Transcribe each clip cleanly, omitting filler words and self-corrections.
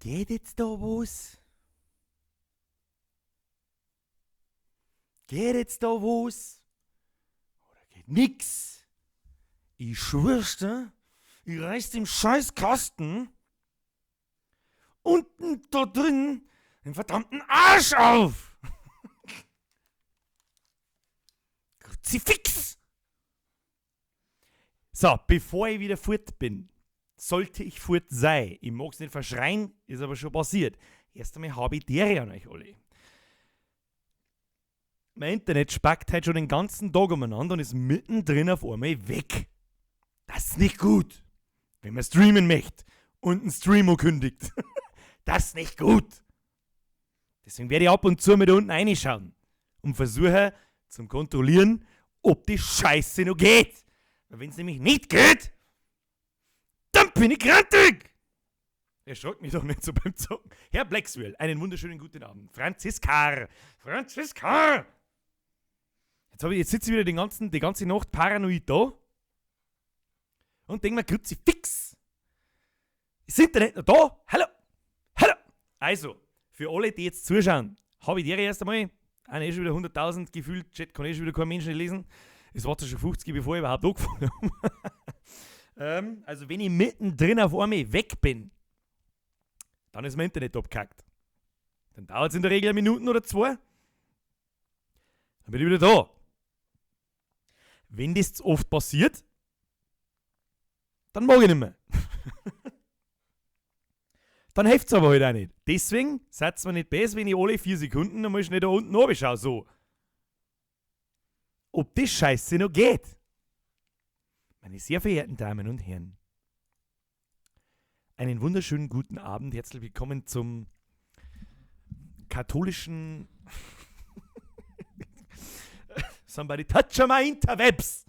Geht jetzt da was? Geht jetzt da was? Oder geht nix? Ich schwör's dir, ich reiß den scheiß Kasten unten da drin den verdammten Arsch auf! Kruzifix! So, bevor ich wieder fort bin, sollte ich fort sein. Ich mag's nicht verschreien, ist aber schon passiert. Erst einmal habe ich Dere an euch alle. Mein Internet spackt heute schon den ganzen Tag umeinander und ist mittendrin auf einmal weg. Das ist nicht gut, wenn man streamen möchte und einen Stream kündigt. Das ist nicht gut. Deswegen werde ich ab und zu mit unten reinschauen und versuche zum Kontrollieren, ob die Scheiße noch geht. Weil wenn es nämlich nicht geht, dann bin ich grantig. Erschreckt mich doch nicht so beim Zocken. Herr Blackswell, einen wunderschönen guten Abend. Franziskar! Franziskar! Jetzt sitze ich wieder die ganze Nacht paranoid da und denke mir, Kruzifix! Ist das Internet noch da? Hallo! Hallo! Also, für alle, die jetzt zuschauen, habe ich dir erst einmal, eh schon wieder 100.000 gefühlt, Chat kann eh schon wieder kein Mensch nicht lesen. Es war zwar schon 50, bevor ich überhaupt angefangen habe. Also, wenn ich mittendrin auf einmal weg bin, dann ist mein Internet abgekackt. Dann dauert es in der Regel eine Minute oder zwei. Dann bin ich wieder da. Wenn das zu oft passiert, dann mag ich nicht mehr. Dann hilft's aber halt auch nicht. Deswegen seid's mir nicht besser, wenn ich alle 4 Sekunden einmal schnell da unten runterschaue. So. Ob das Scheiße noch geht. Meine sehr verehrten Damen und Herren, einen wunderschönen guten Abend. Herzlich willkommen zum katholischen Somebody touch my interwebs.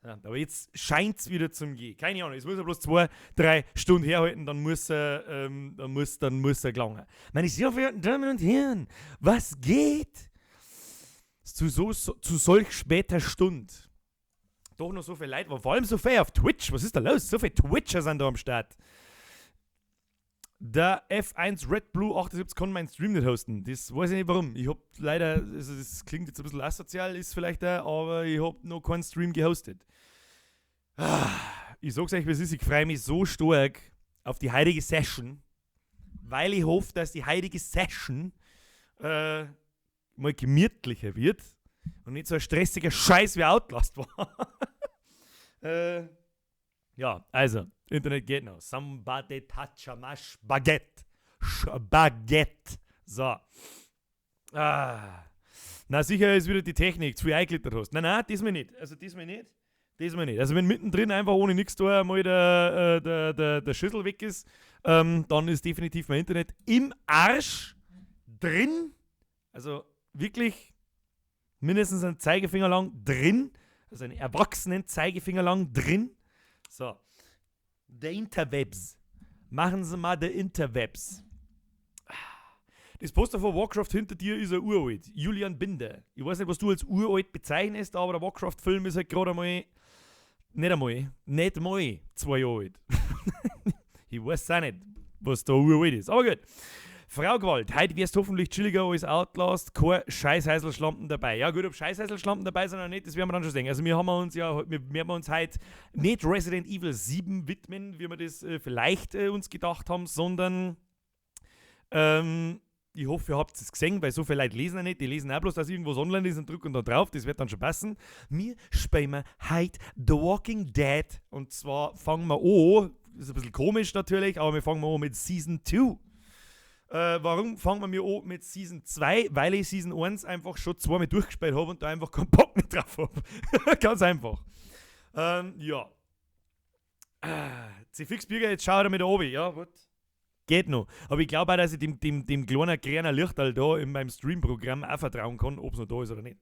Ja, aber jetzt scheint's wieder zum Gehen. Keine Ahnung, es muss ja bloß 2, 3 Stunden herhalten, dann muss er gelangen. Meine sehr verehrten Damen und Herren, was geht? Zu solch später Stunde. Doch noch so viel Leute, vor allem so viel auf Twitch. Was ist da los? So viele Twitcher sind da am Start. Der F1 Red Blue 78 kann meinen Stream nicht hosten. Das weiß ich nicht warum. Ich hab leider, also das klingt jetzt ein bisschen asozial, ist vielleicht auch, aber ich hab noch keinen Stream gehostet. Ich sag's euch, wie es ist, ich freu mich so stark auf die heutige Session, weil ich hoffe, dass die heutige Session mal gemütlicher wird und nicht so ein stressiger Scheiß wie Outlast war. Ja, also, Internet geht noch. Somebody touch a mash baguette. Baguette. So. Ah. Na, sicher ist wieder die Technik, zu viel eingelittert hast. Nein, nein, diesmal nicht. Also diesmal nicht. Diesmal nicht. Also wenn mittendrin einfach ohne nichts da einmal der Schüssel weg ist, dann ist definitiv mein Internet im Arsch drin. Also wirklich mindestens einen Zeigefinger lang drin. Also einen erwachsenen Zeigefinger lang drin. So. Der Interwebs. Machen Sie mal der Interwebs. Das Poster von Warcraft hinter dir ist ja uralt. Julian Binder. Ich weiß nicht, was du als uralt bezeichnest, aber der Warcraft-Film ist halt gerade einmal, nicht einmal, nicht mal 2 Jahre alt. Ich weiß auch nicht, was da uralt ist. Aber gut. Frau Gewalt, heute wirst du hoffentlich chilliger als Outlast, kein Scheißhäuselschlampen dabei. Ja gut, ob Scheißhäuselschlampen dabei sind oder nicht, das werden wir dann schon sehen. Also wir haben uns ja, wir, wir haben uns heute nicht Resident Evil 7 widmen, wie wir das vielleicht uns gedacht haben, sondern ich hoffe, ihr habt es gesehen, weil so viele Leute lesen ja nicht. Die lesen auch bloß, dass irgendwas online ist und drücken da drauf. Das wird dann schon passen. Wir spielen heute The Walking Dead. Und zwar fangen wir an, ist ein bisschen komisch natürlich, aber wir fangen an mit Season 2. Warum fangen wir mir an mit Season 2? Weil ich Season 1 einfach schon zweimal durchgespielt hab und da einfach keinen Bock mehr drauf hab. Ganz einfach. Ja. C-Fix Birger, jetzt schau er mit oben. Ja, gut. Geht noch. Aber ich glaub auch, dass ich dem kleinen grünen Lichterl da in meinem Stream-Programm auch vertrauen kann, ob's noch da ist oder nicht.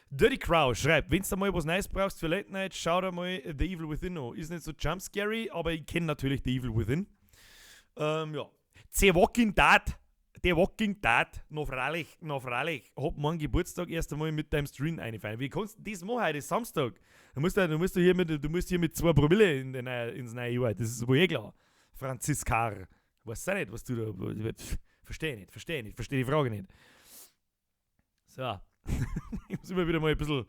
Dirty Crow schreibt, wenn's da mal was Neues brauchst für Late Night, schau da mal The Evil Within an. Ist nicht so jumpscary, aber ich kenn natürlich The Evil Within. Ja. The Walking Dead, The Walking Dead, noch freilich, noch freilich, hab morgen Geburtstag erst einmal mit deinem Stream einfallen. Wie kannst du das machen heute? Ist Samstag. Du musst ja, du musst hier mit, du musst hier mit 2 Promille in den, ins neue Jahr. Das ist wohl eh klar. Franziskar. Weiß auch nicht, was du da. Verstehe nicht, verstehe nicht, verstehe die Frage nicht. So. Ich muss immer wieder mal ein bisschen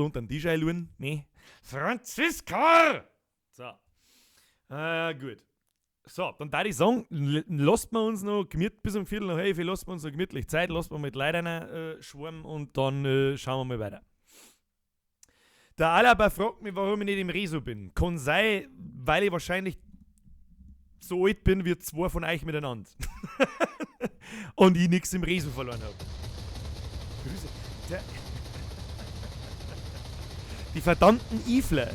unter den Tisch einschauen. Ne? Franziska! So. Gut. So, dann würde ich sagen, lasst wir uns noch gemütlich bis um 11:15, lasst wir uns noch gemütlich Zeit, lasst wir mit Leuten schwärmen und dann schauen wir mal weiter. Der Alaba fragt mich, warum ich nicht im Reso bin. Kann sein, weil ich wahrscheinlich so alt bin wie zwei von euch miteinander. Und ich nichts im Reso verloren hab. Grüße. Die verdammten Ifler.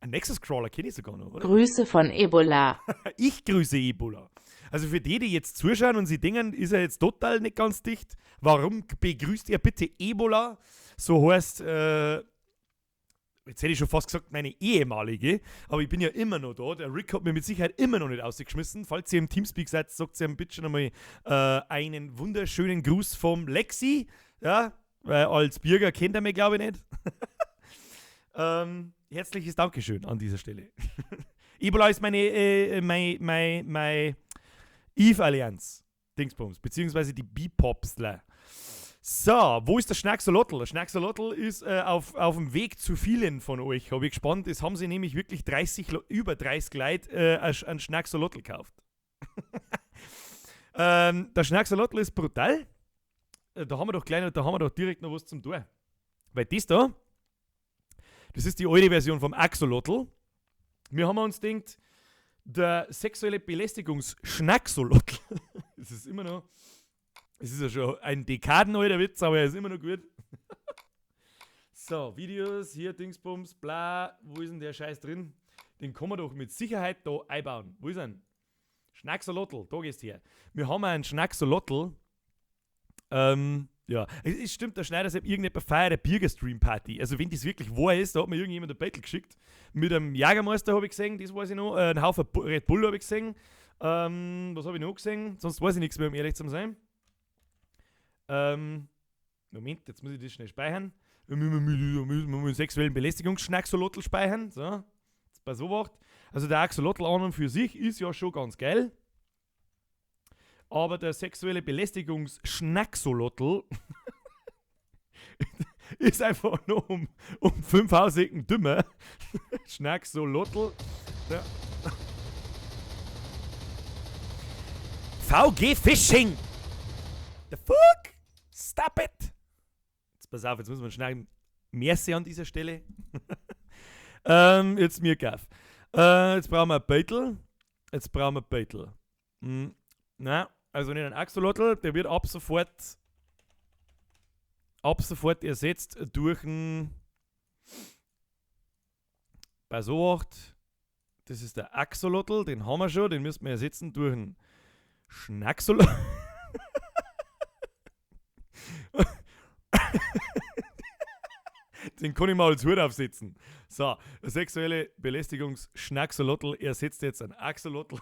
Ein Nexus Crawler kenne ich sogar noch, oder? Grüße von Ebola. Ich grüße Ebola. Also für die, die jetzt zuschauen und sie denken, ist er jetzt total nicht ganz dicht. Warum begrüßt ihr bitte Ebola? So heißt, jetzt hätte ich schon fast gesagt, meine ehemalige, aber ich bin ja immer noch da. Der Rick hat mir mit Sicherheit immer noch nicht rausgeschmissen. Falls ihr im Teamspeak seid, sagt ihr bitte schon einmal einen wunderschönen Gruß vom Lexi. Ja, weil als Bürger kennt er mich, glaube ich, nicht. Herzliches Dankeschön an dieser Stelle. Ebola ist meine mein Eve-Allianz. Dingsbums, beziehungsweise die Bipopsler. So, wo ist der Schnacksolotl? Der Schnacksolotl ist auf dem Weg zu vielen von euch. Hab ich gespannt. Es haben sie nämlich wirklich über 30 Leute einen Schnacksolotl gekauft. Der Schnacksolotl ist brutal. Da haben wir doch gleich noch, da haben wir doch direkt noch was zum Tor. Weil das da, das ist die alte Version vom Axolotl. Wir haben uns gedacht, der sexuelle Belästigungsschnacksolotl. Das ist immer noch. Es ist ja schon ein dekadenalter Witz, aber er ist immer noch gut. So, Videos, hier Dingsbums, bla. Wo ist denn der Scheiß drin? Den kann man doch mit Sicherheit da einbauen. Wo ist er denn? Schnacksolotl, da gehst du her. Wir haben einen Schnacksolotl. Ja, es stimmt, der Schneider sagt, irgendjemand feiert eine Bürgerstream-Party. Also wenn das wirklich wahr ist, da hat mir irgendjemand ein Bettel geschickt. Mit einem Jägermeister habe ich gesehen, das weiß ich noch. Einen Haufen Red Bull habe ich gesehen. Was habe ich noch gesehen? Sonst weiß ich nichts mehr, um ehrlich zu sein. Moment, jetzt muss ich das schnell speichern. Wir müssen den sexuellen Belästigungsschnacksolotl speichern. So, jetzt bei so was. Also der Axolotl an und für sich ist ja schon ganz geil. Aber der sexuelle Belästigungsschnacksolotl ist einfach nur um 5 Hausecken dümmer. Schnacksolotl. Ja. VG Fishing! The fuck? Stop it! Jetzt pass auf, jetzt müssen wir schnacken. Merci an dieser Stelle. Jetzt mir gaff. Jetzt brauchen wir ein Beutel. Jetzt brauchen wir ein Beutel. Na, also nicht ein Axolotl, der wird ab sofort ersetzt durch ein bei so 8. Das ist der Axolotl, den haben wir schon, den müssen wir ersetzen durch einen Schnacksolotl. Den kann ich mal als Hut aufsetzen. So, der sexuelle Belästigungsschnacksolotl ersetzt jetzt einen Axolotl.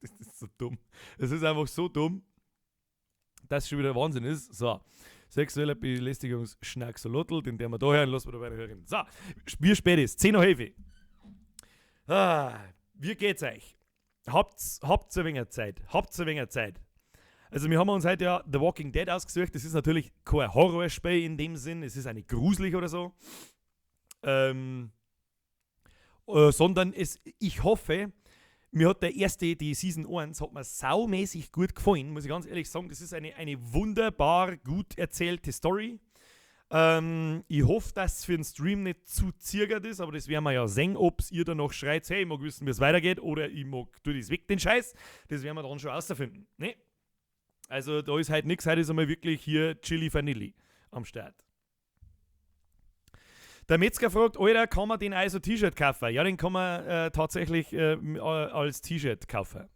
Das ist so dumm. Es ist einfach so dumm, dass es schon wieder Wahnsinn ist. So, sexuelle Belästigungsschnacksolotl, den werden wir da hören, lassen wir da weiter hören. So, wie spät ist? 10:11. Ah, wie geht's euch? Habt's ein wenig Zeit. Habt's ein wenig Zeit. Also wir haben uns heute ja The Walking Dead ausgesucht. Das ist natürlich kein Horrorspiel in dem Sinn. Es ist auch nicht gruselig oder so. Sondern ich hoffe, mir hat der erste, die Season 1, hat mir saumäßig gut gefallen, muss ich ganz ehrlich sagen. Das ist eine wunderbar gut erzählte Story. Ich hoffe, dass es für den Stream nicht zu zirgert ist, aber das werden wir ja sehen, ob ihr dann noch schreit, hey, ich mag wissen, wie es weitergeht, oder ich mag, tu das weg, den Scheiß. Das werden wir dann schon rausfinden. Ne? Also da ist halt nichts, heute ist einmal wirklich hier Chili Vanilli am Start. Der Metzger fragt, Alter, kann man den also T-Shirt kaufen? Ja, den kann man tatsächlich als T-Shirt kaufen.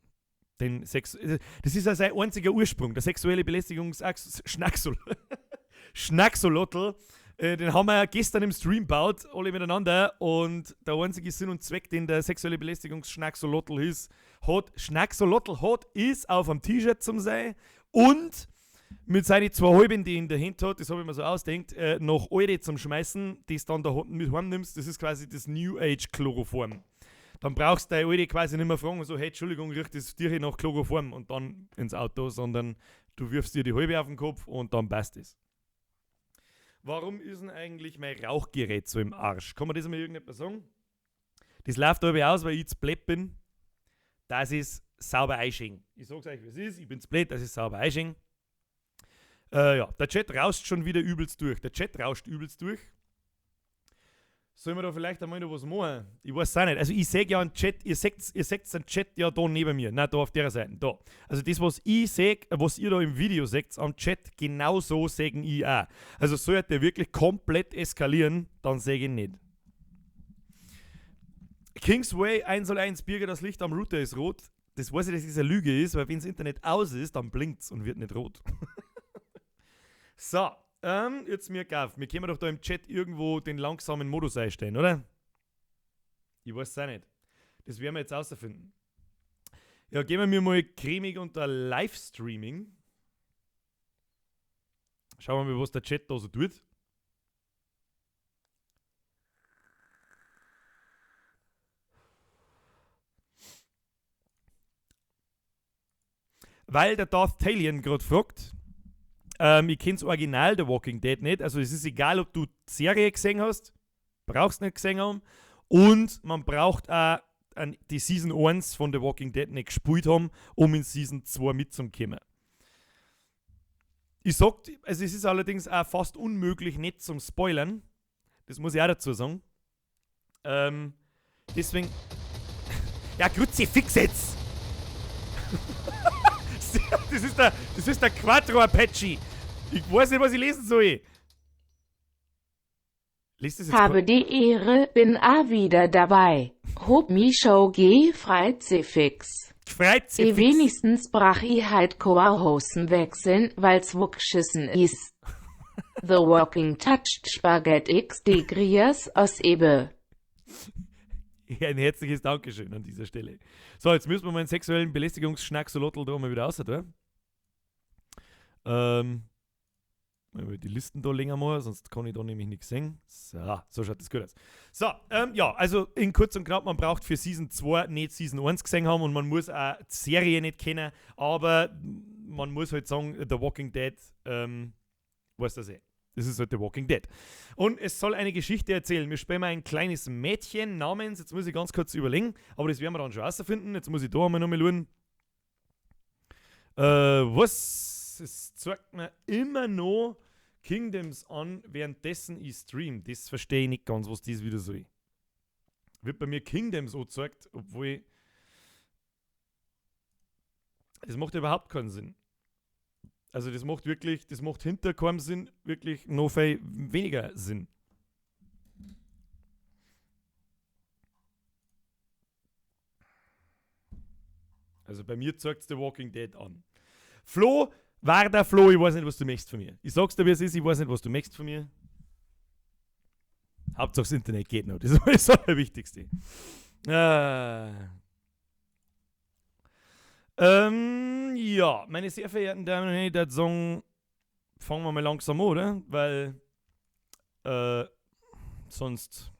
Das ist ja sein einziger Ursprung, der sexuelle Belästigungsschnacksolotl. Den haben wir gestern im Stream gebaut, alle miteinander. Und der einzige Sinn und Zweck, den der sexuelle Belästigungsschnacksolotl ist, ist auf einem T-Shirt zum sein und mit seinen 2 Halben, die er in der Hand hat, das habe ich mir so ausgedacht, noch Alte zum Schmeißen, die es dann da mit heimnimmst, das ist quasi das New Age Chloroform. Dann brauchst du deine Alte quasi nicht mehr fragen, so, hey, Entschuldigung, riecht das Tier nach Chloroform und dann ins Auto, sondern du wirfst dir die halbe auf den Kopf und dann passt es. Warum ist denn eigentlich mein Rauchgerät so im Arsch? Kann man das mal irgendjemand sagen? Das läuft aber aus, weil ich zu blöd bin. Das ist sauber einschenken. Ich sag's euch, wie es ist. Ich bin zu blöd, das ist sauber einschenken. Ja, der Chat rauscht schon wieder übelst durch. Der Chat rauscht übelst durch. Sollen wir da vielleicht einmal noch was machen? Ich weiß es auch nicht. Also ich sehe ja einen Chat, ihr seht den Chat ja da neben mir. Nein, da auf der Seite, da. Also das, was ich sehe, was ihr da im Video seht, am Chat, genau so sehe ich auch. Also sollte der wirklich komplett eskalieren, dann sehe ich ihn nicht. Kingsway 101 Birger, das Licht am Router ist rot. Das weiß ich, dass das eine Lüge ist, weil wenn das Internet aus ist, dann blinkt's und wird nicht rot. So. Jetzt mir gaff. Wir können doch da im Chat irgendwo den langsamen Modus einstellen, oder? Ich weiß es auch nicht. Das werden wir jetzt rausfinden. Ja, gehen wir mal cremig unter Livestreaming. Schauen wir mal, was der Chat da so tut. Weil der Darth Talion gerade fragt, ich kenn's Original The Walking Dead nicht, also es ist egal, ob du die Serie gesehen hast, brauchst nicht gesehen haben, und man braucht auch die Season 1 von The Walking Dead nicht gespielt haben, um in Season 2 mitzukommen. Ich sag, also es ist allerdings auch fast unmöglich, nicht zum Spoilern, das muss ich auch dazu sagen. Deswegen... Ja, Kruzifix jetzt! Das ist der Quattro Apache. Ich weiß nicht, was ich lesen soll. Liest das jetzt Habe die Ehre, bin a wieder dabei. Hob mi Show G Freizefix. Freizefix. E wenigstens brach i halt Koahosen wechseln, weil's wuckschissen is. The Walking Touched Spaghetti X D Grias aus Ebe. Ein herzliches Dankeschön an dieser Stelle. So, jetzt müssen wir mal einen sexuellen Belästigungsschnacksolotl da mal wieder raus, oder? Mal die Listen da länger machen, sonst kann ich da nämlich nichts sehen. So, so schaut das gut aus. So, ja, also in kurz und knapp, man braucht für Season 2 nicht Season 1 gesehen haben und man muss auch die Serie nicht kennen, aber man muss halt sagen, The Walking Dead, weiß das eh. Das ist halt The Walking Dead. Und es soll eine Geschichte erzählen. Wir spielen mal ein kleines Mädchen namens, jetzt muss ich ganz kurz überlegen, aber das werden wir dann schon rausfinden. Jetzt muss ich da einmal nochmal schauen. Was? Es zeigt mir immer noch Kingdoms an, währenddessen ich stream. Das verstehe ich nicht ganz, was das wieder soll. Wird bei mir Kingdoms angezeigt, obwohl... Das macht überhaupt keinen Sinn. Also das macht wirklich, das macht hinter keinem Sinn, wirklich noch viel weniger Sinn. Also bei mir zeigt's The Walking Dead an. Flo, war der Flo, ich weiß nicht, was du möchtest von mir. Ich sag's dir, wie es ist, ich weiß nicht, was du möchtest von mir. Hauptsache das Internet geht noch, das ist das Allerwichtigste. Ja, meine sehr verehrten Damen und Herren, ich würde sagen, fangen wir mal langsam an, oder? Weil, sonst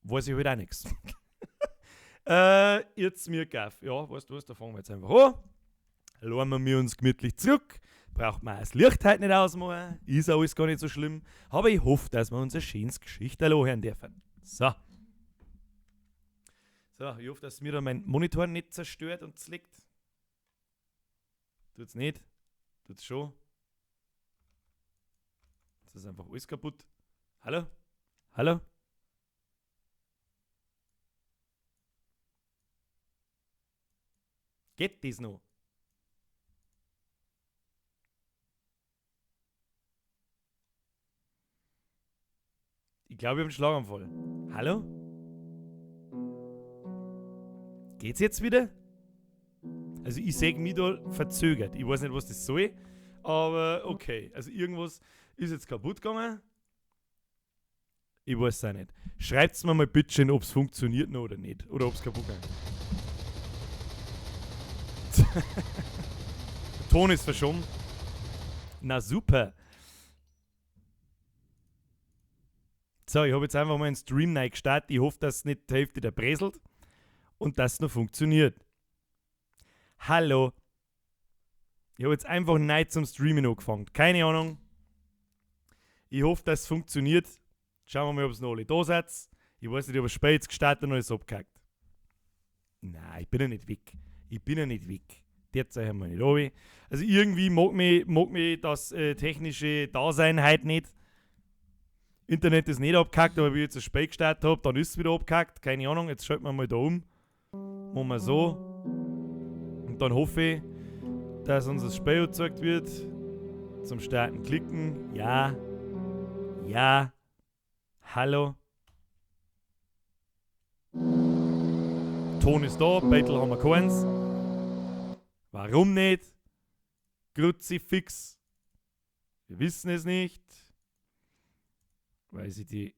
weiß ich halt auch nix. Jetzt mir gaff. Ja, weißt du was, da fangen wir jetzt einfach an. Lassen wir uns gemütlich zurück. Braucht man auch das Licht heute nicht ausmachen. Ist alles gar nicht so schlimm. Aber ich hoffe, dass wir uns eine schöne Geschichte hören dürfen. So. So, ich hoffe, dass mir da mein Monitor nicht zerstört und zerlegt. Tut's nicht. Tut's schon. Jetzt ist einfach alles kaputt. Hallo? Hallo? Geht das noch? Ich glaube, ich hab einen Schlaganfall. Hallo? Geht's jetzt wieder? Also ich seh mich da verzögert. Ich weiß nicht, was das soll, aber okay. Also irgendwas ist jetzt kaputt gegangen. Ich weiß es auch nicht. Schreibt's mir mal bitte schön, ob's funktioniert noch oder nicht. Oder ob's kaputt gegangen ist. Der Ton ist verschoben. Na super. So, ich hab jetzt einfach mal einen Stream neu gestartet. Ich hoffe, dass nicht die Hälfte der breselt. und das noch funktioniert. Hallo. Ich habe jetzt einfach neu zum Streamen angefangen. Keine Ahnung. Ich hoffe, dass es funktioniert. Schauen wir mal, ob es noch alle da seid. Ich weiß nicht, ob es spät jetzt gestartet und alles abgehackt. Nein, ich bin ja nicht weg. Ich bin ja nicht weg. Derzeit haben wir nicht runter. Also irgendwie mag mich das technische Dasein heute nicht. Internet ist nicht abgehackt, aber wie ich jetzt das Spiel gestartet hab, dann ist es wieder abgehackt. Keine Ahnung, jetzt schalten wir mal da um. Machen wir so. Und dann hoffe ich, dass uns das Spiel gezeigt wird. Zum Starten klicken. Ja. Ja. Hallo. Ton ist da, Battle haben wir keins. Warum nicht? Kruzifix. Wir wissen es nicht. Weil sie die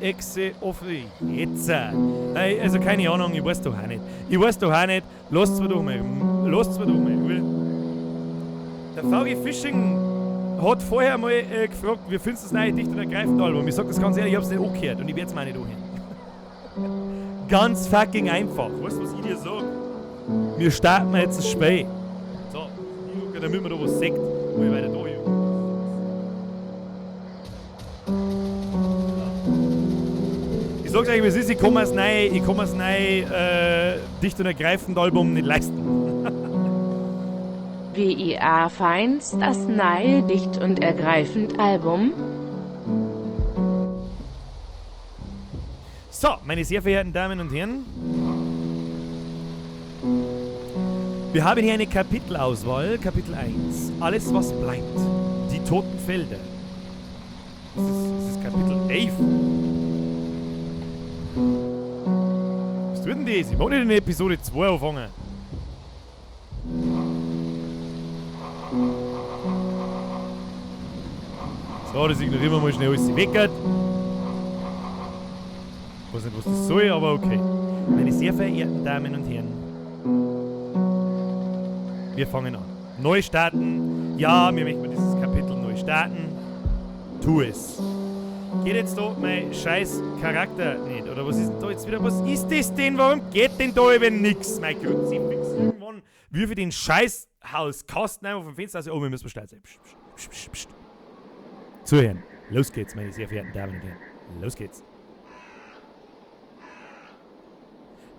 Echse offen. Jetzt. Hey, also keine Ahnung, ich weiß doch auch nicht. Ich weiß doch auch nicht. Lasst's mir doch mal. Lasst's mir doch mal. Der VG Fishing hat vorher mal gefragt, wie findest du das neue Dicht und Ergreifend Album? Ich sag das ganz ehrlich, ich hab's nicht angehört und ich werd's mir auch nicht anhören. Ganz fucking einfach. Weißt du, was ich dir sag? Wir starten jetzt das Spiel. So, ich gucke, damit man da was sieht, wo ich weiter da bin. Ich sag's euch, wie es ist, ich kann mir's neue Dicht und Ergreifend Album nicht leisten. WIA feinst das neue Dicht und Ergreifend Album. So, meine sehr verehrten Damen und Herren, wir haben hier eine Kapitelauswahl, Kapitel 1, alles was bleibt, die toten Felder. Das ist Kapitel 11. Was tut denn das? Ich mag nicht in Episode 2 anfangen. So, das ignorieren wir mal schnell alles weg. Ich weiß nicht, was das soll, aber okay. Meine sehr verehrten Damen und Herren, wir fangen an. Neu starten. Ja, wir möchten dieses Kapitel neu starten. Tu es. Geht jetzt da mein scheiß Charakter nicht? Oder was ist denn da jetzt wieder? Was ist das denn? Warum geht denn da eben nix? Mein Kruzifix. Irgendwann wirf ich den scheiß Hauskasten einfach vom Fenster. Also, oh, wir müssen schnell sein. Psst, psst, psst, psst. Zuhören. Los geht's, meine sehr verehrten Damen und Herren. Los geht's.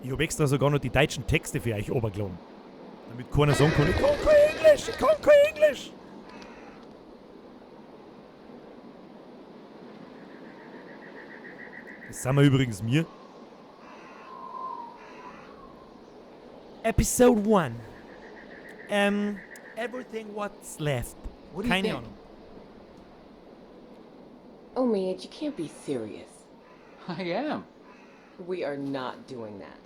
Ich hab extra sogar noch die deutschen Texte für euch runtergeladen. Damit keiner sagen kann, ich kann kein Englisch, ich kann kein Englisch. Das sind wir übrigens mir. Episode 1. Everything what's left. What do you Keine think? Ahnung. Omid, you can't be serious. I am. We are not doing that.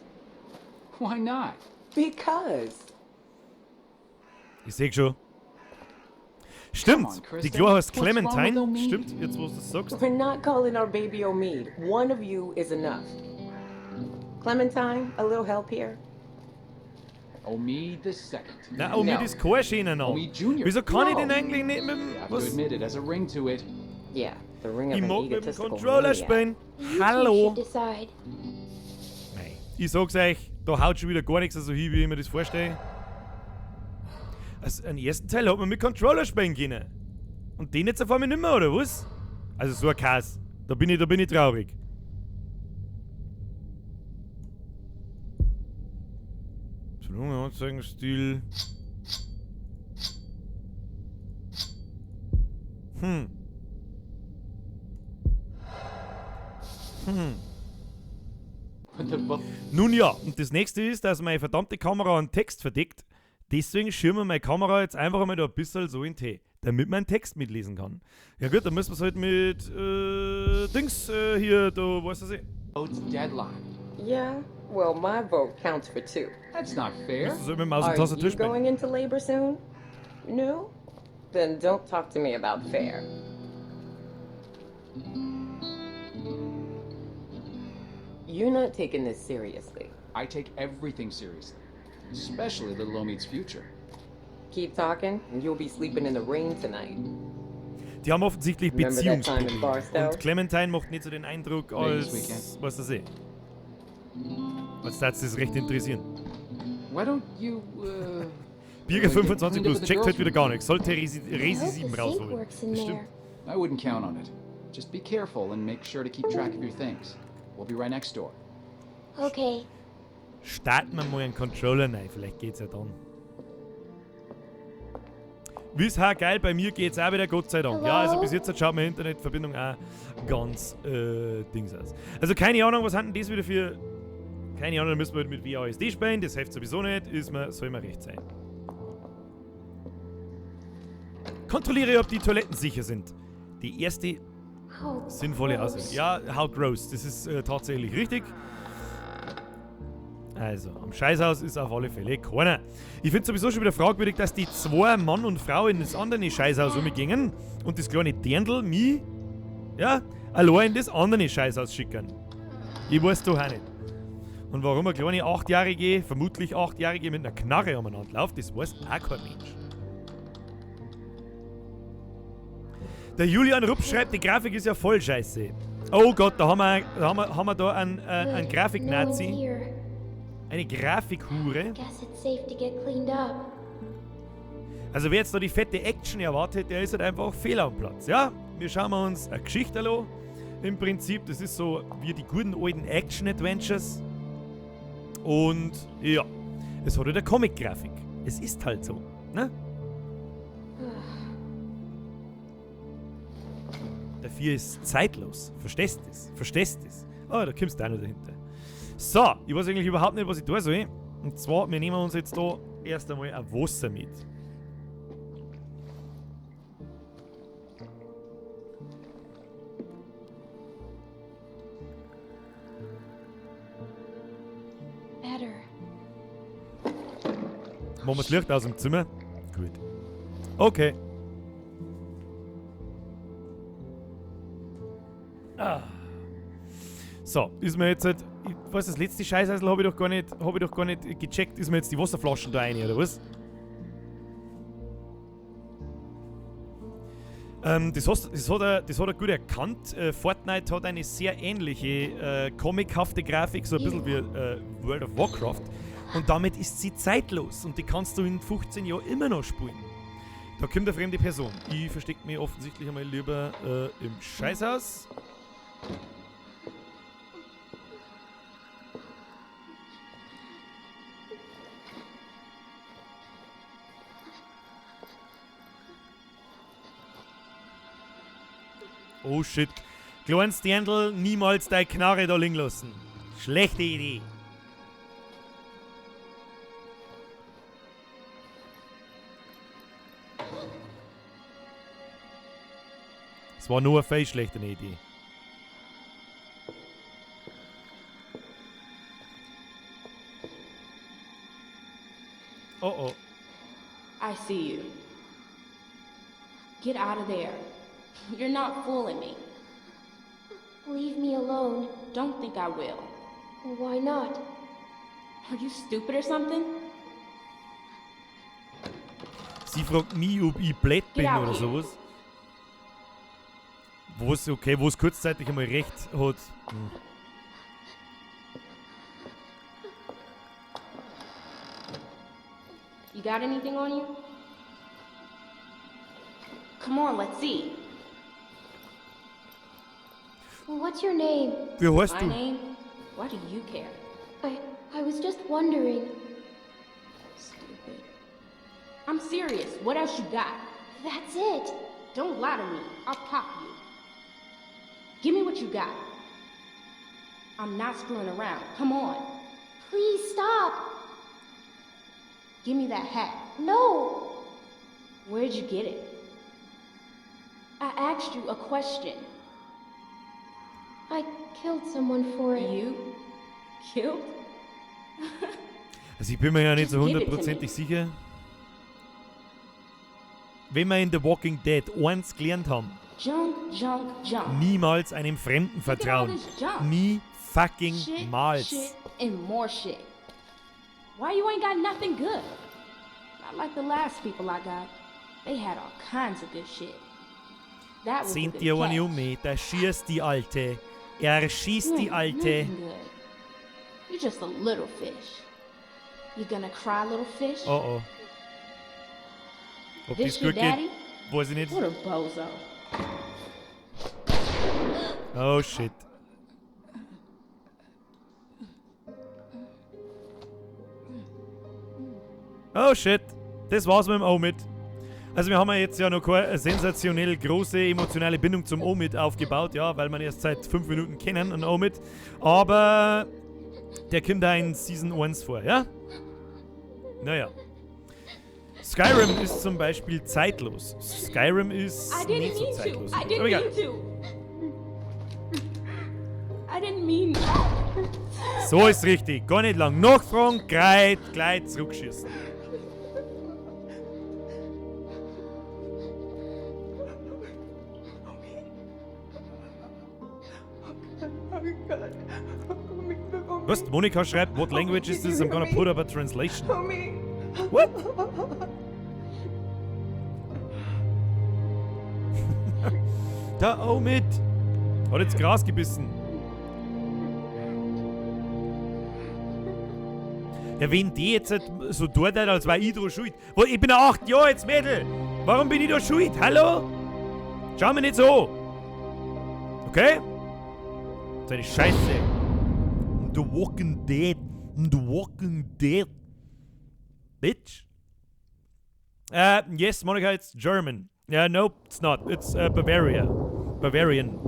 Why not? Because. Ich seh schon. Stimmt, Come on, Krista. die Klo heißt What's wrong with Clementine. Omid? Stimmt, jetzt wo du das sagst. We're not calling our baby Omid. One of you is enough. Clementine, a little help here? Omid the second. Na, Omid No. ist kein schöner Name. Omid Junior. Wieso kann ich No. den eigentlich nicht mit dem... You have to Was? admit it has a ring to it. Yeah, the ring of Ich an mag mit dem egotistical Controller maniac. spielen. You two Hallo. should decide. Nein. Ich sag's euch, da haut schon wieder gar nichts so hin, wie ich mir das vorstelle. Also, den ersten Teil hat man mit Controller spielen können. Und den jetzt auf einmal nicht mehr, oder was? Also so ein Kass. Da bin ich traurig. Anzeigenstil. Nun ja, und das nächste ist, dass meine verdammte Kamera einen Text verdeckt. Deswegen schirmen wir meine Kamera jetzt einfach einmal da ein bisschen so in Tee, damit man einen Text mitlesen kann. Ja gut, dann müssen wir es halt mit Dings hier, da weißt du es eh. Vote's deadline. Yeah, well, my vote counts for two. That's not fair. Müssen wir mit Maus und Are Tastatur you spielen. going into labor soon? No? Then don't talk to me about fair. You're not taking this seriously. I take everything seriously, especially little Omid's future. Keep talking, and you'll be sleeping in the rain tonight. Die haben offensichtlich Remember that time in Beziehungsprobleme. Barstow? Und Clementine macht nicht so den Eindruck, Vegas als weekend. was das eh. Was darf das recht interessieren? Why don't you, Birger get 25 cleaned up plus at the checkt girls' heute wieder room? gar nichts. Sollte Resi, I Resi hope 7 the sink rausholen. works in Das there. stimmt. I wouldn't count on it. Just be careful and make sure to keep track of your things. We'll be right next door. Okay. Starten wir mal einen Controller rein, vielleicht geht's ja dann. Wie's ha geil, bei mir geht's auch wieder, Gott sei Dank. Ja, also Hello? bis jetzt schaut meine Internetverbindung auch ganz Dings aus. Also keine Ahnung, was haben denn das wieder für... Keine Ahnung, da müssen wir halt mit WASD spielen, das hilft sowieso nicht, ist mir, soll mir recht sein. Kontrolliere, ob die Toiletten sicher sind. Die erste How sinnvolle gross. Aussage. Ja, how gross, das ist tatsächlich richtig. Also, am Scheißhaus ist auf alle Fälle keiner. Ich find's sowieso schon wieder fragwürdig, dass die zwei Mann und Frau in das andere Scheißhaus rumgingen und das kleine Dirndl, mich, ja, allein in das andere Scheißhaus schicken. Ich weiß doch auch nicht. Und warum eine kleine 8-Jährige, vermutlich 8-Jährige mit einer Knarre umeinander läuft, das weiß auch kein Mensch. Der Julian Rupp schreibt, die Grafik ist ja voll scheiße. Oh Gott, da haben wir da einen Good. Grafik-Nazi. No one's here. Eine Grafikhure. Guess it's safe to get cleaned up. Also wer jetzt da die fette Action erwartet, der ist halt einfach fehl am Platz. Ja, wir schauen uns eine Geschichte an. Im Prinzip, das ist so wie die guten alten Action-Adventures. Und ja, es hat halt eine Comic-Grafik. Es ist halt so, ne? Dafür ist zeitlos. Verstehst du das? Verstehst du das? Oh, da kommst du auch noch dahinter. So, ich weiß eigentlich überhaupt nicht, was ich tun soll. Und zwar, wir nehmen uns jetzt da erst einmal ein Wasser mit. Better. Machen wir das Licht aus dem Zimmer? Gut. Okay. Ah. So, ist mir jetzt halt, ich weiß, das letzte Scheißhäusl hab ich doch gar nicht, hab ich doch gar nicht gecheckt. Ist mir jetzt die Wasserflaschen da rein, oder was? Das hat er gut erkannt. Fortnite hat eine sehr ähnliche comichafte Grafik, so ein bisschen wie World of Warcraft. Und damit ist sie zeitlos und die kannst du in 15 Jahren immer noch spielen. Da kommt eine fremde Person. Ich verstecke mich offensichtlich einmal lieber im Scheißhaus. Oh shit. Kleines Dirndl, niemals deine Knarre da liegen lassen. Schlechte Idee. Es war nur eine viel schlechtere Idee. Oh oh. I see you. Get out of there. You're not fooling me. Leave me alone. Don't think I will. Why not? Are you stupid or something? Sie fragt mich, ob ich blöd Get bin out oder here. sowas. Wo's, okay, wo's kurzzeitig einmal recht hat. You got anything on you? Come on, let's see. What's your name? Wie heißt My du? name? Why do you care? I was just wondering. Stupid. I'm serious. What else you got? That's it. Don't lie to me. I'll pop you. Give me what you got. I'm not screwing around. Come on. Please stop. Give me that hat. No. Where'd you get it? I asked you a question. I killed someone for it. You killed? Also ich bin mir ja nicht so Just give it to me. hundertprozentig sicher. Wenn wir in The Walking Dead eins gelernt haben, Junk, junk, junk. niemals einem Fremden Look at all vertrauen. this junk. Nie fucking Shit, mals. shit, and more shit. Why you ain't got nothing good? Not like the last people I got. They had all kinds of good shit. That was a Zehnt good dir eine catch. um mich, da schießt die Alte. Er schießt die You ain't Alte. nothing good. You're just a little fish. You gonna cry, little fish? Oh oh. Ob This das your gut geht, daddy? weiß ich nicht. What a bozo. Oh shit. Oh shit. Das war's mit dem Omid. Also wir haben ja jetzt ja noch keine sensationell große emotionale Bindung zum Omid aufgebaut, ja, weil man erst seit 5 Minuten kennen, einen Omid. Aber der kommt da in Season 1 vor, ja? Naja. Skyrim ist zum Beispiel zeitlos. Skyrim ist I didn't nicht so mean to. zeitlos. I Aber didn't egal. mean to. I didn't mean. So ist richtig. Gar nicht lang nachfragen, gleich zurückschießen. Was? Monika schreibt, what language is this? I'm gonna put up a translation. What? Da Omid! Hat jetzt Gras gebissen. Ja, wenn die jetzt halt so tut, als wär ich da schuld. Wo, ich bin ein 8 Jahre jetzt Mädel. Warum bin ich da schuld? Hallo? Schau mir nicht so. Okay? Das ist eine Scheiße. The Walking Dead. The Walking Dead. Bitch. Yes, Monica, it's German. Yeah, nope, it's not. It's Bavaria. Bavarian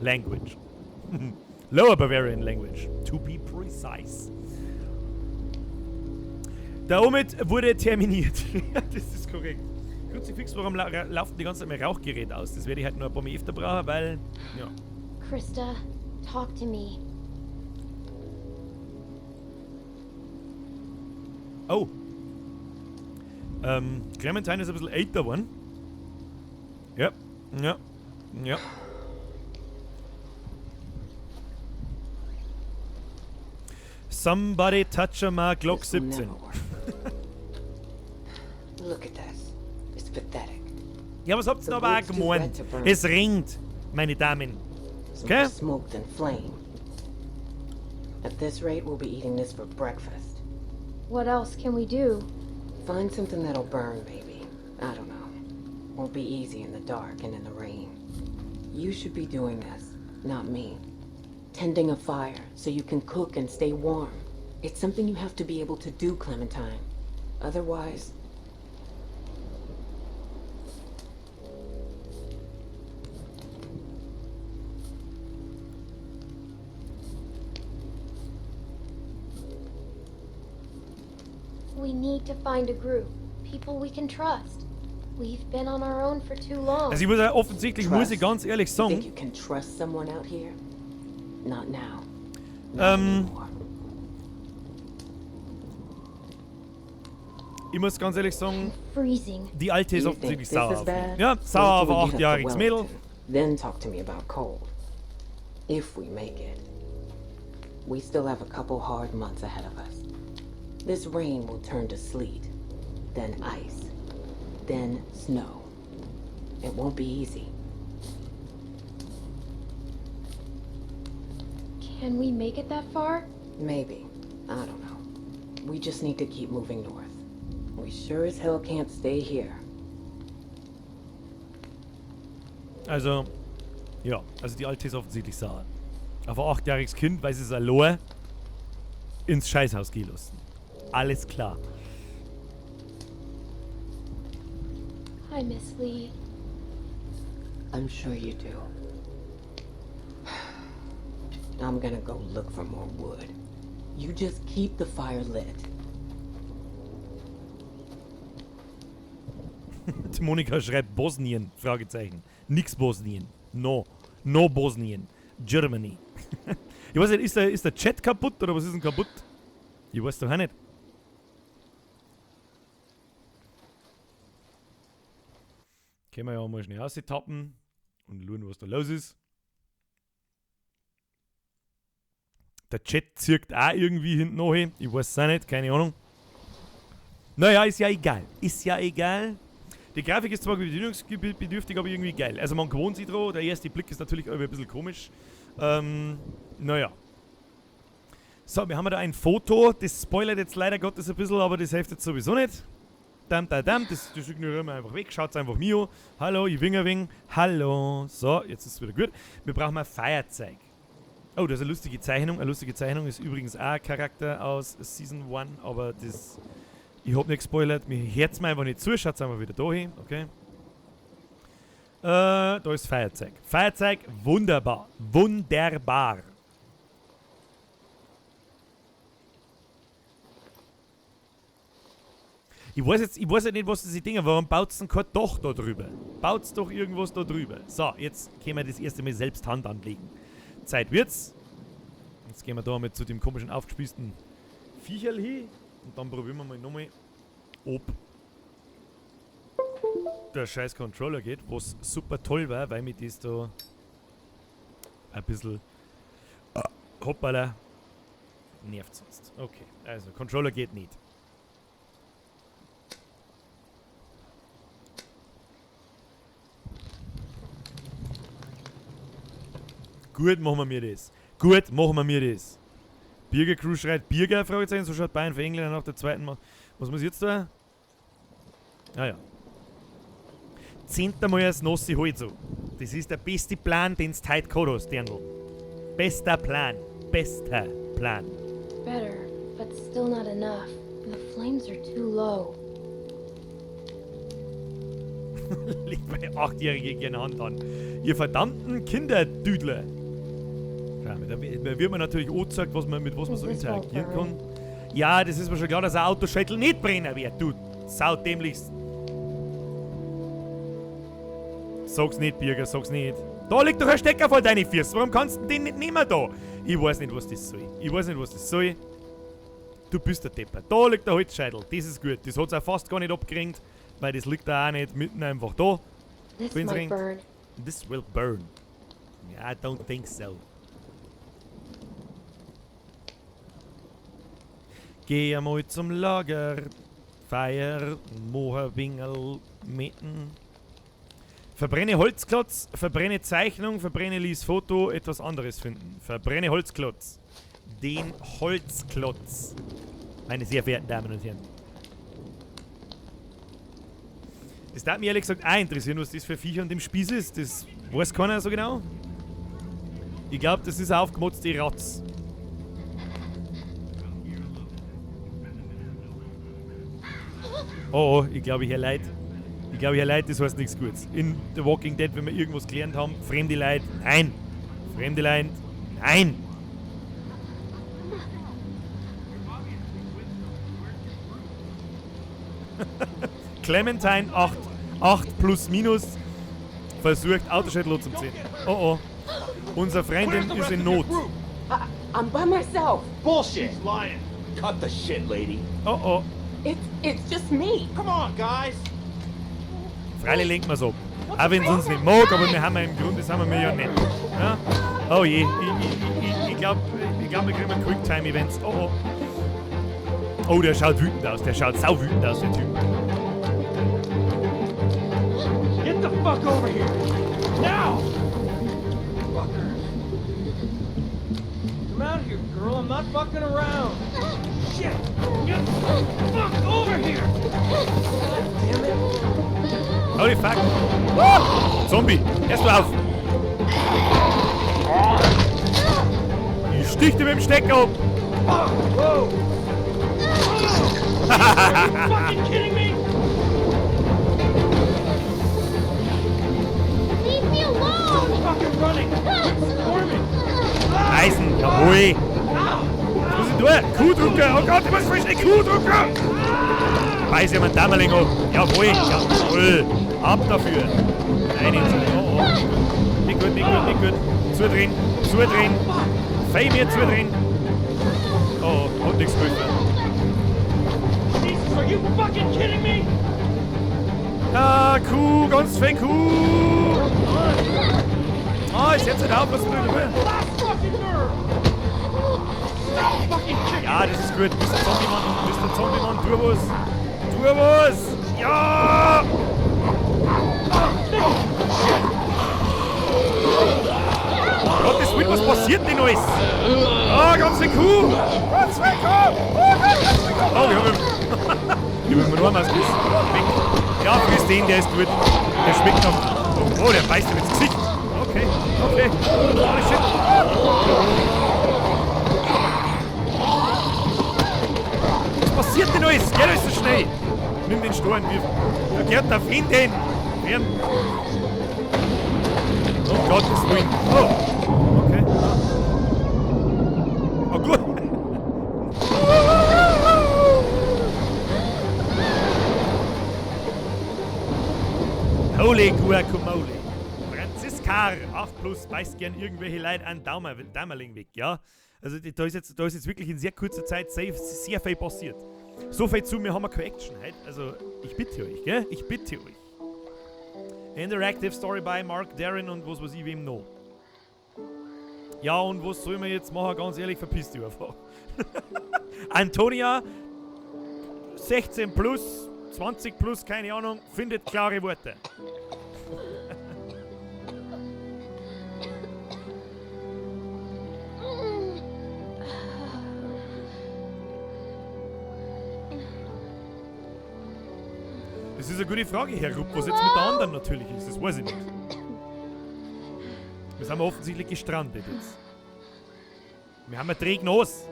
language. Lower Bavarian language, to be precise. Der Omid wurde terminiert. Ja, das ist korrekt. Kruzifix, warum laufen die ganze Zeit mein Rauchgerät aus? Das werde ich halt nur ein paar Mal öfter brauchen, weil... Ja. Christa, talk to me. Oh. Clementine ist ein bisschen älter geworden. Ja, ja, ja. Somebody touch my Glock This will 17. never work. Look at this. It's pathetic. Ja, was habt ihr denn aber auch The wood's too gemeint? wet to burn. Es ringt, meine Damen. There's Okay. more smoke than flame. At this rate, we'll be eating this for breakfast. What else can we do? Find something that'll burn, maybe. I don't know. Won't be easy in the dark and in the rain. You should be doing this, not me. Tending a fire so you can cook and stay warm. It's something you have to be able to do, Clementine. Otherwise... We need to find a group. People we can trust. We've been on our own for too long. Also ich muss ja offensichtlich, muss ich ganz ehrlich You sagen, think you can trust someone out here? Not now. Not anymore. ich muss ganz ehrlich sagen, Freezing. die Alte ist You think offensichtlich this sauer is auf mich. bad? Ja, sauer Wait till auf we ein get up to 8-jähriges Mädel. Wellington. Then talk to me about cold. If we make it. We still have a couple hard months ahead of us. This rain will turn to sleet, then ice, then snow. It won't be easy. Can we make it that far? Maybe. I don't know. We just need to keep moving north. We sure as hell can't stay here. Also, ja, also die Alte ist offensichtlich sauer. Auf ein 8-jähriges Kind, weil sie es allein ins Scheißhaus gehen lassen. Alles klar. I miss Lee. I'm sure you do. I'm gonna go look for more wood. You just keep the fire lit. Die Monika schreibt Bosnien, Fragezeichen. Nix Bosnien. No. No Bosnien. Germany. Ich weiß nicht, ist der Chat kaputt oder was ist denn kaputt? Ich weiß doch auch nicht. Können wir ja mal schnell austappen und schauen, was da los ist. Der Chat zirkt auch irgendwie hinten noch hin. Ich weiß es auch nicht, keine Ahnung. Naja, ist ja egal. Ist ja egal. Die Grafik ist zwar gewöhnungsbedürftig, aber irgendwie geil. Also man gewohnt sich dran. Der erste Blick ist natürlich irgendwie ein bisschen komisch. Naja. So, wir haben da ein Foto. Das spoilert jetzt leider Gottes ein bisschen, aber das hilft jetzt sowieso nicht. Dam, da, dam, das ignorieren wir einfach weg. Schaut's einfach mir an. Hallo, ich wing ein wenig. Hallo. So, jetzt ist es wieder gut. Wir brauchen mal Feuerzeug. Oh, das ist eine lustige Zeichnung. Eine lustige Zeichnung ist übrigens auch ein Charakter aus Season 1, aber das... Ich hab nicht gespoilert. Mir hört's mir einfach nicht zu. Schaut's einfach wieder da hin. Okay. Da ist Feuerzeug. Feuerzeug, wunderbar. Wunderbar. Ich weiß jetzt, ich weiß ja nicht, was sie denken. Warum baut's denn kein Dach da drüber? Baut's doch irgendwas da drüber. So, jetzt können wir das erste Mal selbst Hand anlegen. Zeit wird's. Jetzt gehen wir da mal zu dem komischen aufgespießten Viecherl hin. Und dann probieren wir mal nochmal, ob der scheiß Controller geht, was super toll war, weil mir das da ein bisschen, hoppala, nervt sonst. Okay, also Controller geht nicht. Gut, machen wir mir das. Gut, machen wir mir das. Birger Crew schreit Birger, Fragezeichen, so schaut Bayern für Engländer nach der zweiten Mal. Was muss ich jetzt da? Ah ja. 10. Mal das nasse Holz so. Das ist der beste Plan, den du heute gehabt hast, Dirndl. Bester Plan. Bester Plan. Better, but still not enough. And the flames are too low. Legt meine 8-Jährige gerne Hand an. Ihr verdammten Kinderdüdler. Ja, da wird man natürlich auch gezeigt, mit was man so Das ist interagieren wohl kann. Ja, das ist mir schon klar, dass ein Autoschädel nicht brennen wird, du saudämlichst. Sag's nicht, Birger, sag's nicht. Da liegt doch ein Stecker vor deinen Füßen. Warum kannst du den nicht nehmen da? Ich weiß nicht, was das soll. Ich weiß nicht, was das soll. Du bist der Depper. Da liegt der Holzscheitel. Das ist gut. Das hat's auch fast gar nicht abgeringt, weil das liegt da auch nicht mitten einfach da. This Wenn's might ringt. burn. This will burn. Yeah, I don't think so. Geh einmal zum Lager, Feier, Moherwingel, mitten. Verbrenne Holzklotz, verbrenne Zeichnung, verbrenne Lies Foto, etwas anderes finden. Verbrenne Holzklotz. Den Holzklotz. Meine sehr verehrten Damen und Herren. Das darf mich ehrlich gesagt auch interessieren, was das für Viecher an dem Spieß ist. Das weiß keiner so genau. Ich glaub, das ist eine aufgemotzte Ratz. Oh, oh, ich glaub, ich hör Leid. Ich glaub, ich hör Leid, das heißt nichts Gutes. In The Walking Dead, wenn wir irgendwas gelernt haben, fremde Leid, nein. Fremde Leid, nein. Clementine 8 plus minus versucht Autoschädel zum 10. Oh oh. Unser Freundin ist in Not. I'm by myself. Bullshit. She's lying. Cut the shit, lady. Oh oh. It's just me. Come on, guys. Freilich lenken wir's ab. Auch wenn's uns nicht mag, aber wir haben ja im Grunde sind wir ja nett. Ja? Oh je, ich glaub, wir kriegen ein Quicktime-Events. Oh oh. Oh, der schaut wütend aus. Der schaut sau wütend aus, der Typ. Get the fuck over here! Now! Fucker. Come out here, girl. I'm not fucking around. Shit! Get the fuck over here! God damn it. Holy fuck! Ah! Zombie! Erst mal auf! Ich stich dir mit dem Stecker ab! Fuck! Whoa! Are you fucking kidding me? Leave me alone! Fucking running! Squirming! Eisen, jawohl! Was muss ich tun? Q-Drucker! Oh Gott, ich muss voll schnell Q-Drucker! Beiß jemand Dammerling ab! Jawohl, jawohl! Ab dafür! Nein, nicht so. Oh, oh. Nicht gut, nicht gut, nicht gut. Zudrehen, zudrehen! Fei mir zudrehen! Oh, oh, hat nichts geholfen. Jesus, are you fucking kidding me? Ah, Kuh, ganz fein Kuh! Ah, ich setze auf, was du willst. Ja, das ist gut. Mister Zombie-Mann, Mister Zombie-Mann, tu was! Tu was! Ja! Gottes Willen, was passiert denn alles? Ah, ganz eine Kuh! Ganz weg, komm! Oh Gott, ganz weg, komm! Oh, ich hab ihm. Ich hab ihm nur einmal gebissen. Weg. Ja, friss den, der ist gut. Der schmeckt noch. Oh, oh, der beißt ihm ins Gesicht. Okay, okay. Holy shit. Was passiert denn alles? Geht alles so schnell? Nimm den Stein, wirf. Ja, Gerd, da find den! Fern. Oh Gottes Willen. Oh. Okay. Oh gut. Holy Guacamole. Franziska, 8 plus, beißt gern irgendwelche Leute an Daumerling weg, ja? Also da ist jetzt wirklich in sehr kurzer Zeit sehr, sehr viel passiert. So viel zu mir haben wir keine Action heute. Also ich bitte euch, gell? Ich bitte euch. Interactive Story by Mark Darren und was weiß ich wem noch. Ja, und was soll man jetzt machen? Ganz ehrlich, verpiss dich einfach. Antonia, 16 plus, 20 plus, keine Ahnung, findet klare Worte. Das ist eine gute Frage, Herr Rupp, was jetzt mit der anderen natürlich ist, das weiß ich nicht. Wir sind offensichtlich gestrandet jetzt. Wir haben eine Trägnose.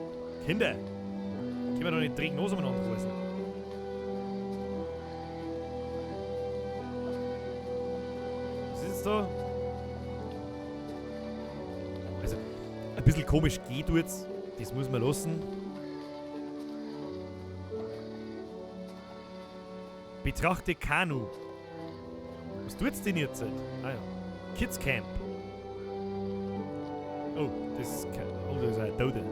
Kinder, können wir doch nicht Trägnose umeinander reißen. Was ist jetzt da? Also, ein bisschen komisch geht jetzt. Das muss man lassen. Betrachte Kanu. Was tut's denn jetzt? Ah ja. Kids Camp. Oh, das ist kein, oh, das ist ein Tote.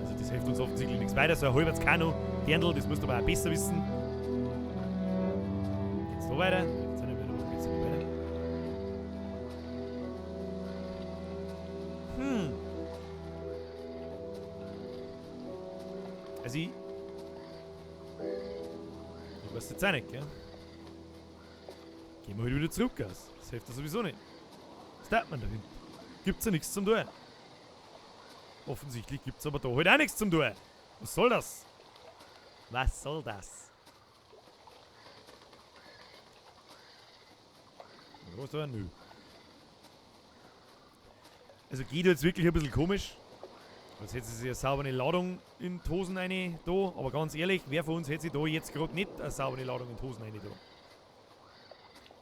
Also das hilft uns offensichtlich nichts weiter. So ein halbes Kanu. Dirndl, das musst du aber auch besser wissen. Geht's da weiter? Geht's auch nicht weiter. Geht's nicht weiter? Also ich weiß jetzt auch nicht, gell? Gehen wir halt wieder zurück aus. Das hilft ja sowieso nicht. Was tat man da hinten? Gibt's ja nichts zum tun. Offensichtlich gibt's aber da halt auch nichts zum tun. Was soll das? Was soll das? Was da? Nö. Also geht jetzt wirklich ein bisschen komisch. Als hätte sie sich eine saubere Ladung in die Hosen rein da. Aber ganz ehrlich, wer von uns hätte sich da jetzt gerade nicht eine saubere Ladung in die Hosen rein da?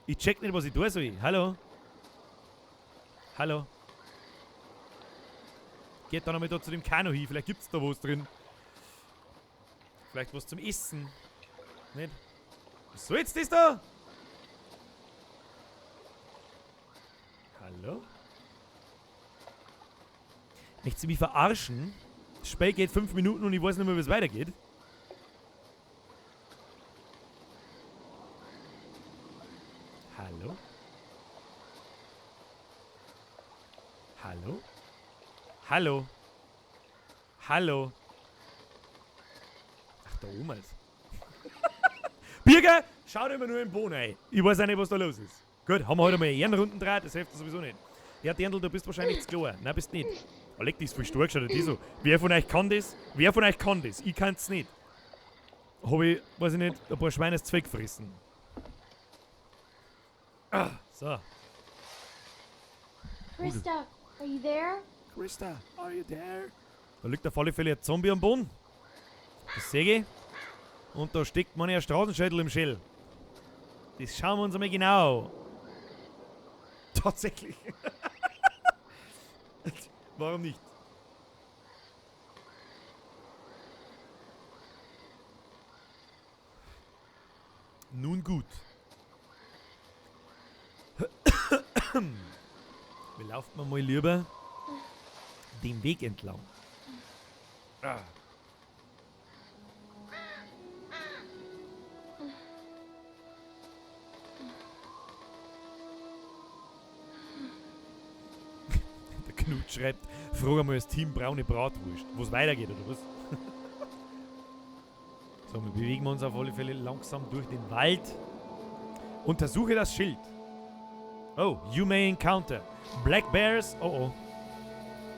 Ich check nicht, was ich tun soll. Hallo? Hallo? Geht da nochmal da zu dem Kanu hin. Vielleicht gibt's da was drin. Vielleicht was zum Essen. Nicht? Was soll jetzt das da? Hallo? Möchtest du mich verarschen? Das Spiel geht 5 Minuten und ich weiß nicht mehr, wie es weitergeht. Hallo? Hallo? Hallo? Hallo? Ach, da oben ist. Birger, schau dir immer nur im Boden rein. Ich weiß auch nicht, was da los ist. Gut, haben wir heute mal eine Ehrenrunden drauf, das hilft sowieso nicht. Ja, Dirndl, du bist wahrscheinlich zu klar. Nein, bist nicht. Oh, leck, die ist voll stark, schaut die so. Wer von euch kann das? Wer von euch kann das? Ich kann's nicht. Hab ich, weiß ich nicht, ein paar Schweine Zweck gefressen. Ah, so. Christa, are you there? Christa, are you there? Da liegt auf alle Fälle ein Zombie am Boden. Das sehe ich. Und da steckt man ja Straßenschädel im Schädel. Das schauen wir uns einmal genau. Tatsächlich. Warum nicht? Nun gut. Wir laufen mal lieber den Weg entlang. Ah. Der Knut schreibt, frag einmal das Team Braune Bratwurst, wo's weitergeht, oder was? So, wir bewegen uns auf alle Fälle langsam durch den Wald. Untersuche das Schild. Oh, you may encounter Black Bears. Oh oh.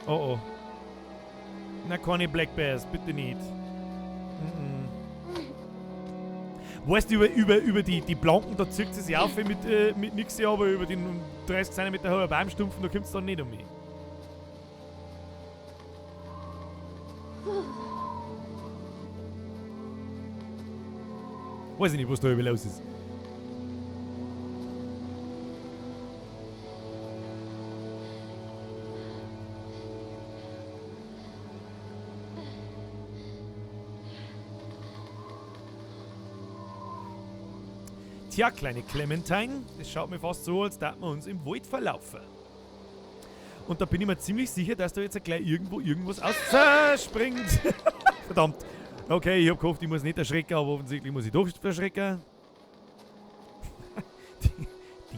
Oh oh. Na, keine Black Bears, bitte nicht. Weißt du, über die Planken, da zieht sie sich auf mit nix, aber über den 30 cm hohen Baumstumpfen, da kommt's dann nicht um mich. Weiß ich nicht, was da über los ist. Tja, kleine Clementine, das schaut mir fast so, als täten wir uns im Wald verlaufen. Und da bin ich mir ziemlich sicher, dass da jetzt gleich irgendwo irgendwas ausspringt. Verdammt. Okay, ich hab gehofft, ich muss nicht erschrecken, aber offensichtlich muss ich doch erschrecken.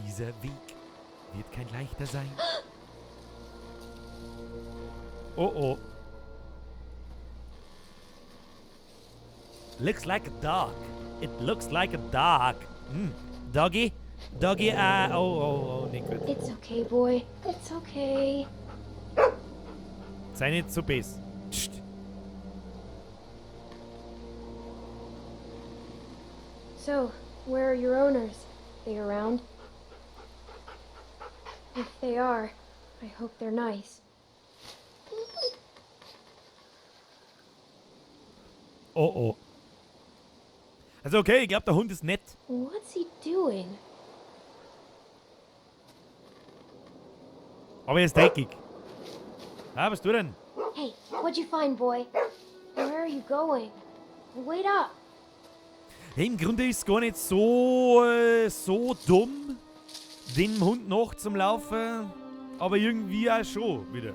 Dieser Weg wird kein leichter sein. Oh oh. Looks like a dog. It looks like a dog. Doggy? Doggy, oh, oh, oh, nicht gut. It's okay, boy. It's okay. Sei nicht so böse. Psst. So, where are your owners? They around? If they are, I hope they're nice. Oh, oh. Also okay, ich glaub, der Hund ist nett. What's he doing? Aber er ist dreckig. Ah, was tut er denn? Hey, what'd you find, boy? Where are you going? Wait up. Hey, im Grunde ist es gar nicht so dumm, dem Hund noch zum Laufen, aber irgendwie auch schon wieder.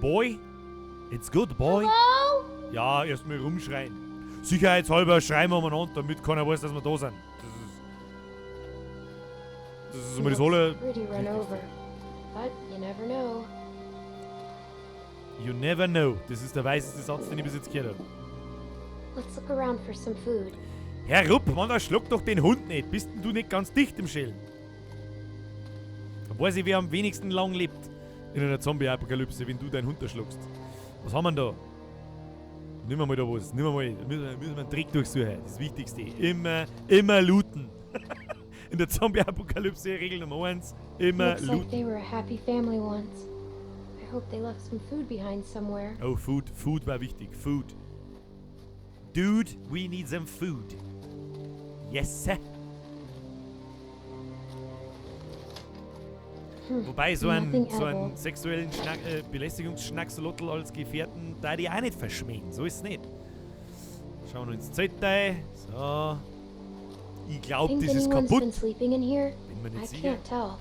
Boy, it's good, boy. Hello? Ja, erstmal rumschreien. Sicherheitshalber schreien wir umeinander, damit keiner weiß, dass wir da sind. Das ist immer das aller. Pretty run over. But you never know. You never know. Das ist der weiseste Satz, den ich bis jetzt gehört habe. Let's look around for some food. Herr Rupp, Mann, da schluckt doch den Hund nicht. Bist denn du nicht ganz dicht im Schälen? Da weiß ich, wer am wenigsten lang lebt in einer Zombie-Apokalypse, wenn du deinen Hund erschluckst. Was haben wir denn da? Nimm mal da was. Nimm mal. Müssen wir einen Trick durchsuchen. Das Wichtigste. Immer, immer looten. In der Zombie-Apokalypse Regel Nummer 1. Immer Looks like looten. they were a happy family once. I hope they left some food behind somewhere. Oh, Food. Food war wichtig. Food. Dude, we need some food. Yes, sir. Wobei, so Nothing einen edible. sexuellen Belästigungsschnacksolotl als Gefährten da die auch nicht verschmähen. So ist's nicht. Schauen wir uns ins Zelt rein. So. Ich glaub, Think das ist anyone's kaputt. been sleeping in here? Bin mir nicht I sicher. can't tell.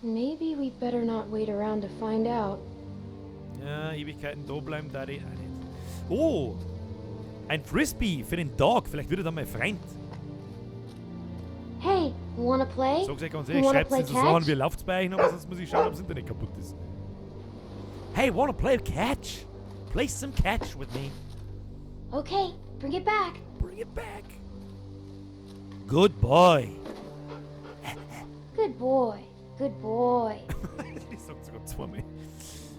Maybe we'd better not wait around to find out. Ja, Ewigkeiten da bleiben da die auch nicht. Oh! Ein Frisbee für den Dog. Vielleicht wird er dann mein Freund. Hey, wanna play? Sag's euch ganz ehrlich, Wanna schreibt's play in so Sachen catch? wie läuft's bei euch noch, aber sonst muss ich schauen, ob's Internet kaputt ist. Hey, wanna play catch? Play some catch with me. Okay, bring it back. Bring it back. Good boy. Good boy. Good boy. Ich sag sogar zweimal.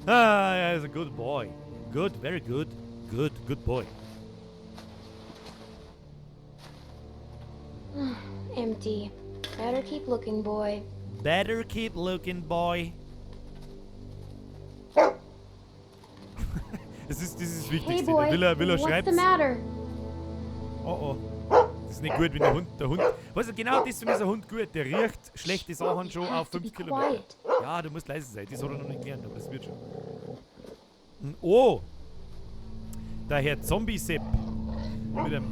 Ah, ja, is a good boy. Good, very good. Good, good boy. Empty. Better keep looking, boy. Better keep looking, boy. Das ist das Hey, Wichtigste. boy. Der Willer What's schreibt. the matter? Oh, oh. Das ist nicht gut, wenn der Hund. Weißt du, genau deswegen ist ein Hund gut. Der riecht schlechte Sachen schon You have auf to 5 be Kilometer. quiet. Ja, du musst leise sein. Das hat er noch nicht gelernt, aber das wird schon. Oh! Der Herr Zombie-Sepp mit einem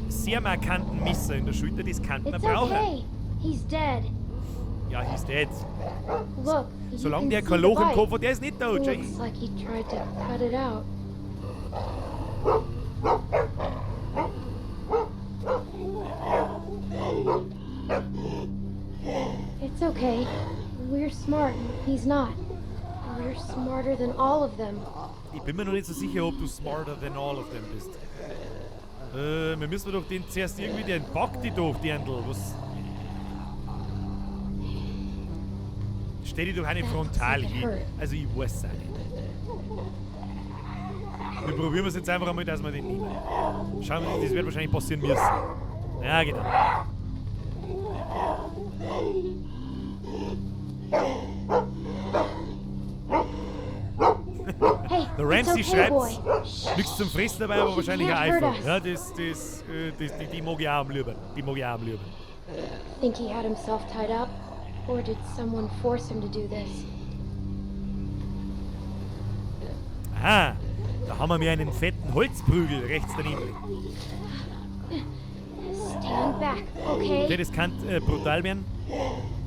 sehr markanten Messer in der Schulter, das kann man It's brauchen. okay. He's dead. Ja, he's dead. Look, you Solange can der see kein the Loch im bite. Kopf hat, der ist nicht tot, Jay. Looks like he tried to cut it out. It's okay. We're smart. He's not. We're smarter than all of them. Ich bin mir noch nicht so sicher, ob du smarter than all of them bist. Wir müssen doch den zuerst irgendwie, den packt die doch, Dirndl. Was? Stell dich doch eine frontal hin. Also ich weiß es auch nicht. Wir probieren es jetzt einfach einmal, dass wir den nehmen. Schauen wir, das wird wahrscheinlich passieren müssen. Ja, genau. Hey, Der Ramsey it's okay, schreibt, boy. nichts zum Fressen dabei, aber She wahrscheinlich ein can't hurt iPhone. us. Ja, die mag ich auch am lieben. Die mag ich auch am lieben. Think he had himself tied up? Or did someone force him to do this? Aha, da haben wir mir einen fetten Holzprügel rechts daneben. Stand back, okay? Okay, das kann brutal werden.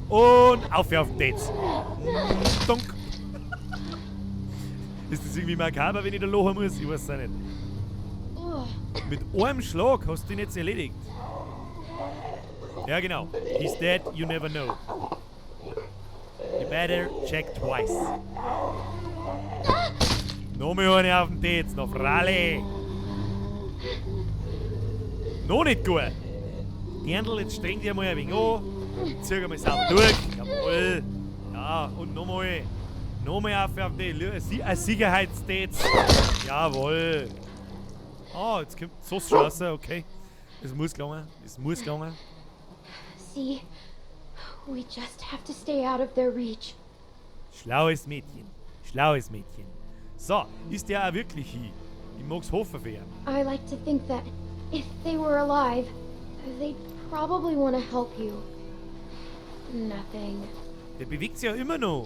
Und auf auf den Dates. Dunk. Ist das irgendwie makaber, wenn ich da lachen muss? Ich weiß es auch nicht. Mit einem Schlag hast du ihn jetzt erledigt. Ja, genau. He's dead, you never know. You better check twice. Noch mal eine auf den Dates, noch Fralle. Noch nicht gut. Dirndl, jetzt streng dich mal ein wenig an. Zieh einmal sauber durch. Jawohl. Ja, und nochmal. Nochmal auf den ein Sicherheitsdates. Jawohl. Ah, jetzt kommt die Sauce schon raus, okay. Es muss gelungen. Es muss gelungen. See, we just have to stay out of their reach. Schlaues Mädchen. Schlaues Mädchen. So, ist der auch wirklich hin? Ich mag's hoffen für ihn. I like to think that if they were alive, they'd probably want to help you. Nothing. Der bewegt sich ja immer noch.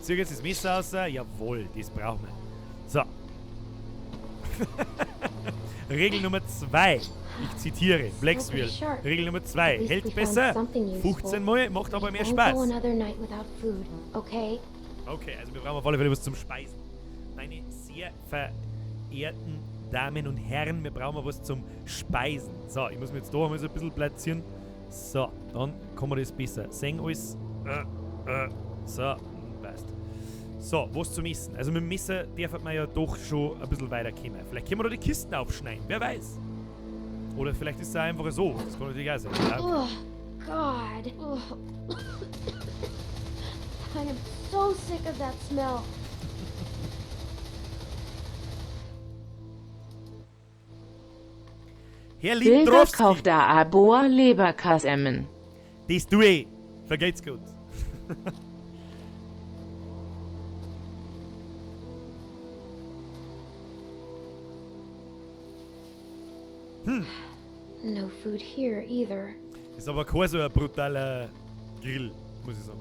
Zieh jetzt das Messer raus. Jawohl, das brauchen wir. So. Regel Nummer 2. Ich zitiere Blacksville. Regel Nummer 2. At least Hält we found besser. something useful. 15 Mal, macht aber We mehr won't Spaß. go another night without food, okay? Okay, also wir brauchen auf alle Fälle was zum Speisen. Meine sehr verehrten Damen und Herren, wir brauchen was zum Speisen. So, ich muss mich jetzt da einmal so ein bisschen platzieren. So, dann kann man das besser sehen alles. So, passt. So, was zum Essen. Also mit dem Messer darf man ja doch schon ein bisschen weiterkommen. Vielleicht können wir da die Kisten aufschneiden, wer weiß. Oder vielleicht ist es auch einfach so. Das kann natürlich auch sein. Ja, okay. Oh, God. Oh. I am so sick of that smell. Herr Bilder Lindrowski. kauft da Aboa Leberkassemmen. Das tue ich. Vergeht's gut. No food here either. Ist aber kein so ein brutaler Grill, muss ich sagen.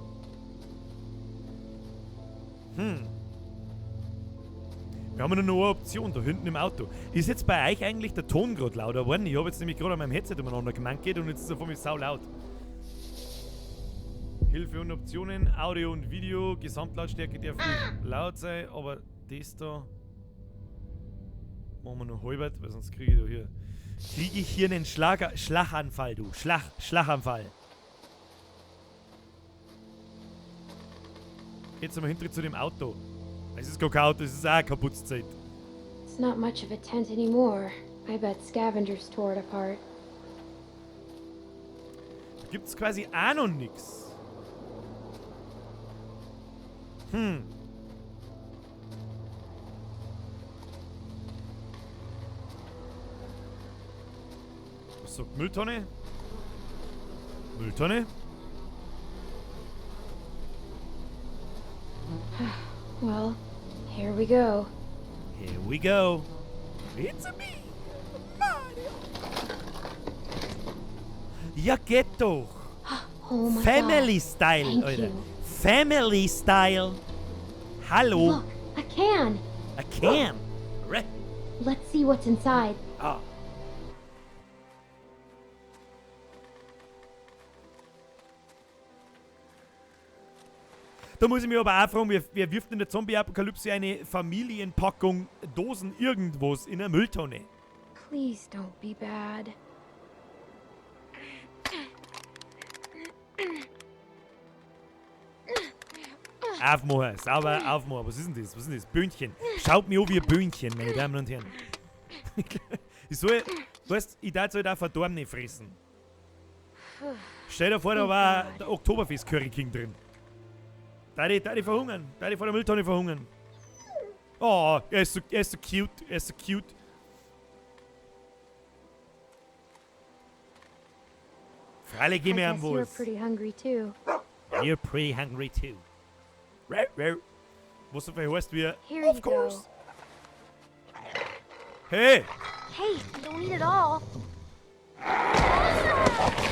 Wir haben nur noch eine Option da hinten im Auto. Ist jetzt bei euch eigentlich der Ton gerade lauter geworden? Ich habe jetzt nämlich gerade an meinem Headset umeinander gemankelt und jetzt ist er von mir sau laut. Hilfe und Optionen, Audio und Video, Gesamtlautstärke darf ruhig laut sein, aber das da machen wir nur halbert, weil sonst kriege ich da hier. Kriege ich hier einen Schlaganfall, du. Schlaganfall. Jetzt sind wir hinter zu dem Auto. Es ist gar kein Auto, es ist auch ein kaputtes Zelt. It's not much of a tent anymore. I bet scavengers tore it apart. Da gibt's quasi auch noch nix. Was sagt Mülltonne? Mülltonne? Well, here we go. Here we go. It's a me, Mario. Ja, geht doch. Oh my Family God. Style, Thank Alter. you. Family Style. Hallo. Look, a can. A can. Re Let's see what's inside. Ah. Da muss ich mich aber auch fragen, wer wirft in der Zombie-Apokalypse eine Familienpackung Dosen irgendwas in eine Mülltonne? Please don't be bad. Aufmachen, sauber aufmachen. Was ist denn das? Was ist denn das? Böhnchen. Schaut mir an wie ein Böhnchen, meine Damen und Herren. Ich soll, weißt, ich darf halt auch Verdorbene fressen. Stell dir vor, da war der Oktoberfest Curry King drin. Da die verhungern. Da die vor der Mülltonne verhungern. Oh, er ist so cute. Er ist so cute. Freilich geh mir am You're was. pretty hungry too. You're pretty hungry too. Was so viel heißt wie, Here of you go. course. Hey! Hey, don't eat it all.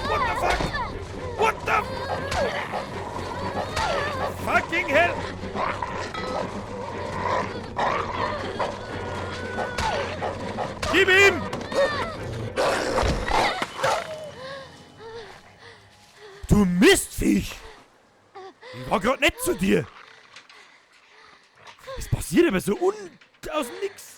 What the fuck? What the fucking hell? Gib ihm! Du Mistviech! Ich war grad nett zu dir! Es passiert aber so aus dem Nix!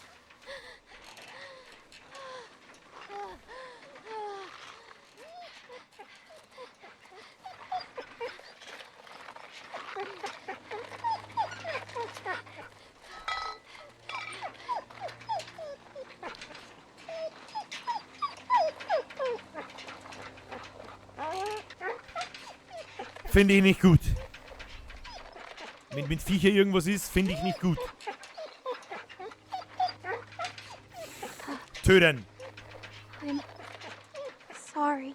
Finde ich nicht gut. Wenn mit Viecher irgendwas ist, finde ich nicht gut. Töten. I'm sorry.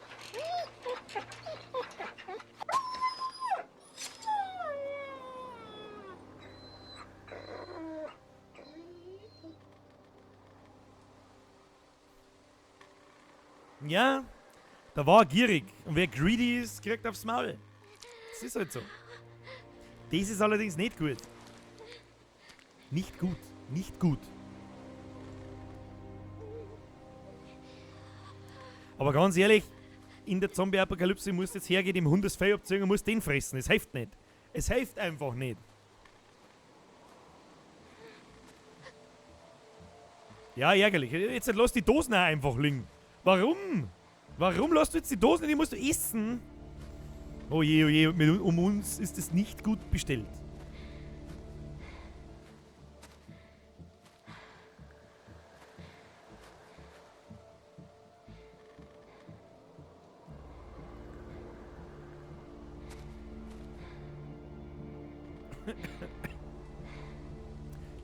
Ja, da war er gierig. Und wer greedy ist, kriegt aufs Maul. Das ist halt so. Das ist allerdings nicht gut. Nicht gut. Nicht gut. Aber ganz ehrlich, in der Zombie-Apokalypse musst du jetzt hergehen, dem Hund das Fell abziehen und musst den fressen. Es hilft nicht. Es hilft einfach nicht. Ja, ärgerlich. Jetzt lass die Dosen auch einfach liegen. Warum? Warum lässt du jetzt die Dosen? Die musst du essen. Oh je, oh je, um uns ist es nicht gut bestellt.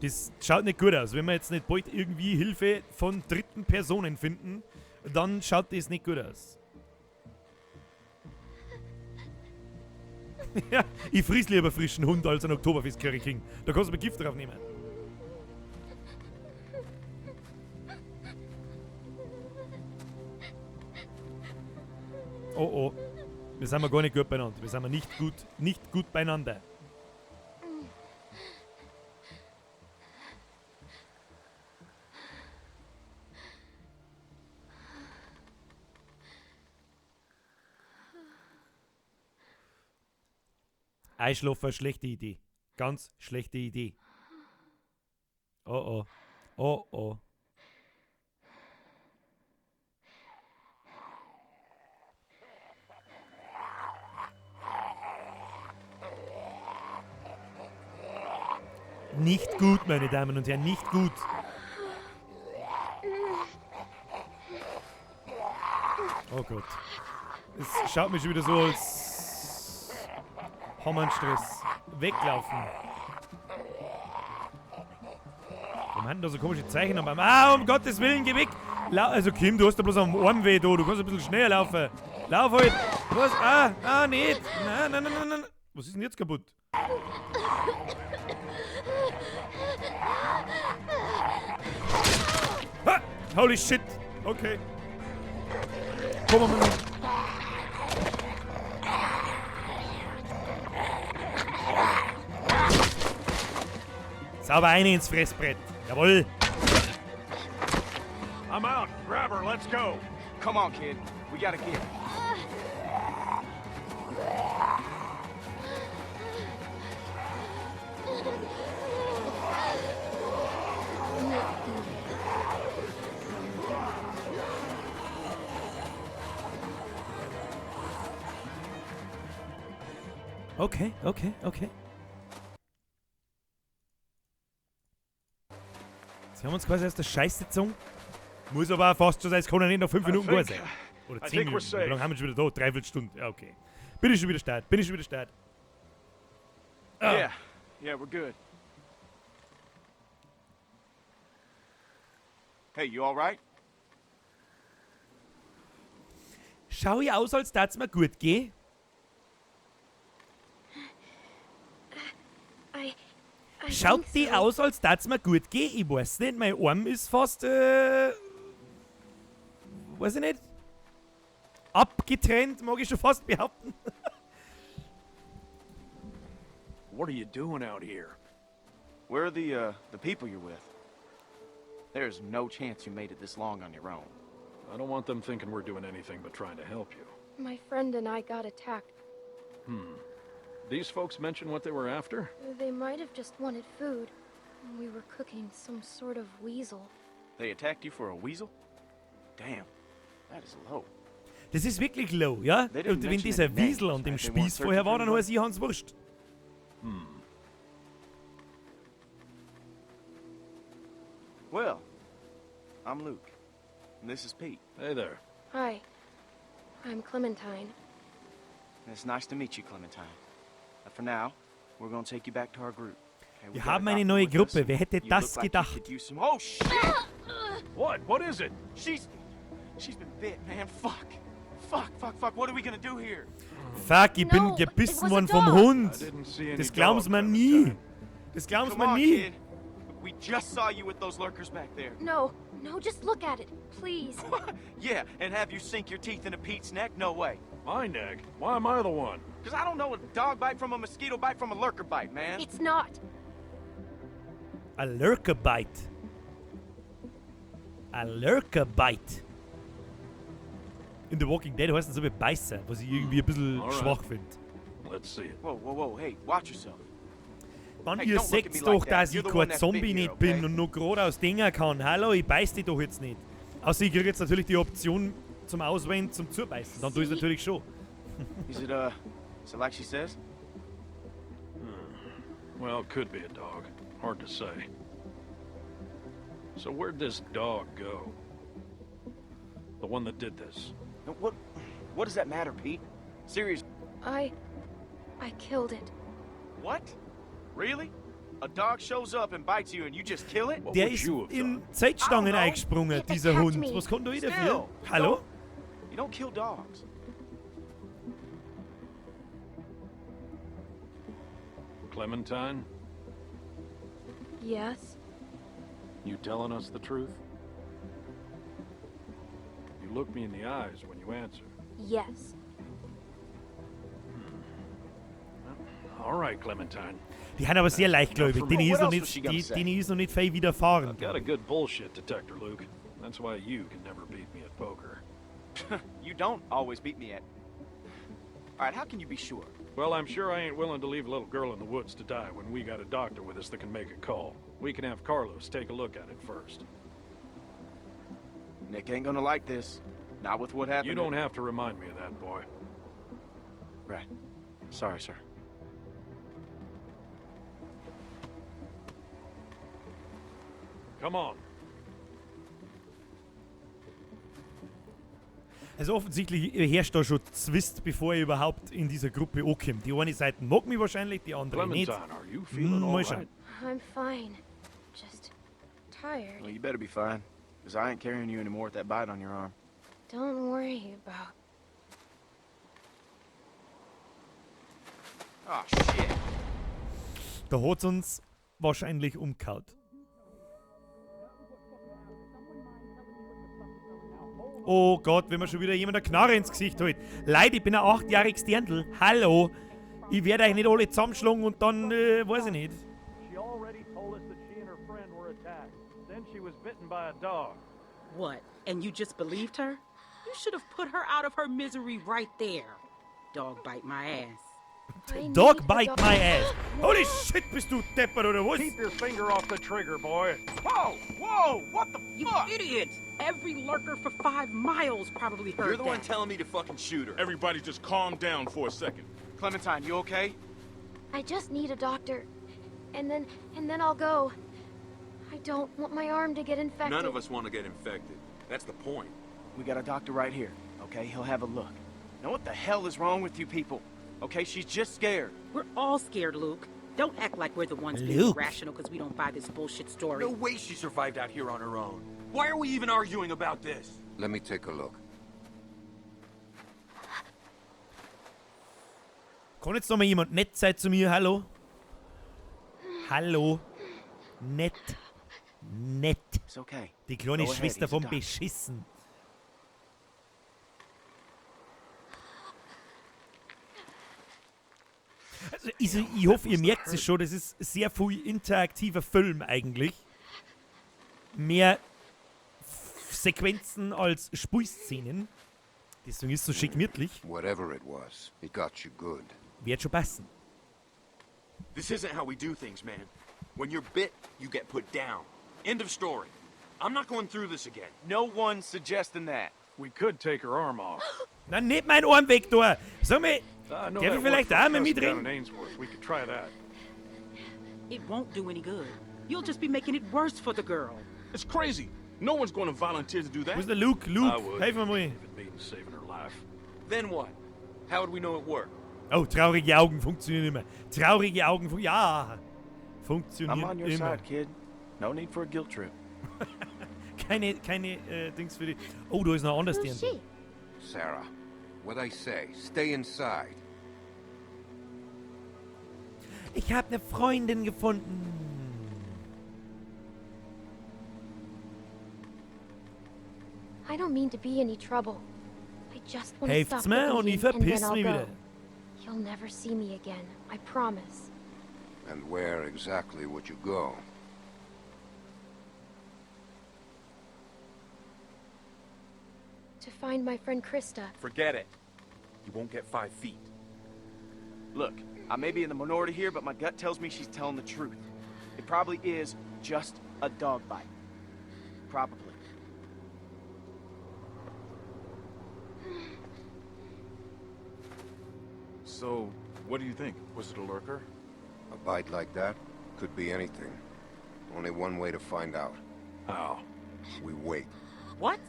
Das schaut nicht gut aus. Wenn wir jetzt nicht bald irgendwie Hilfe von dritten Personen finden, dann schaut das nicht gut aus. Ja, ich friss lieber frischen Hund als einen Oktoberfest Curry King. Da kannst du mir Gift drauf nehmen. Oh oh. Wir sind gar nicht gut beieinander. Wir sind nicht gut beieinander. Einschlafen, schlechte Idee. Ganz schlechte Idee. Oh oh. Oh oh. Nicht gut, meine Damen und Herren, nicht gut. Oh Gott. Es schaut mir schon wieder so, als haben wir einen Stress. Weglaufen. Warum haben da so komische Zeichen am Arm? Ah, um Gottes Willen, geh weg! Also Kim, du hast da bloß am Arm weh, du. Du kannst ein bisschen schneller laufen. Lauf halt! Was? Ah, ah, nicht! Nein, nein, nein, nein, nein. Was ist denn jetzt kaputt? Ha! Holy shit! Okay. Komm mal. Sauber eine ins Fressbrett. Jawohl. I'm out. Grab her. Let's go. Come on, kid. We gotta get. Okay, okay, okay. Sie haben uns quasi aus der Scheiße gezogen. Muss aber auch fast schon sein, es kann ja nicht noch 5 Minuten gut sein. Oder I 10 think we're Minuten. Wie safe. lange haben wir schon wieder da? Dreiviertel Stunde. Ja, okay. Bin ich schon wieder start? Bin ich schon wieder start? Ah. Yeah, we're good. Hey, you all right? Schau ich aus, als tät's mir gut gehen? I Schaut think die so. aus, als tät's mir gut gehen? Ich weiß nicht, mein Arm ist fast, weiß ich nicht. Abgetrennt, mag ich schon fast behaupten. What are you doing out here? Where are the people you're with? There's no chance you made it this long on your own. I don't want them thinking we're doing anything but trying to help you. My friend and I got attacked. These folks mention what they were after? They might have just wanted food. We were cooking some sort of weasel. They attacked you for a weasel? Damn, that is low. Das ist wirklich low, ja? They didn't Und wenn mention dieser any names, Wiesel an dem right? They weren't Spieß vorher searching war, for dann anybody? heißt ich Hans Wurst. Well, I'm Luke, and this is Pete. Hey there. Hi. I'm Clementine. And it's nice to meet you, Clementine. But for now, we're gonna take you back to our group. Okay, we Wir got a haben eine doctor neue with us. Gruppe. Wer hätte You das look like you gedacht? could use some- Oh shit! What? What is it? She's been bit, man. Fuck. Fuck, fuck, fuck. What are we gonna do here? Fuck, ich bin No, it gebissen was a worden vom dog. Hund. I didn't see any Das glauben's dog, mir nie. Clementine. Das glauben's Come mir on, nie. kid. We just saw you with those lurkers back there. No, no, just look at it, please. Yeah, and have you sink your teeth into Pete's neck? No way. My neck? Why am I the one? Because I don't know a dog bite from a mosquito bite from a lurker bite, man. It's not. A lurker bite. A lurker bite. In The Walking Dead heißen sie so wie Beißer, was ich irgendwie ein bisschen Alright. schwach finde. Let's see it. Whoa, whoa, whoa. Hey, watch yourself. Mann, Hey, ihr don't look at seht's me doch, like that. dass You're ich the kein one that's Zombie bit here, nicht bin okay? und nur geradeaus denken kann. Hallo, ich beiß dich doch jetzt nicht. Außer ich krieg jetzt natürlich die Option zum Auswählen, zum Zubeißen. Dann tue ich's See? natürlich schon. Is it like she says? Well, could be a dog. Hard to say. So where'd this dog go? The one that did this. No, what does that matter, Pete? Serious. I killed it. What? Really? A dog shows up and bites you and you just kill it? What Der would ist you have in done? Zeltstangen I don't know. eingesprungen, It dieser attacked Hund. me. Was kann da ich dafür? Still, Hallo? You don't kill dogs. Clementine, Yes? you telling us the truth? You look me in the eyes when you answer. Yes. All right, Clementine. Die haben aber sehr leichtgläubig. Denen What ist noch else was she nicht, gonna die, say? denen ist noch nicht viel widerfahren. I've got a good bullshit detector, Luke. That's why you can never beat me at poker. You don't always beat me at. All right, how can you be sure? Well, I'm sure I ain't willing to leave a little girl in the woods to die when we got a doctor with us that can make a call. We can have Carlos take a look at it first. Nick ain't gonna like this. Not with what happened. You don't have to remind me of that, boy. Right. Sorry, sir. Come on. Also offensichtlich herrscht da schon Zwist, bevor ich überhaupt in dieser Gruppe ankomme. Die eine Seite mag mich wahrscheinlich, die andere nicht. Clementine, are you feeling all Mal schauen. right? I'm fine. Just tired. Well, you better be fine, because I ain't carrying you anymore with that bite on your arm. Don't worry about. Oh, shit. Da hat's uns wahrscheinlich umgehauen. Oh Gott, wenn mir schon wieder jemand eine Knarre ins Gesicht hält. Leute, ich bin ein 8-jähriges Dirndl. Hallo. Ich werde euch nicht alle zusammenschlagen und dann, weiß ich nicht. She already told us that she and her friend were attacked. Then she was bitten by a dog. What? And you just believed her? You should have put her out of her misery right there. Dog bite my ass. I need Dog a bite doc- my ass. Holy shit, bist du deppert oder was? Keep your finger off the trigger, boy. Whoa! Whoa! What the You fuck? idiot! Every lurker for 5 miles probably heard You're the one that. telling me to fucking shoot her. Everybody just calm down for a second. Clementine, you okay? I just need a doctor. And then I'll go. I don't want my arm to get infected. None of us want to get infected. That's the point. We got a doctor right here, okay? He'll have a look. Now what the hell is wrong with you people? Okay, she's just scared. We're all scared, Luke. Don't act like we're the ones being Luke. irrational because we don't buy this bullshit story. No way she survived out here on her own. Why are we even arguing about this? Let me take a look. Kann jetzt noch mal jemand nett sein zu mir? Hallo? Hallo? Nett. Nett. It's okay. Die kleine Go ahead, Schwester he's a vom doctor. Beschissen. Also ich hoffe, ihr merkt es schon, das ist sehr viel interaktiver Film eigentlich. Mehr Sequenzen als Spielszenen. Deswegen ist es so schick gemütlich. Whatever it was, it got you good. Wird schon passen. This isn't how we do things, man. When you're bit, you get put down. End of story. I'm not going through this again. No one's suggesting that. We could take her arm off. Na, nicht mein Arm weg da! Sag mal, I know darf that ich worked vielleicht for auch mal a cousin down mitreden? in Ainsworth. We could try that. It won't do any good. You'll just be making it worse for the girl. It's crazy. No one's going to volunteer to do that. Wo ist der Luke? I Luke, would, helf mir mal. if it means saving her life. Then what? How would we know it worked? Oh, traurige Augen funktionieren immer. Traurige Augen ja, I'm funktionieren on your immer. side, kid. No need for a guilt trip. Keine Dings für die. Oh, da ist noch anders Who's drin. she? Sarah, what I say, stay inside. Ich habe eine Freundin gefunden. I don't mean to be any trouble. I just want to Helft's stop the mir und ich bleeding, and then verpiss I'll mich go. wieder. You'll never see me again. I promise. And where exactly would you go? To find my friend Krista. Forget it. You won't get 5 feet. Look, I may be in the minority here, but my gut tells me she's telling the truth. It probably is just a dog bite. Probably. So, what do you think? Was it a lurker? A bite like that could be anything. Only one way to find out. How? We wait. What?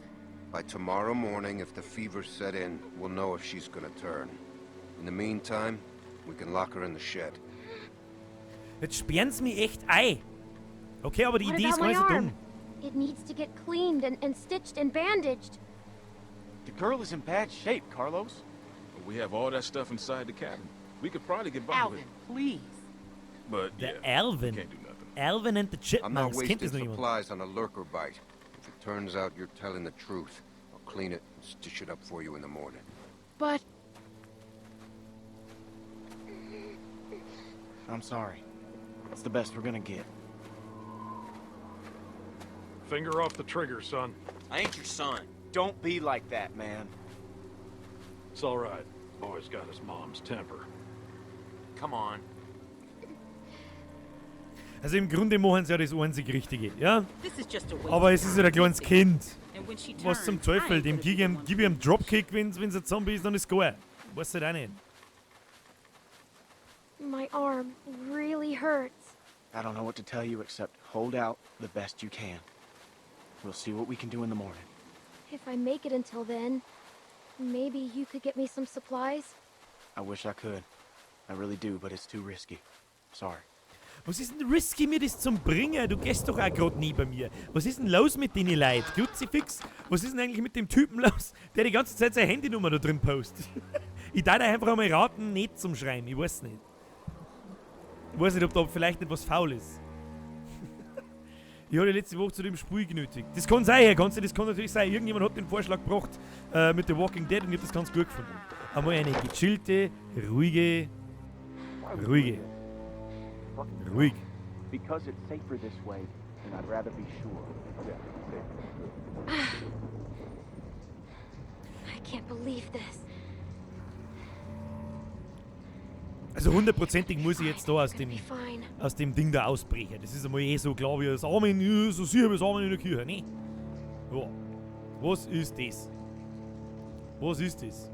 By tomorrow morning, if the fever set in, we'll know if she's gonna turn. In the meantime, we can lock her in the shed. Jetzt sperren sie mich echt ein. Okay, aber die What Idee ist about gar my nicht so arm? dumm. It needs to get cleaned and stitched and bandaged. The girl is in bad shape, Carlos. We have all that stuff inside the cabin. We could probably get by Alvin, with it. please. But Der yeah, Alvin. can't do nothing. Alvin and the I'm not Chipmunks. Kennt wasting das noch jemand? supplies on a lurker bite. If it turns out you're telling the truth, I'll clean it and stitch it up for you in the morning. But I'm sorry. It's the best we're gonna get. Finger off the trigger, son. I ain't your son. Don't be like that, man. It's all right. Boy's got his mom's temper. Come on. Also im Grunde machen sie ja das einzig Richtige, ja? this is just a waste Aber of es ist ja time. ein kleines Kind. And when she Was zum turns, I Teufel, ain't dem gonna gib be ich the ihm, one gib ich ihm Dropkick, wenn's ein Zombie ist, dann ist geil. Weiß halt auch nicht. My arm really hurts. I don't know what to tell you except hold out the best you can. We'll see what we can do in the morning. If I make it until then, maybe you could get me some supplies? I wish I could. I really do, but it's too risky. Sorry. Was ist denn risky, mir das zum Bringen? Du gehst doch auch grad nie bei mir. Was ist denn los mit den Leuten? Kruzifix? Was ist denn eigentlich mit dem Typen los, der die ganze Zeit seine Handynummer da drin postet? Ich darf einfach einmal raten, nicht zum Schreiben. Ich weiß nicht. Ich weiß nicht, ob da vielleicht etwas faul ist. Ich hatte letzte Woche zu dem Spiel genötigt. Das kann sein, Herr Konsti, das kann natürlich sein. Irgendjemand hat den Vorschlag gebracht mit The Walking Dead und ich hab das ganz gut gefunden. Einmal eine gechillte, ruhige, ruhige, ruhig. Because it's safer this way, and I'd rather be sure. I can't believe this. Also hundertprozentig muss ich jetzt da Be fine. aus dem Ding da ausbrechen. Das ist einmal eh so klar wie das Amen, ja, so sicher wie das Amen in der Kirche, ne? Ja. Was ist das? Was ist das?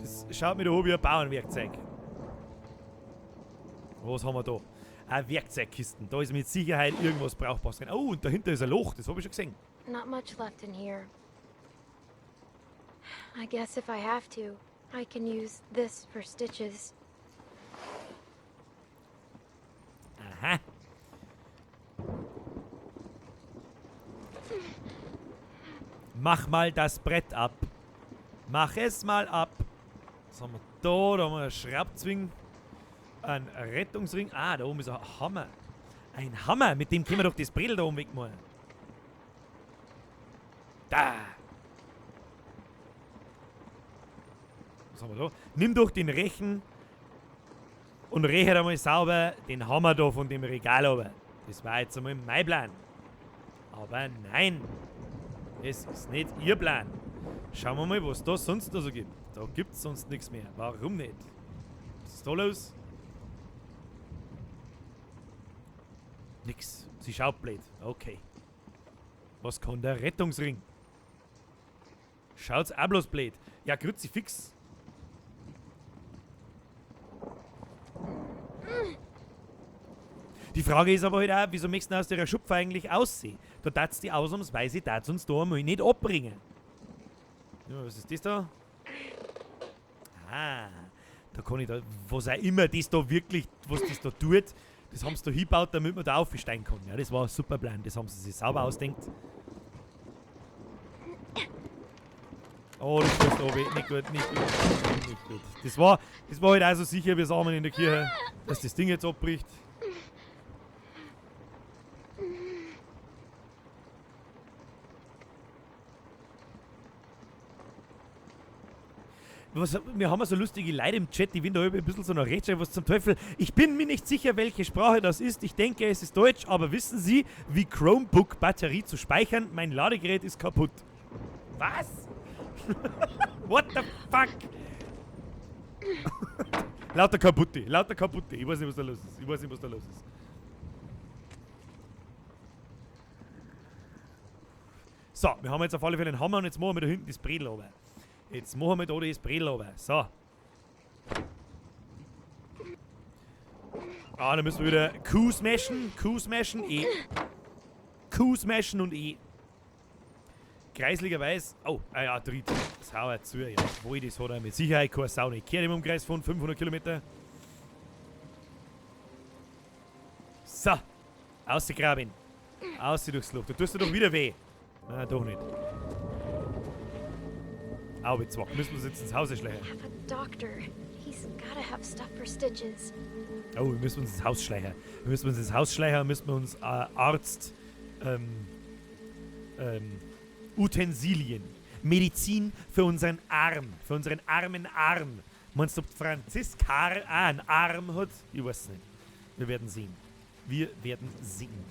Das schaut mir da an wie ein Bauernwerkzeug. Was haben wir da? Eine Werkzeugkisten. Da ist mit Sicherheit irgendwas Brauchbares drin. Oh, und dahinter ist ein Loch. Das habe ich schon gesehen. Not much left in here. I guess if I have to, I can use this for stitches. Aha. Mach mal das Brett ab. Mach es mal ab. Was haben wir da? Da haben wir einen Schraubzwing. Ein Rettungsring. Ah, da oben ist ein Hammer. Ein Hammer, mit dem können wir doch das Bredel da oben wegmachen. Da. Was haben wir da? Nimm doch den Rechen und räche einmal sauber den Hammer da von dem Regal runter. Das war jetzt einmal mein Plan. Aber nein, es ist nicht ihr Plan. Schauen wir mal, was da sonst noch so gibt. Da gibt's sonst nichts mehr. Warum nicht? Was ist da los? Nix. Sie schaut blöd. Okay. Was kann der Rettungsring? Schaut's auch bloß blöd. Ja, Kruzifix. Die Frage ist aber halt auch, wieso möchtest du aus der Schupfe eigentlich aussehen? Da darfst die ausnahmsweise darfst uns da einmal nicht abbringen. Ja, was ist das da? Ah, da kann ich da, was auch immer das da wirklich, was das da tut, das haben sie da hingebaut, damit man da aufsteigen kann. Ja, das war ein super Plan, das haben sie sich sauber ausgedacht. Oh, das ist runter. Nicht gut, nicht gut, nicht gut. Das war halt auch so sicher wie Samen in der Kirche, dass das Ding jetzt abbricht. Was, wir haben ja so lustige Leute im Chat, die da ein bisschen so nach rechts schauen, was zum Teufel. Ich bin mir nicht sicher, welche Sprache das ist. Ich denke, es ist Deutsch, aber wissen Sie, wie Chromebook-Batterie zu speichern? Mein Ladegerät ist kaputt. Was? What the fuck? Lauter kaputte, lauter kaputte. Ich weiß nicht, was da los ist. Ich weiß nicht, was da los ist. So, wir haben jetzt auf alle Fälle einen Hammer und jetzt machen wir da hinten das Bredel runter. Jetzt machen wir da das Bredel runter. So. Ah, dann müssen wir wieder Q smashen, Q smashen, E. Q smashen und E. Kreisligerweise. Oh, ah ja, Tritt. Das hau er zu. Ja, wohl, das hat er mit Sicherheit keine Sau nicht. Kehrt im Umkreis von 500 Kilometer. So. Ausgegraben. Außer durchs Loch. Da tust du doch wieder weh. Na, doch nicht. Au, jetzt müssen wir uns jetzt ins Haus schleichen. Oh, wir müssen uns ins Haus schleichen. Wir müssen uns ins Haus schleichen, müssen wir uns Arzt, Utensilien, Medizin für unseren Arm, für unseren armen Arm. Meinst du, ob Franziska auch einen Arm hat? Ich weiß es nicht. Wir werden sehen. Wir werden sehen.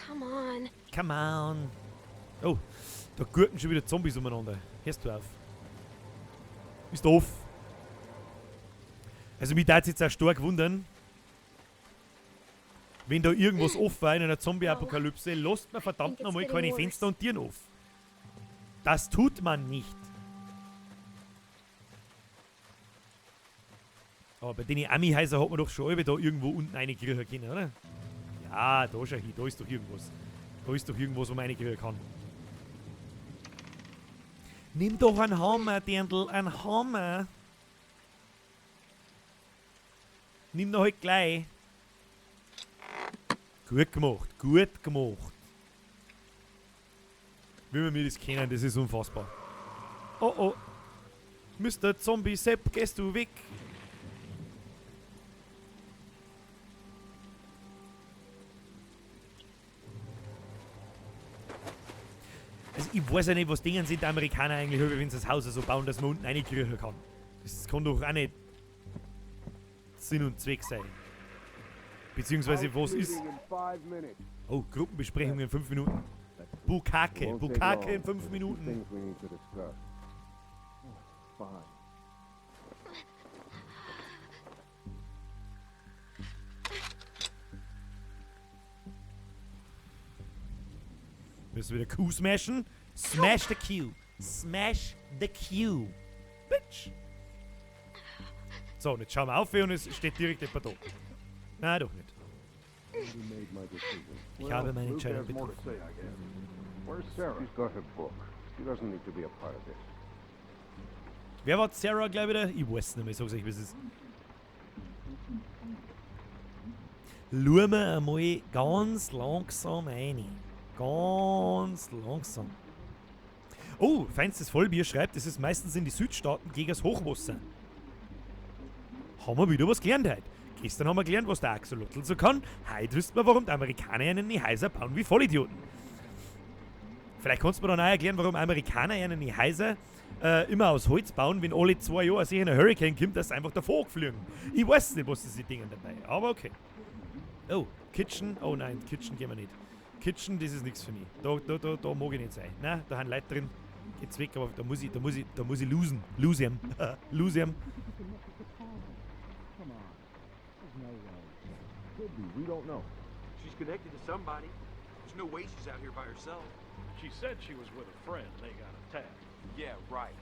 Come on. Come on. Oh, da gurken schon wieder Zombies umeinander. Hörst du auf? Ist doof. Also mich würde es jetzt auch stark wundern, wenn da irgendwas offen war in einer Zombie-Apokalypse, lasst man verdammt nochmal keine Fenster und Türen auf. Das tut man nicht. Aber bei den Ami-Häusern hat man doch schon alle da irgendwo unten reinkriechen können, oder? Ja, da schau hin, da ist doch irgendwas. Da ist doch irgendwas, wo man reinkriechen kann. Nimm doch einen Hammer, Dirndl, einen Hammer. Nimm doch halt gleich. Gut gemacht, gut gemacht. Wie wir mir das kennen, das ist unfassbar. Oh oh. Mr. Zombie Sepp, gehst du weg? Also ich weiß ja nicht, was Dingen sind die Amerikaner eigentlich, wenn sie das Haus so bauen, dass man unten reinkriechen kann. Das kann doch auch nicht Sinn und Zweck sein. Beziehungsweise, was ist... Oh, Gruppenbesprechung in 5 Minuten. Bukake, Bukake in 5 Minuten. Müssen wir wieder Q smashen? Smash the Q. Smash the Q. Bitch. So, und jetzt schauen wir auf und es steht direkt jemand da. Nein, doch nicht. Ich habe meine Entscheidung getroffen. Where's Sarah? She's got her book. She doesn't need to be a part of this. Wer war Sarah gleich wieder? Ich weiß nicht mehr, ich sag's euch, wie es ist. Schauen wir einmal ganz langsam rein. Ganz langsam. Oh, feinstes Vollbier schreibt, es ist meistens in die Südstaaten gegen das Hochwasser. Haben wir wieder was gelernt heute. Gestern haben wir gelernt, was der Axolotl so kann. Heute wissen wir, warum die Amerikaner ihnen die Häuser bauen wie Vollidioten. Vielleicht kannst du mir dann auch erklären, warum Amerikaner ihnen die Häuser immer aus Holz bauen, wenn alle 2 Jahre sich ein Hurricane kommt, dass sie einfach davor fliegen. Ich weiß nicht, was sie sich dingen dabei, aber okay. Oh, Kitchen. Oh nein, Kitchen gehen wir nicht. Kitchen, das ist nichts für mich. Da mag ich nicht sein. Nein, da haben Leute drin. Geht's weg, aber da muss ich losen. Lose him. Lose him. We don't know. She's connected to somebody. There's no way she's out here by herself. She said she was with a friend. They got attacked. Yeah, right.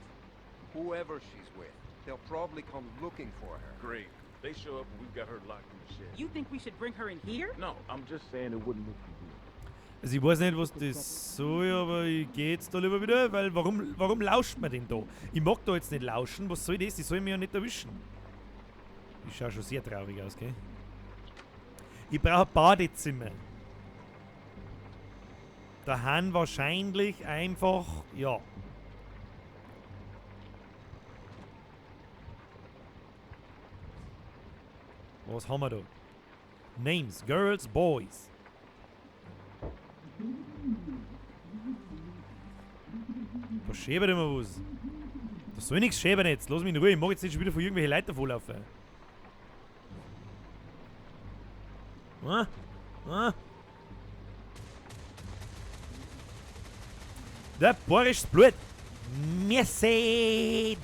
Whoever she's with, they'll probably come looking for her. Great. They show up and we've got her locked in the shed. You think we should bring her in here? No, I'm just saying it wouldn't look good. Also ich weiß nicht, was das soll, aber ich geh jetzt da lieber wieder, weil warum lauscht man denn da? Ich mag da jetzt nicht lauschen, was soll das? Ich soll mich ja nicht erwischen. Ich schau schon sehr traurig aus, gell? Ich brauche ein Badezimmer. Da haben wahrscheinlich einfach, ja. Was haben wir da? Names, Girls, Boys. Da schäbert immer was. Da soll nichts schäbern jetzt. Lass mich in Ruhe. Ich mag jetzt nicht schon wieder von irgendwelchen Leuten davonlaufen. Ah? Ah? Der bayerisches Blut. Merci.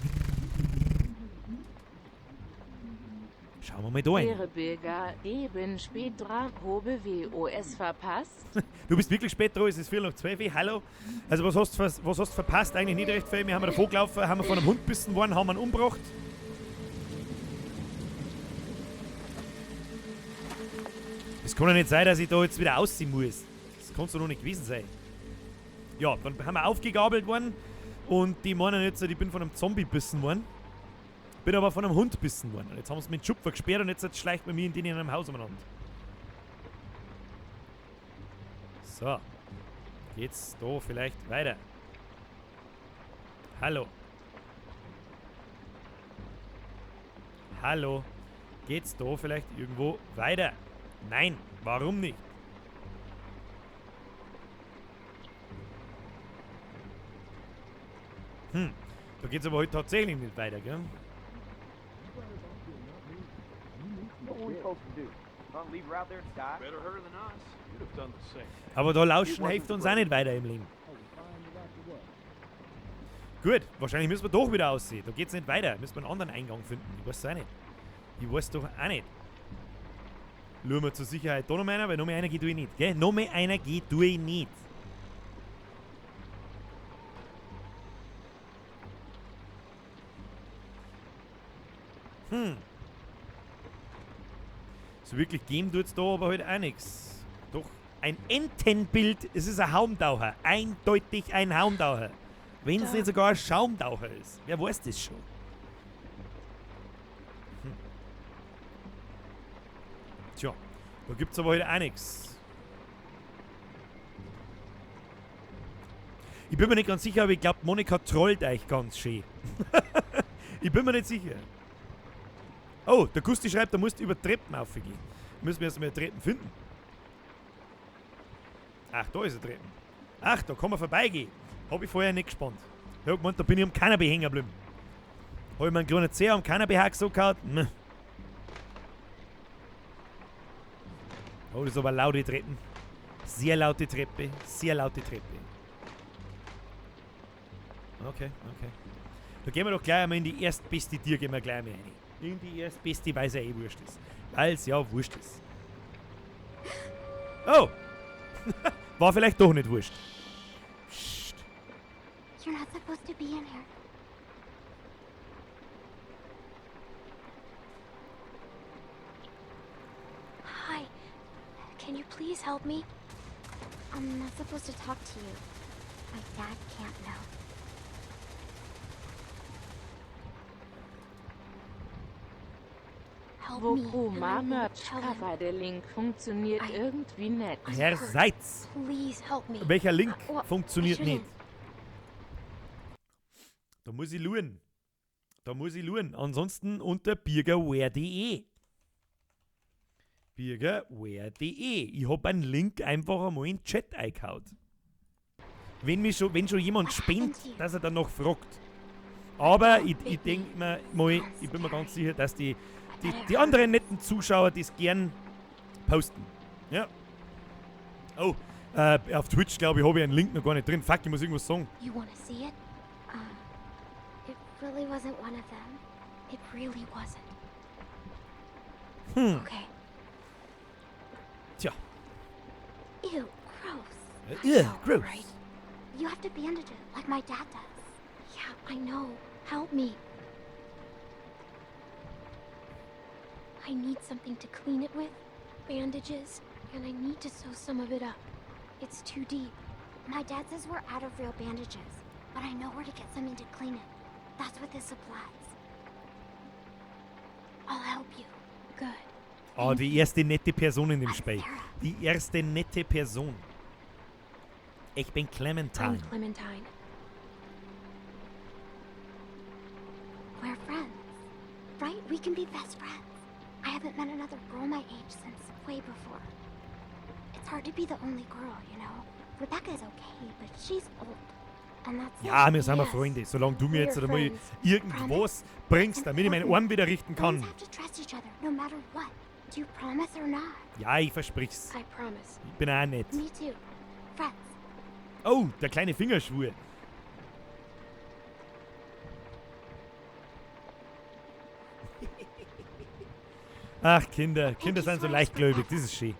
Schauen wir mal da rein. Ehre eben spät dran, Probe WOS verpasst. Du bist wirklich spät dran, es ist 12:15. Hallo. Also was hast du verpasst? Eigentlich nicht recht viel. Wir haben davor gelaufen, haben wir von einem Hund bissen worden, haben ihn umgebracht. Es kann ja nicht sein, dass ich da jetzt wieder aussehen muss. Das kann doch noch nicht gewesen sein. Ja, dann haben wir aufgegabelt worden und die meinen jetzt, ich bin von einem Zombie bissen worden. Bin aber von einem Hund bissen worden. Und jetzt haben sie mich mit Schupfer gesperrt und jetzt schleicht man mich in denen in einem Haus umeinander. So. Geht's da vielleicht weiter? Hallo. Hallo. Geht's da vielleicht irgendwo weiter? Nein, warum nicht? Hm, da geht's aber heute tatsächlich nicht weiter, gell? Aber da lauschen hilft uns auch nicht weiter im Leben. Gut, wahrscheinlich müssen wir doch wieder aussehen. Da geht's nicht weiter. Müssen wir einen anderen Eingang finden. Ich weiß es auch nicht. Ich weiß doch auch nicht. Schauen wir zur Sicherheit da noch mal einer, weil noch mehr einer geht durch nicht. Gell? Noch mehr einer geht durch nicht. Hm. So wirklich geben tut's da aber halt auch nichts. Doch, ein Entenbild, es ist ein Haumtaucher. Eindeutig ein Haumtaucher. Wenn es nicht sogar ein Schaumtaucher ist. Wer weiß das schon? Hm. Tja, da gibt's aber halt auch nichts. Ich bin mir nicht ganz sicher, aber ich glaube, Monika trollt euch ganz schön. Ich bin mir nicht sicher. Oh, der Gusti schreibt, da musst du über Treppen raufgehen. Müssen wir erstmal Treppen finden. Ach, da ist eine Treppen. Ach, da kann man vorbeigehen. Hab ich vorher nicht gespannt. Ich hab gemeint, da bin ich am Cannabis hängen geblieben. Hab ich mir einen kleinen Zeher am Cannabis so gehauen. Oh, das ist aber laute Treppen. Sehr laute Treppe. Sehr laute Treppe. Okay, okay. Da gehen wir doch gleich einmal in die erstbeste Tür, gehen wir gleich einmal rein. In die erstbeste, weil es ja eh wurscht ist. Weil es ja wurscht ist. Oh! War vielleicht doch nicht wurscht. Psst. You're not supposed to be in here. Can you please help me? I'm not supposed to talk to you. My dad can't know. Help me, and Wo I won't Merch tell him. Cover, der Link funktioniert irgendwie nicht. Herr Seitz. Please help me. Welcher Link Well, I funktioniert shouldn't. nicht? Da muss ich luren. Da muss ich luren. Ansonsten unter birgerware.de. Birgerware.de. Ich hab einen Link einfach einmal in den Chat eingehauen. Wenn, mich schon, wenn schon jemand spinnt, dass er dann noch fragt. Aber ich denke mir mal, ich bin mir ganz sicher, dass die anderen netten Zuschauer das gern posten. Ja. Oh, auf Twitch, glaube ich, habe ich einen Link noch gar nicht drin. Fuck, ich muss irgendwas sagen. You want to see it? It really wasn't one of them. It really wasn't. Okay. Tja. Ew, gross. Ew, I know, gross. Right? You have to bandage it like my dad does. Yeah, I know. Help me. I need something to clean it with, bandages, and I need to sew some of it up. It's too deep. My dad says we're out of real bandages, but I know where to get something to clean it. That's what this supplies. I'll help you. Good. Ah, die erste nette Person in dem Spiel. Die erste nette Person. Ich bin Clementine. I'm Clementine. We're friends, right? We can be best friends. I haven't met another girl my age since way before. It's hard to be the only girl, you know? Rebecca's okay, but she's old. And that's Ja, it. wir sind mal Yes. Freunde. Solange du mir We're jetzt einmal friends. irgendwas bringst, damit ich meinen Arm wieder richten kann. Friends have to trust each other, no matter what. Do you promise or not? Ja, ich versprich's. I promise. Ich bin auch nett. Me too. Friends. Oh, der kleine Fingerschwur. Ach, Kinder. Kinder sind so leichtgläubig. Das ist schön.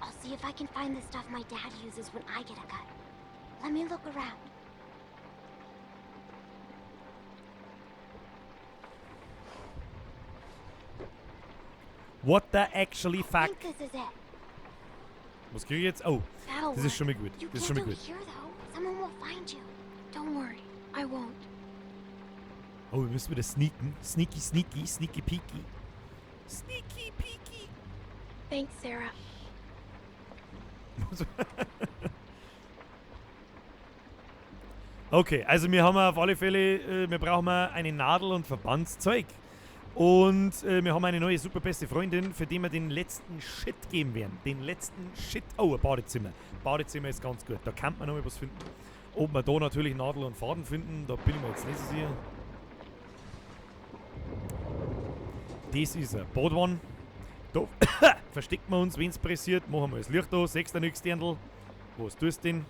I'll see if I can find the stuff my dad uses when I get a cut. Let me look around. What the actually I fuck? think this is it. Was krieg ich jetzt? Oh, That'll das ist schon mal work. gut. You Das ist can't schon mal do gut. it here though. Someone will find you. Don't worry, I won't. Oh, wir müssen wieder sneaken. Sneaky, sneaky, sneaky peaky. Sneaky peaky. Thanks, Sarah. Okay, also wir haben auf alle Fälle, wir brauchen eine Nadel und Verbandszeug. Und wir haben eine neue super beste Freundin, für die wir den letzten Shit geben werden. Den letzten Shit. Oh, ein Badezimmer. Badezimmer ist ganz gut. Da kann man noch mal was finden. Ob wir da natürlich Nadel und Faden finden, da bin ich mir jetzt nicht so sicher. Das ist eine Badwanne. Da verstecken wir uns, wenn's pressiert. Machen wir das Licht da. Sechster nix, Dirndl. Was tust du denn?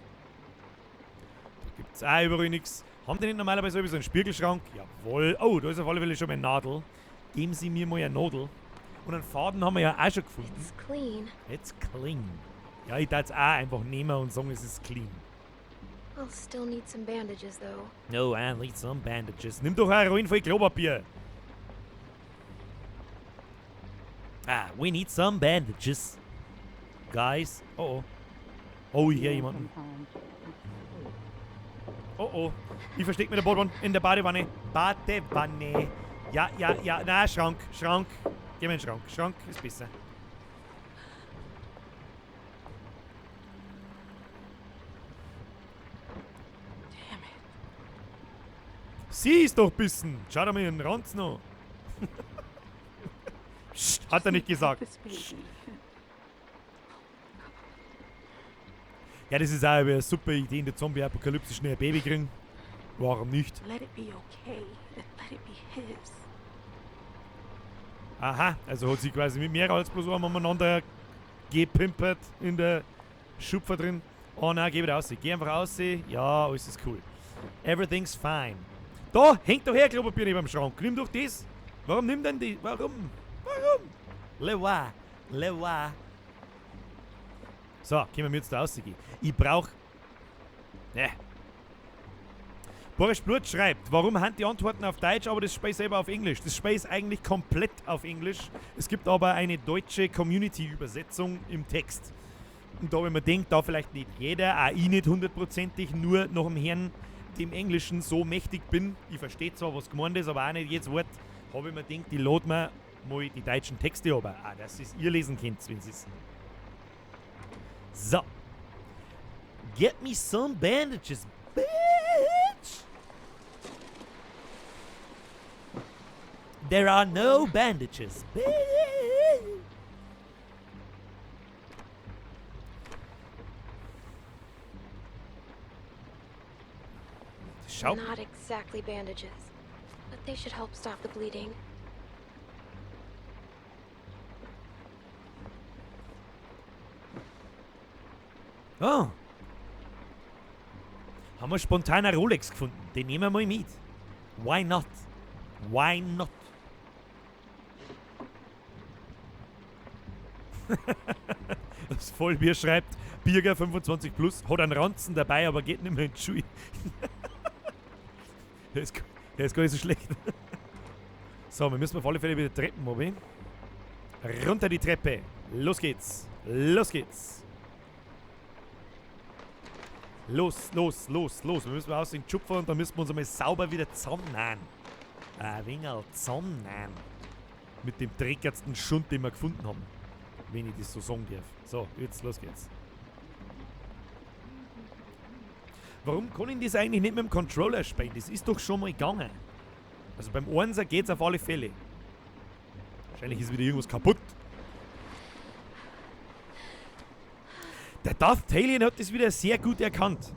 Da gibt's auch überall nix. Haben die nicht normalerweise sowieso einen Spiegelschrank? Jawohl. Oh, da ist auf alle Fälle schon mal eine Nadel. Geben Sie mir mal eine Nadel. Und einen Faden haben wir ja auch schon gefunden. It's clean. It's clean. Ja, ich darf es auch einfach nehmen und sagen, es ist clean. I'll still need some bandages though. No, I need some bandages. Nimm doch auch eine Rollen voll Klopapier. Ah, we need some bandages. Guys. Oh oh. Oh, ich höre jemanden. Oh oh. Ich versteck mir der Badewanne. In der Badewanne. Badewanne. Ja, ja, ja. Na, Schrank. Schrank. Geh mir einen Schrank. Schrank ist besser. Sie ist doch bissen. Schau dir mal ihren Ranzen an. Psst, hat er nicht gesagt. Ja, das ist auch eine super Idee in der Zombie-Apokalypse, schnell ein Baby kriegen. Warum nicht? Let it be okay. Let it be his. Aha, also hat sie quasi mit mehr als bloß einmal umeinander gepimpert in der Schupfer drin. Oh nein, geh wieder raus. Geh einfach raus. Ja, alles ist cool. Everything's fine. Da, hängt doch her, Klopapier neben dem Schrank. Nimm doch das. Warum nimm denn die? Warum? Warum? Lewa. Lewa. So, können wir jetzt da rausgehen. Ich brauch... Ne. Boris Blut schreibt, warum haben die Antworten auf Deutsch, aber das Spiel selber auf Englisch? Das Spiel ist eigentlich komplett auf Englisch. Es gibt aber eine deutsche Community-Übersetzung im Text. Und da, wenn man denkt, da vielleicht nicht jeder, auch ich nicht hundertprozentig, nur nach dem Herrn dem Englischen so mächtig bin. Ich verstehe zwar, was gemeint ist, aber auch nicht jedes Wort. Habe ich mir gedacht, die lad mir mal die deutschen Texte aber auch, dass es ihr lesen könnt, wenn es. So. Get me some bandages, bitch! There are no bandages, bitch! Schau. Not exactly bandages, but they should help stop the bleeding. Oh. Haben wir spontan eine Rolex gefunden. Den nehmen wir mal mit. Why not? Why not? Das Vollbier schreibt, Birger 25 plus, hat einen Ranzen dabei, aber geht nicht mehr in die Schule. Der ist gar nicht so schlecht. So, wir müssen auf alle Fälle wieder Treppen, Bobby. Runter die Treppe. Los geht's. Los geht's. Los, los, los, los. Wir müssen aus den Schupfer und dann müssen wir uns einmal sauber wieder zusammennehmen. Ein wenig zusammennehmen. Mit dem dreckigsten Schund, den wir gefunden haben. Wenn ich das so sagen darf. So, jetzt los geht's. Warum kann ich das eigentlich nicht mit dem Controller spielen? Das ist doch schon mal gegangen. Also beim Einser geht's auf alle Fälle. Wahrscheinlich ist wieder irgendwas kaputt. Der Darth Talion hat das wieder sehr gut erkannt.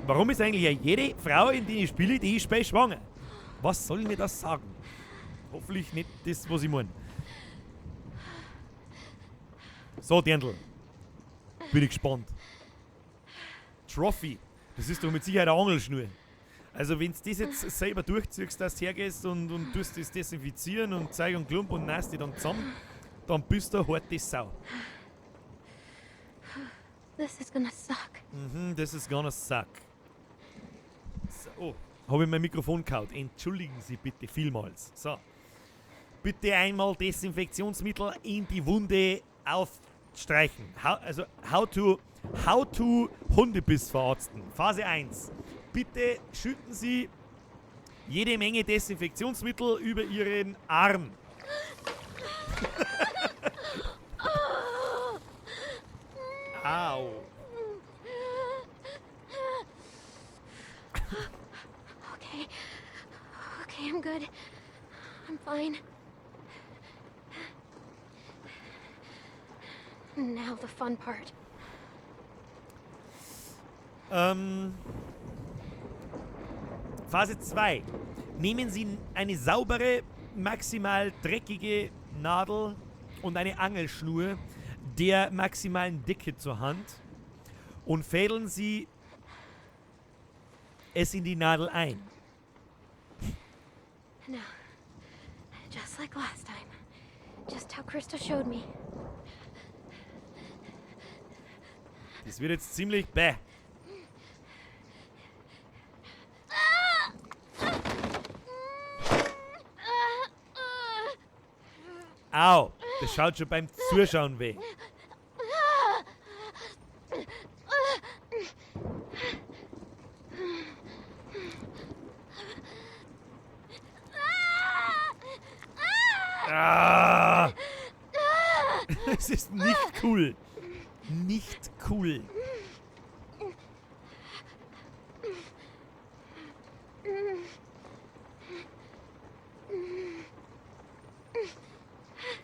Warum ist eigentlich jede Frau, in die ich spiele, die ich spiele, schwanger? Was soll mir das sagen? Hoffentlich nicht das, was ich meine. So, Dirndl. Bin ich gespannt. Trophy. Das ist doch mit Sicherheit eine Angelschnur. Also wenn du das jetzt selber durchziehst, dass du hergehst und tust das desinfizieren und Zeug und Klump und nässt dich dann zusammen, dann bist du eine harte Sau. This is gonna suck. Mhm, this is gonna suck. So, oh, habe ich mein Mikrofon gehauen. Entschuldigen Sie bitte vielmals. So. Bitte einmal Desinfektionsmittel in die Wunde aufstreichen. How to Hundebiss verarzten. Phase 1. Bitte schütten Sie jede Menge Desinfektionsmittel über Ihren Arm. Au. Okay. Okay, I'm good. I'm fine. Now the fun part. Phase 2. Nehmen Sie eine saubere, maximal dreckige Nadel und eine Angelschnur der maximalen Dicke zur Hand und fädeln Sie es in die Nadel ein. Now, just like last time. Just how Christa showed me. Das wird jetzt ziemlich bäh. Au, das schaut schon beim Zuschauen weh. Ah! Es ist nicht cool. Nicht cool.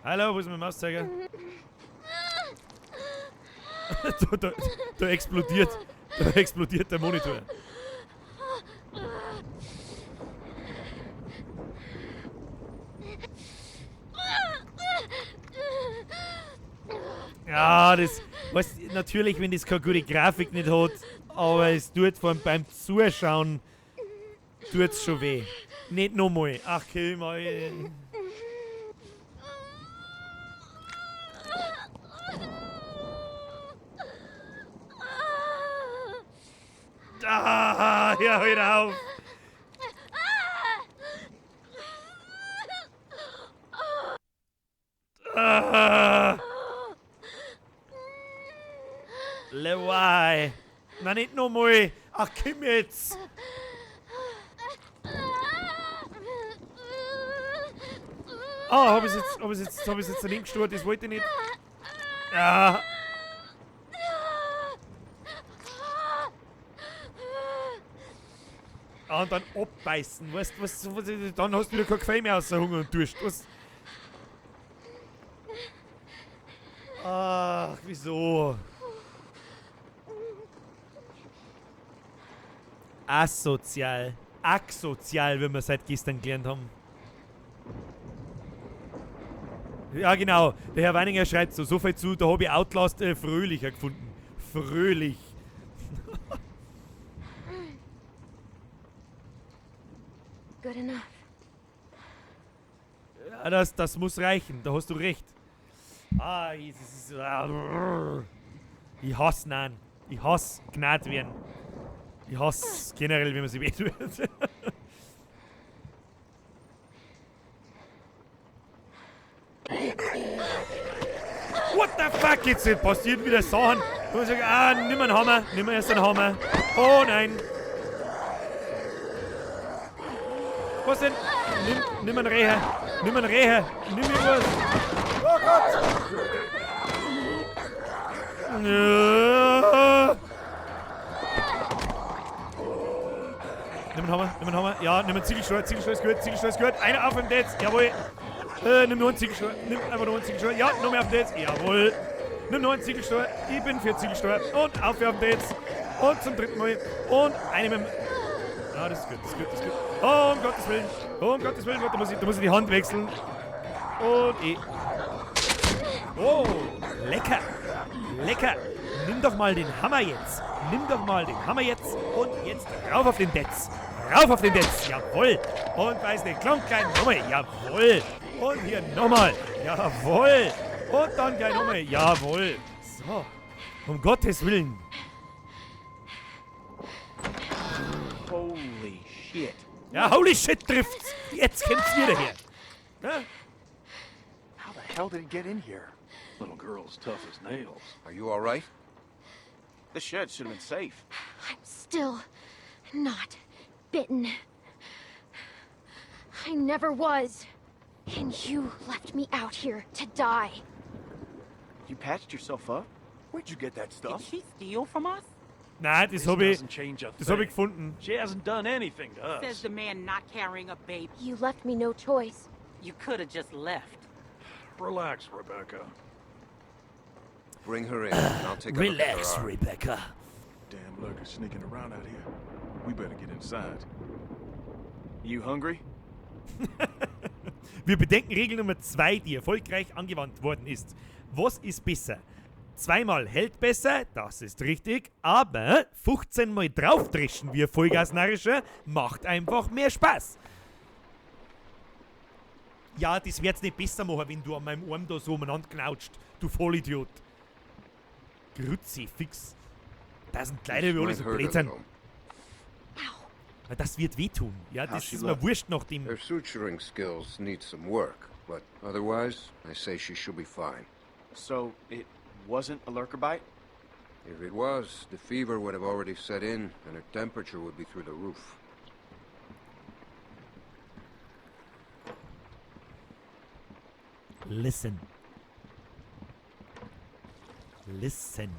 Hallo, wo ist mein Mauszeiger? Da explodiert der Monitor. Ja, das, weißt, natürlich, wenn das keine gute Grafik nicht hat, aber es tut vor allem beim Zuschauen, tut's schon weh. Nicht nochmal. Ach, okay, mal. Ah, ja, hör auf! Ah. Lewei. Na, nicht nochmal. Ach, komm jetzt. Ah, hab ich's jetzt daneben gestört? Das wollte ich nicht. Ah. Ah, und dann abbeißen, weißt du, was, dann hast du wieder kein Gefühl mehr außer Hunger und Durst. Was? Ach, wieso? Asozial. Axozial, wie wir seit gestern gelernt haben. Ja, genau. Der Herr Weininger schreibt so, so viel zu, da habe ich Outlast fröhlicher gefunden. Fröhlich. Good enough. Ja, das muss reichen, da hast du recht. Ah, ich hasse Nein. Ich hasse gnad werden. Ich hasse generell, wenn man sich wehtut. What the fuck? Jetzt passiert wieder Sachen. Und man sagt, ah, nimm einen Hammer, nimm erst einen Hammer. Oh nein. Was denn? Nimm einen Rehe. Nimm einen Rehe. Nimm irgendwas. Oh Gott. Ja. Nimm einen Hammer, nimm einen Hammer. Ja, nimm einen Ziegelstein. Ziegelstein ist gut, Ziegelstein ist gut. Einer auf dem Netz. Jawohl. Nimm nur einen Ziegelstein. Nimm einfach nur einen Ziegelstein. Ja, noch mehr auf dem Netz. Jawohl. Nimm nur einen Ziegelstein. Ich bin für Ziegelstein. Und auf dem Netz. Und zum dritten Mal. Und eine mit dem... Ah, das ist gut, das ist gut, das ist gut. Oh, um Gottes Willen. Oh, um Gottes Willen. Warte, da muss ich die Hand wechseln. Und ich... Oh, lecker. Lecker. Nimm doch mal den Hammer jetzt. Nimm doch mal den Hammer jetzt. Und jetzt rauf auf den Detz. Rauf auf den Detz. Jawohl. Und weiß nicht, klonk, klein, nochmal. Jawohl. Und hier nochmal. Jawohl. Und dann gleich nochmal. Jawohl. So. Um Gottes Willen. Holy shit. Ja, holy shit trifft's. Jetzt kommt's wieder her. Ja? How the hell did it get in here? Little girl's tough as nails. Are you all right? The shed should have been safe. I'm still not bitten. I never was. And you left me out here to die. You patched yourself up? Where'd you get that stuff? Did she steal from us? Nein, das habe ich gefunden. She hasn't done anything to us. Says the man not carrying a baby. You left me no choice. You could have just left. Relax, Rebecca. Bring her in, and I'll take a look at her Relax, arm. Rebecca. Damn lurkers sneaking around out here. We better get inside. You hungry? Wir bedenken Regel Nummer 2, die erfolgreich angewandt worden ist. Was ist besser? Zweimal hält besser, das ist richtig, aber 15 Mal draufdreschen wie Vollgasnarrischer macht einfach mehr Spaß. Ja, das wird's nicht besser machen, wenn du an meinem Arm da so umeinander knautscht, du Vollidiot. Kruzifix. Da sind Kleider, wie alle so blöd sind. Das wird wehtun. Ja, das ist mir wurscht nach dem. Her suturing skills need some work, but otherwise, I say she should be fine. So, it wasn't a lurker bite? If it was, the fever would have already set in and her temperature would be through the roof. Listen. Listen.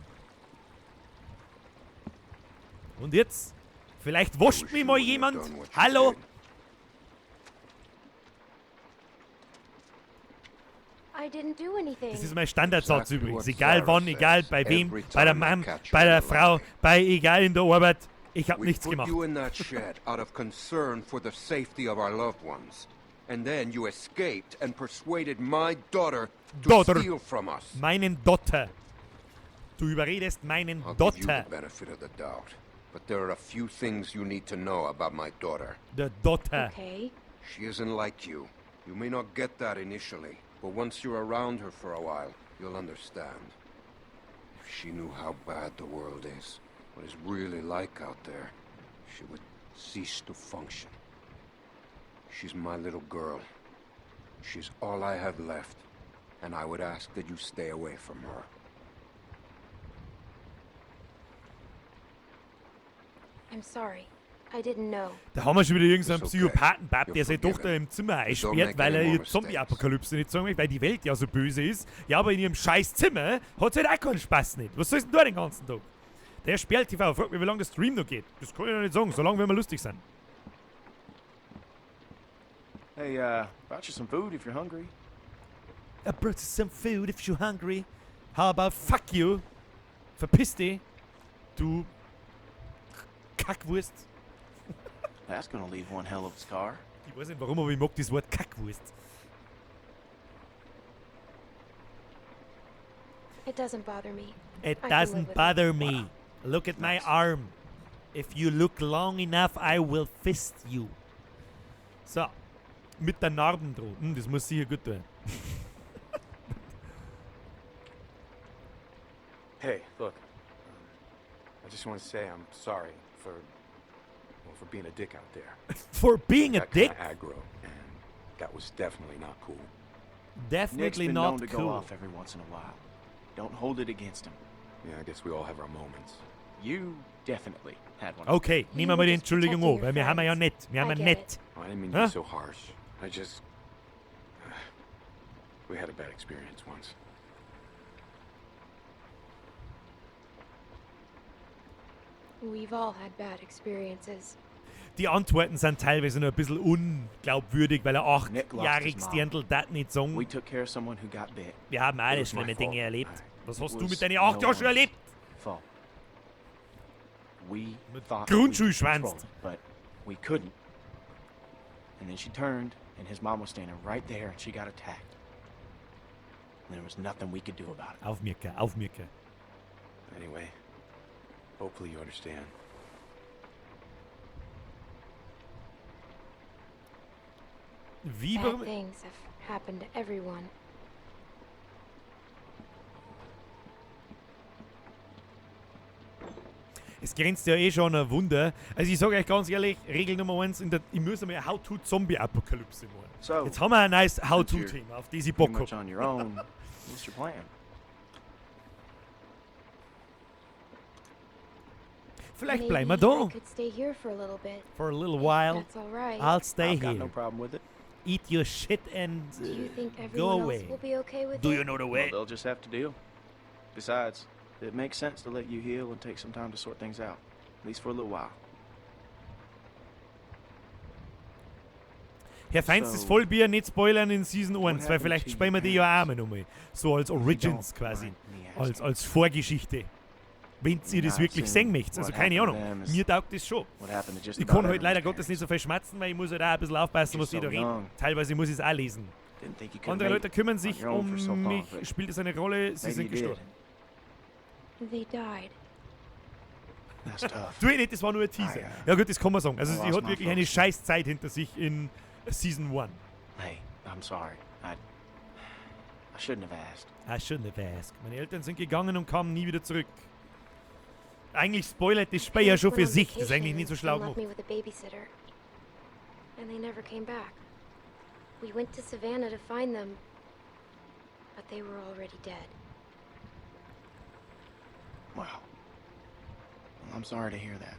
Und jetzt? Vielleicht wascht mich mal jemand. Hallo? I didn't do anything. Das ist mein Standardsatz übrigens. Egal wann, egal bei wem, bei der Mann, bei der Frau, bei egal in der Arbeit. Ich habe nichts gemacht. We put you in that shed out of concern for the safety of our loved ones. And then you escaped and persuaded my daughter to steal from us. Meinen Dotter. Du überredest meinen I'll give you Dotter. the benefit of the doubt. But there are a few things you need to know about my daughter. The daughter. Okay. She isn't like you. You may not get that initially, but once you're around her for a while, you'll understand. If she knew how bad the world is, what it's really like out there, she would cease to function. She's my little girl. She's all I have left. And I would ask that you stay away from her. I'm sorry. I didn't know. Da haben wir schon wieder irgendeinen It's okay. Psychopathen-Bab, der You're seine Tochter forgiven. im Zimmer Don't einsperrt, make weil any er more ihr mistakes. Zombie-Apokalypse nicht sagen möchte, weil die Welt ja so böse ist. Ja, aber in ihrem scheiß Zimmer hat sie halt auch keinen Spaß nicht. Was sollst denn du den ganzen Tag? Der Sperl TV fragt mich, wie lange der Stream noch geht. Das kann ich noch nicht sagen, solange wir mal lustig sind. Hey, brought you some food if you're hungry. I brought you some food if you're hungry. How about fuck you? Verpiss dich, du Kackwurst. That's gonna leave one hell of a scar. Ich weiß nicht warum, aber ich mag das Wort Kackwurst. It doesn't bother me. It I can live doesn't with it. bother me. Look at my arm. If you look long enough, I will fist you. So. Mit der Narben drohen. Das muss sicher gut tun. Hey, look. I just want to say I'm sorry for, well, for being a dick out there. For being a Got kinda dick? aggro, and that was definitely not cool. Definitely Nick's been not known to cool. go off every once in a while. Don't hold it against him. Yeah, I guess we all have our moments. You definitely had one. Okay, nehmen wir mal die Entschuldigung an, weil wir haben ja nett. Wir haben ja nett. I didn't mean to Hä? be so harsh. I just... We had a bad experience once. We've all had bad experiences. Die Antworten sind teilweise noch ein bisschen unglaubwürdig, weil ein Nick lost his achtjähriges mom. Dirndl das nicht sagen. We took care of someone who got bit. Wir haben alle It was my schlimme Dinge fault. erlebt. Was hast It du mit was deinen 8 no Jahren schon one's erlebt? fault. We thought we could Grundschulschwanz. control it, but we couldn't. And then she turned, and his mom was standing right there, and she got attacked. And there was nothing we could do about it. Auf Mirka, auf Mirka. Anyway, hopefully you understand. Wie Bad warum? things have happened to everyone. Es grenzt ja eh schon an ein Wunder. Also ich sage euch ganz ehrlich, Regel Nummer 1, ich muss einmal How-to-Zombie-Apokalypse machen. So, Jetzt haben wir ein nice since How-to-Thema, auf das ich you're Bock pretty much hab. on your own, what's your plan? Vielleicht Maybe bleiben wir da. I could stay here for a little bit. For a little while. That's all right. I'll stay I've got here. no problem with it. Eat your shit and Do you think go everyone away. else will be okay with Do it? you know the way? Well, they'll just have to deal. Besides, it makes sense to let you heal and take some time to sort things out, at least for a little while. Herr Feinstes So, Vollbier, nicht spoilern in Season 1, weil happened vielleicht to your spielen wir die ja auch mal nochmal. So als Origins don't quasi. mind me Als Vorgeschichte. Wenn ihr das I've wirklich seen sehen möchtet. Also what keine happened Ahnung. to them is Mir taugt das schon. what happened to just Ich about kann halt leider everyone's Gottes nicht so viel schmatzen, weil ich muss halt auch ein bisschen aufpassen, You're was ich so da rede. young. Teilweise muss ich es auch lesen. Didn't think you could've Andere made Leute it kümmern on sich your own um for so long, mich. but Spielt es eine Rolle? Sie maybe sind you did. gestorben. They died. That's tough. Tu ich nicht, das war nur ein Teaser. I, Ja gut, das kann man sagen. Also I sie lost hat my wirklich eine folks. scheiß Zeit hinter sich in Season 1. Hey, I'm sorry. I shouldn't have asked. I shouldn't have asked. Meine Eltern sind gegangen und kamen nie wieder zurück. Eigentlich spoilert das Spiel ja Parents schon went für on sich. Das ist eigentlich vacation nicht so schlau and left gemacht. me with a babysitter. And they never came back. We went to Savannah to find them, but they were already dead. Wow. Well, I'm sorry to hear that.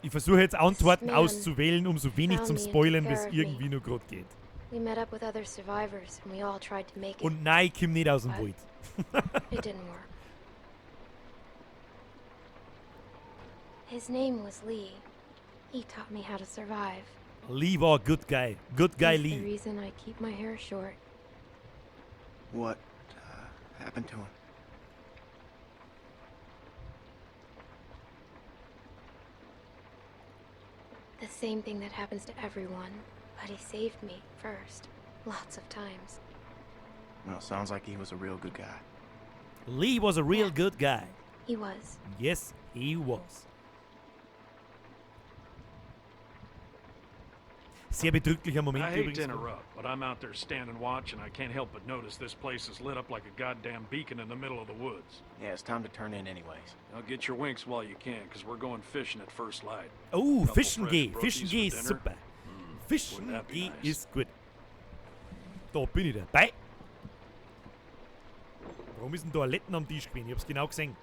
Ich versuche jetzt Antworten Man auszuwählen, um so wenig found zum me and Spoilern, took wie es care of me. irgendwie nur gerade geht. We met up with other survivors and we all tried to make it. Und nein, ich komm nicht aus dem Wald. It didn't work. His name was Lee. He taught me how to survive. Lee war good guy. Good guy He's the Lee. reason I keep my hair short. What happened to him? The same thing that happens to everyone. But he saved me first. Lots of times. Well, sounds like he was a real good guy. Lee was a real good guy. He was. Yes, he was. Sehr bedrücklicher Moment I hate übrigens. to interrupt, but I'm out there standing watch, and I can't help but notice this place is lit up like a goddamn beacon in the middle of the woods. Yeah, it's time to turn in anyways. Now get your winks while you can, because we're going fishing at first light. Oh, Couple Fischen fresh geh. brookies Fischen for geh ist dinner. super. Fischen Wouldn't that be geh nice? ist gut. Da bin ich dabei. Warum ist denn Toiletten am Tisch gewesen? Ich hab's genau gesehen.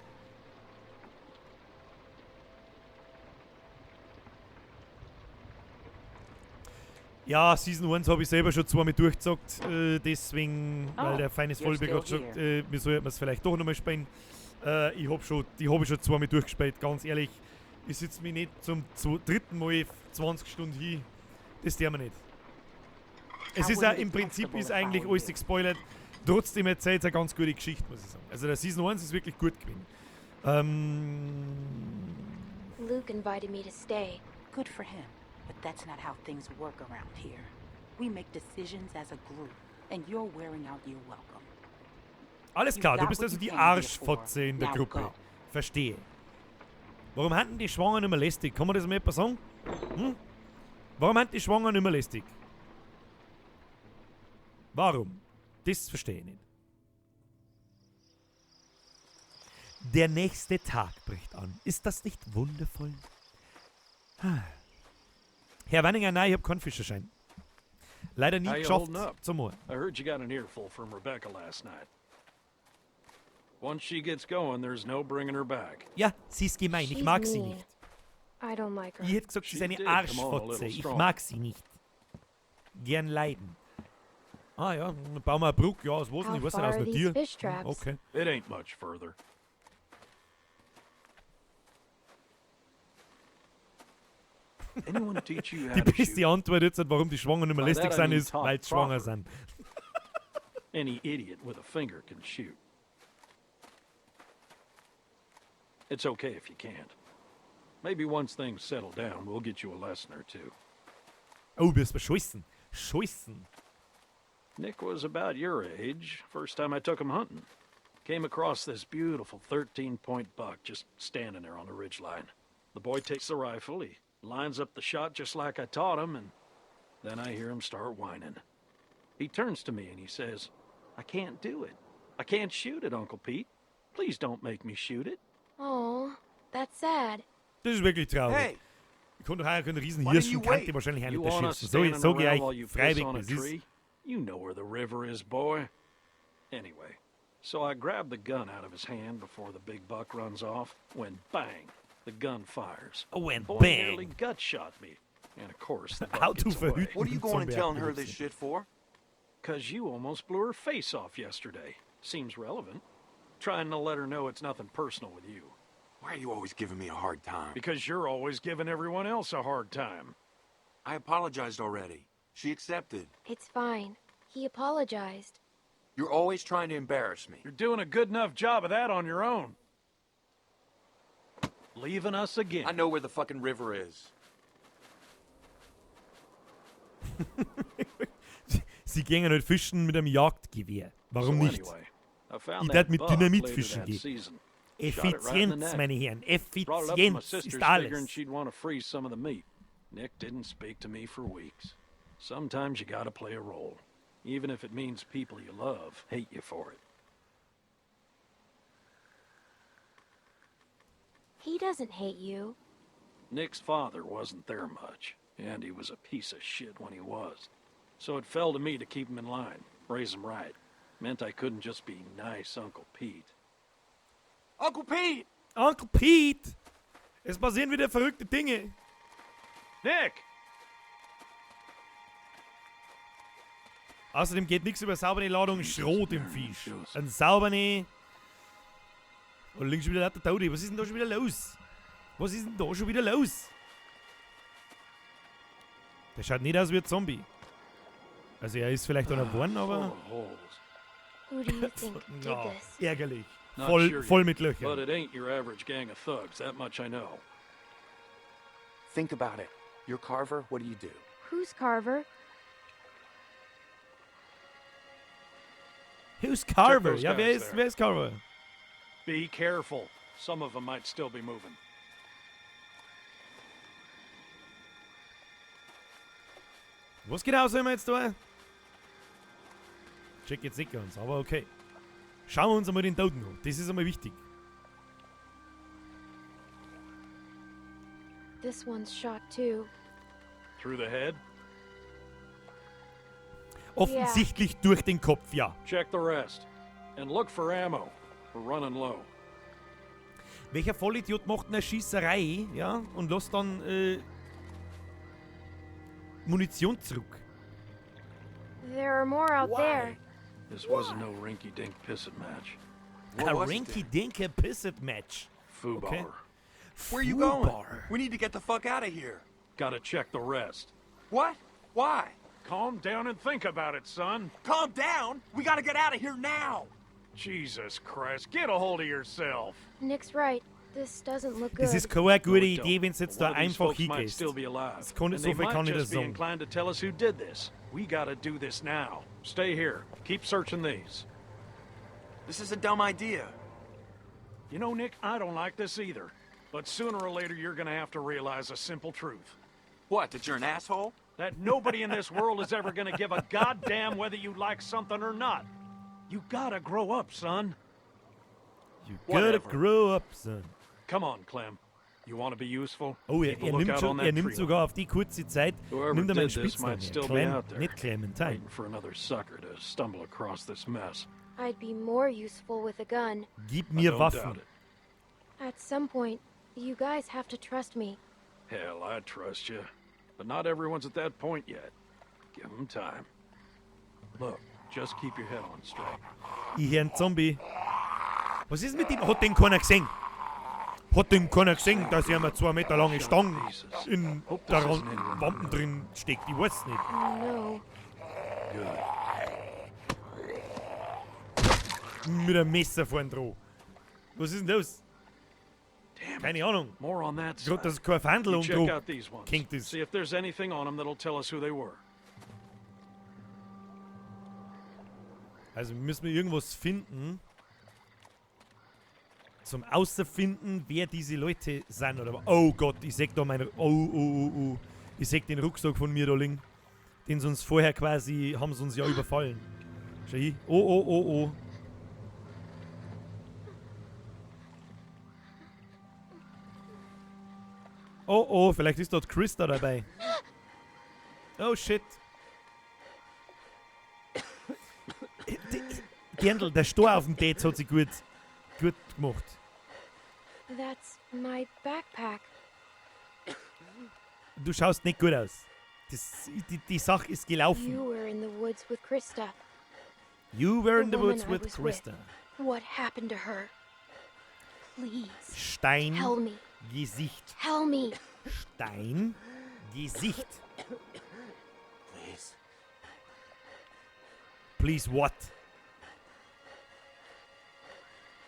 Ja, Season 1 habe ich selber schon zweimal durchgezockt, deswegen, Oh, weil der feine you're Vollberg hat still gesagt, here. wir sollten es vielleicht doch nochmal spielen. Ich hab schon, die habe ich schon zweimal durchgespielt, ganz ehrlich. Ich sitze mich nicht zum dritten Mal 20 Stunden hin. Das tun wir nicht. Es I ist auch, wouldn't be im Prinzip comfortable ist if I eigentlich were alles you. gespoilert. Trotzdem erzählt es eine ganz gute Geschichte, muss ich sagen. Also der Season 1 ist wirklich gut gewesen. Luke invited me to stay. Good for him, but that's not how things work around here. We make decisions as a group, and you're wearing out your welcome. Alles You klar, du got bist what also you die came here for. Arschfotze in der Now Gruppe. go. Verstehe. Warum haben die Schwangeren immer lästig? Kann man das mal jemand sagen? Hm? Warum haben die Schwangeren immer lästig? Warum? Das verstehe ich nicht. Der nächste Tag bricht an. Ist das nicht wundervoll? Herr Wanninger, nein, ich hab keinen Fischerschein. Leider nie How you geschafft holding up? zum Moor. I heard you got an earful from Rebecca last night. Once she gets going, there's no bringing her back. Ja, sie ist gemein. Ich She's mag sie mean. nicht. I don't like her. Ich hätte gesagt, sie ist She eine did come on a Arschfotze. little Ich strong. mag sie nicht. Gern leiden. Ah ja, dann bauen wir eine Brücke. Ja, aus was denn? How Ich weiß nicht, far aus are einer these Tier. fish traps? Okay. It ain't much further. Anyone teach you how Die to beste shoot? Antwort jetzt, warum die Schwangeren immer By lästig that I sind, mean ist, talk weil sie schwanger proper. sind. Any idiot with a finger can shoot. It's okay if you can't. Maybe once things settle down, we'll get you a lesson or two. Oh, wirst du scheißen. Scheißen. Nick was about your age, first time I took him hunting. Came across this beautiful 13-point buck just standing there on the ridgeline. The boy takes the rifle, he lines up the shot just like I taught him, and then I hear him start whining. He turns to me and he says, I can't do it. I can't shoot it, Uncle Pete. Please don't make me shoot it. Oh, that's sad. Das ist wirklich traurig. Hey! Ich konnte doch auch einen riesen Why didn't Hirsch you und kannte wait? wahrscheinlich auch You nicht want us erschießen. So, standing sag ich around while euch you piss freiwillig, on a es ist. tree? You know where the river is, boy. Anyway, so I grab the gun out of his hand before the big buck runs off, when bang, the gun fires. Oh, and Boy bang. nearly gut shot me. And of course, the buck How to gets away. verhüten What are you going and telling her this shit for? Cause you almost blew her face off yesterday. Seems relevant. Trying to let her know it's nothing personal with you. Why are you always giving me a hard time? Because you're always giving everyone else a hard time. I apologized already. She accepted. It's fine. He apologized. You're always trying to embarrass me. You're doing a good enough job of that on your own. Leaving us again. I know where the fucking river is. Sie gehen halt fischen mit einem Jagdgewehr. Warum So nicht? anyway, I found Ich that werd mit buck Dynamit later fischen that gehen. season. Shot it right in the Effizienz, neck. meine Herren. Brought it up to my Effizienz sister's, ist alles. figuring she'd want to freeze some of the meat. Nick didn't speak to me for weeks. Sometimes you gotta play a role, even if it means people you love hate you for it. He doesn't hate you. Nick's father wasn't there much, and he was a piece of shit when he was. So it fell to me to keep him in line, raise him right. Meant I couldn't just be nice Uncle Pete. Uncle Pete! Uncle Pete! Es passieren wieder verrückte Dinge. Nick! Außerdem geht nichts über saubere Ladung Schrot im Fisch. Ein saubere. Und links schon wieder lauter Tote. Was ist denn da schon wieder los? Was ist denn da schon wieder los? Der schaut nicht aus wie ein Zombie. Also er ist vielleicht einer geworden, aber. Full of holes. Who do you think did Ja, this? ärgerlich. Not Voll, sure voll yet, mit Löchern. But it ain't your average gang of thugs, that much I know. Think about it. You're Carver, what do you do? Who's Carver? Who's Carver? those Ja, wer guys ist, there. wer ist Carver? Be careful. Some of them might still be moving. Was genau sollen wir jetzt da? Check jetzt nicht ganz, aber okay. Schauen wir uns einmal den Toten an. Das ist einmal wichtig. This one's shot too. Through the head? Offensichtlich durch den Kopf, ja. Check the rest. And look for ammo. We're running low. Welcher Vollidiot macht eine Schießerei, ja, und lässt dann Munition zurück? There are more out there. This wasn't no rinky-dink pisset match. A rinky-dink pisset match. Fubar. Okay. Where you going? Fubar. We need to get the fuck out of here. Gotta check the rest. What? Why? Calm down and think about it, son. Calm down? We gotta get out of here now. Jesus Christ, get a hold of yourself. Nick's right. This doesn't look good. Das ist keine gute No, it Idee, don't. wenn du jetzt One da of these einfach folks might hingehst. still be alive. Das kann, And so they viel might kann ich das just be sagen. inclined to tell us who did this. We gotta do this now. Stay here. Keep searching these. This is a dumb idea. You know, Nick, I don't like this either. But sooner or later, you're gonna have to realize a simple truth. What, that you're an asshole? That nobody in this world is ever gonna give a goddamn whether you like something or not. You gotta grow up, son. You gotta Whatever. grow up, son. Come on, Clem. You wanna be useful? Oh, Keep a er nimmt, lookout schon, on that er nimmt tree sogar auf die kurze Zeit, Whoever nimmt er meinen did this Spitznamen. might still be Clem, out there, nicht Clementine. waiting for another sucker to stumble across this mess. I'd be more useful with a gun. Gib I mir don't Waffen. doubt it. At some point, you guys have to trust me. Hell, I trust you. But not everyone's at that point yet. Give 'em time. Look, just keep your head on straight. Ich hör einen Zombie. Was ist mit dem? Hat den keiner gesehen? Hat den keiner gesehen, dass er mir 2 Meter lange Stangen in der Wampen drin steckt? Ich weiß nicht. No. Mit einem Messer vorn dran. Was ist denn los? Keine Ahnung. More on that Gerade, side. dass kein Fändel You um check dran out these ones. gehängt ist. See if there's anything on them that'll tell us who they were. Also müssen wir irgendwas finden, zum Außerfinden, wer diese Leute sind. Oder, oh Gott, ich seh da meine... Oh, oh, oh, oh. Ich seh den Rucksack von mir da liegen. Den sie uns vorher quasi... Haben sie uns ja überfallen. Schau hin. Oh, oh, oh, oh. Oh, oh, vielleicht ist dort Christa dabei. Oh, shit. Dirndl, der Stor auf dem Date hat sich gut gemacht. That's my backpack. Du schaust nicht gut aus. Die Sache ist gelaufen. You were in the woods with Christa. You were in the woman woods I with was Christa. What happened to her? Please. Stein. Tell me. Gesicht. Tell me. Stein. Gesicht. Please. Please what?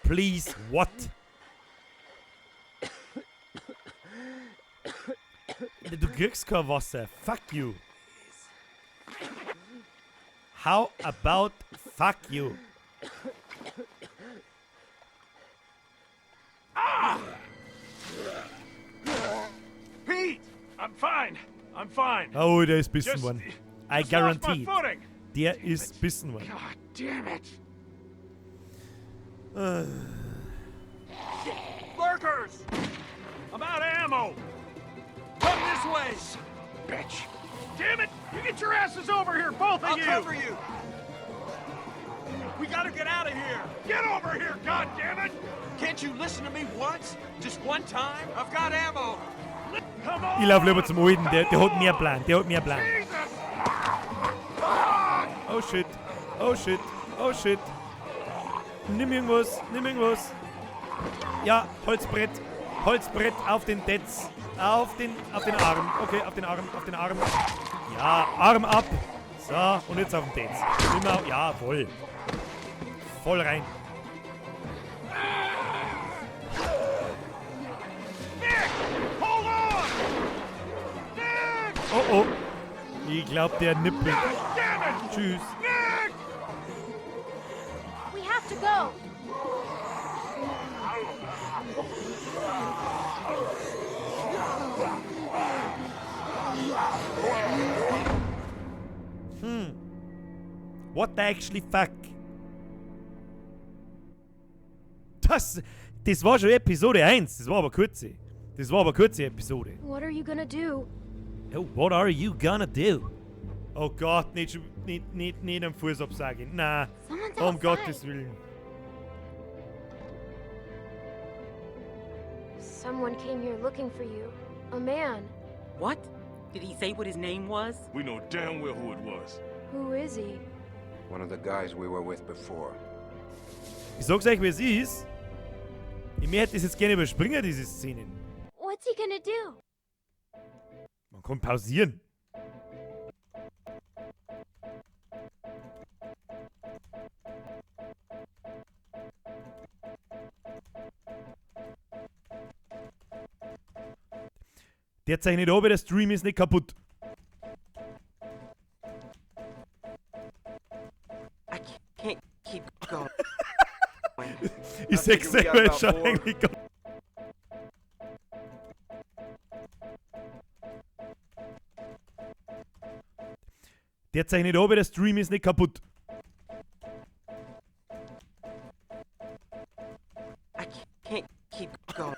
Please what? Du kriegst kein Wasser. Fuck you. How about fuck you? Ah! Pete! I'm fine. I'm fine. Oh, der ist bissen Just- worden. I just lost my guarantee it. footing. Der ist bissen worden. God damn it. Lurkers! I'm out of ammo. Come this way! Bitch. Damn it! You get your asses over here, both of I'll you! cover you! We gotta get out of here! Get over here, goddammit! Can't you listen to me once? Just one time? I've got ammo! Come on! Ich lauf lieber zum Alten, der hat mehr Plan, der hat mehr Plan. Jesus! Oh shit, oh shit, oh shit. Nimm irgendwas, nimm irgendwas. Ja, Holzbrett, Holzbrett auf den Detz, auf den Arm. Okay, auf den Arm, auf den Arm. Ja, Arm ab. So, und jetzt auf den Detz. Nimm auch, ja, voll. Voll rein. Nick! Hold on! Nick! Oh, oh. Ich glaub, der nippelt. Damn it! Tschüss. Nick! We have to go. What the actually fuck? Das war schon Episode 1. Das war aber kurze. Das war aber kurze Episode. What are you gonna do? Oh, what are you gonna do? Oh Gott, nicht, nicht, nicht, nicht am Fuß absagen. Na, Someone's um outside. Gottes Willen. Someone came here looking for you. A man. What? Did he say what his name was? We know damn well who it was. Who is he? One of the guys we were with before. Ich sag's euch, wie es ist. Ich möchte das jetzt gerne überspringen, diese Szenen. What's he gonna do? Man kann pausieren. Der zeichnet ab, der Stream ist nicht kaputt. I can't keep going. Ich seh's selber, es schaut eigentlich ganz. Der zeichnet ab, der Stream ist nicht kaputt. I can't keep going.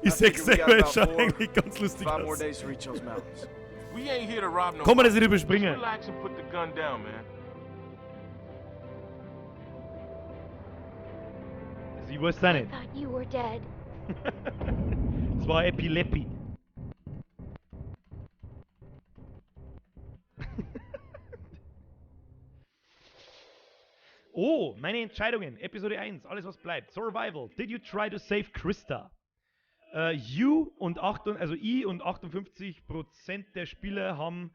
Ich seh's figure we got selber, es about schaut four, eigentlich ganz lustig 5 more aus. days to reach those mountains. We ain't here to rob no. Kann man das nicht überspringen? Just relax and put the gun down, man. Also ich weiß auch nicht. Thought you were dead. Es war Epilepie. Oh, meine Entscheidungen. Episode 1, alles was bleibt. Survival. Did you try to save Christa? You und 8, also I und 58% der Spieler haben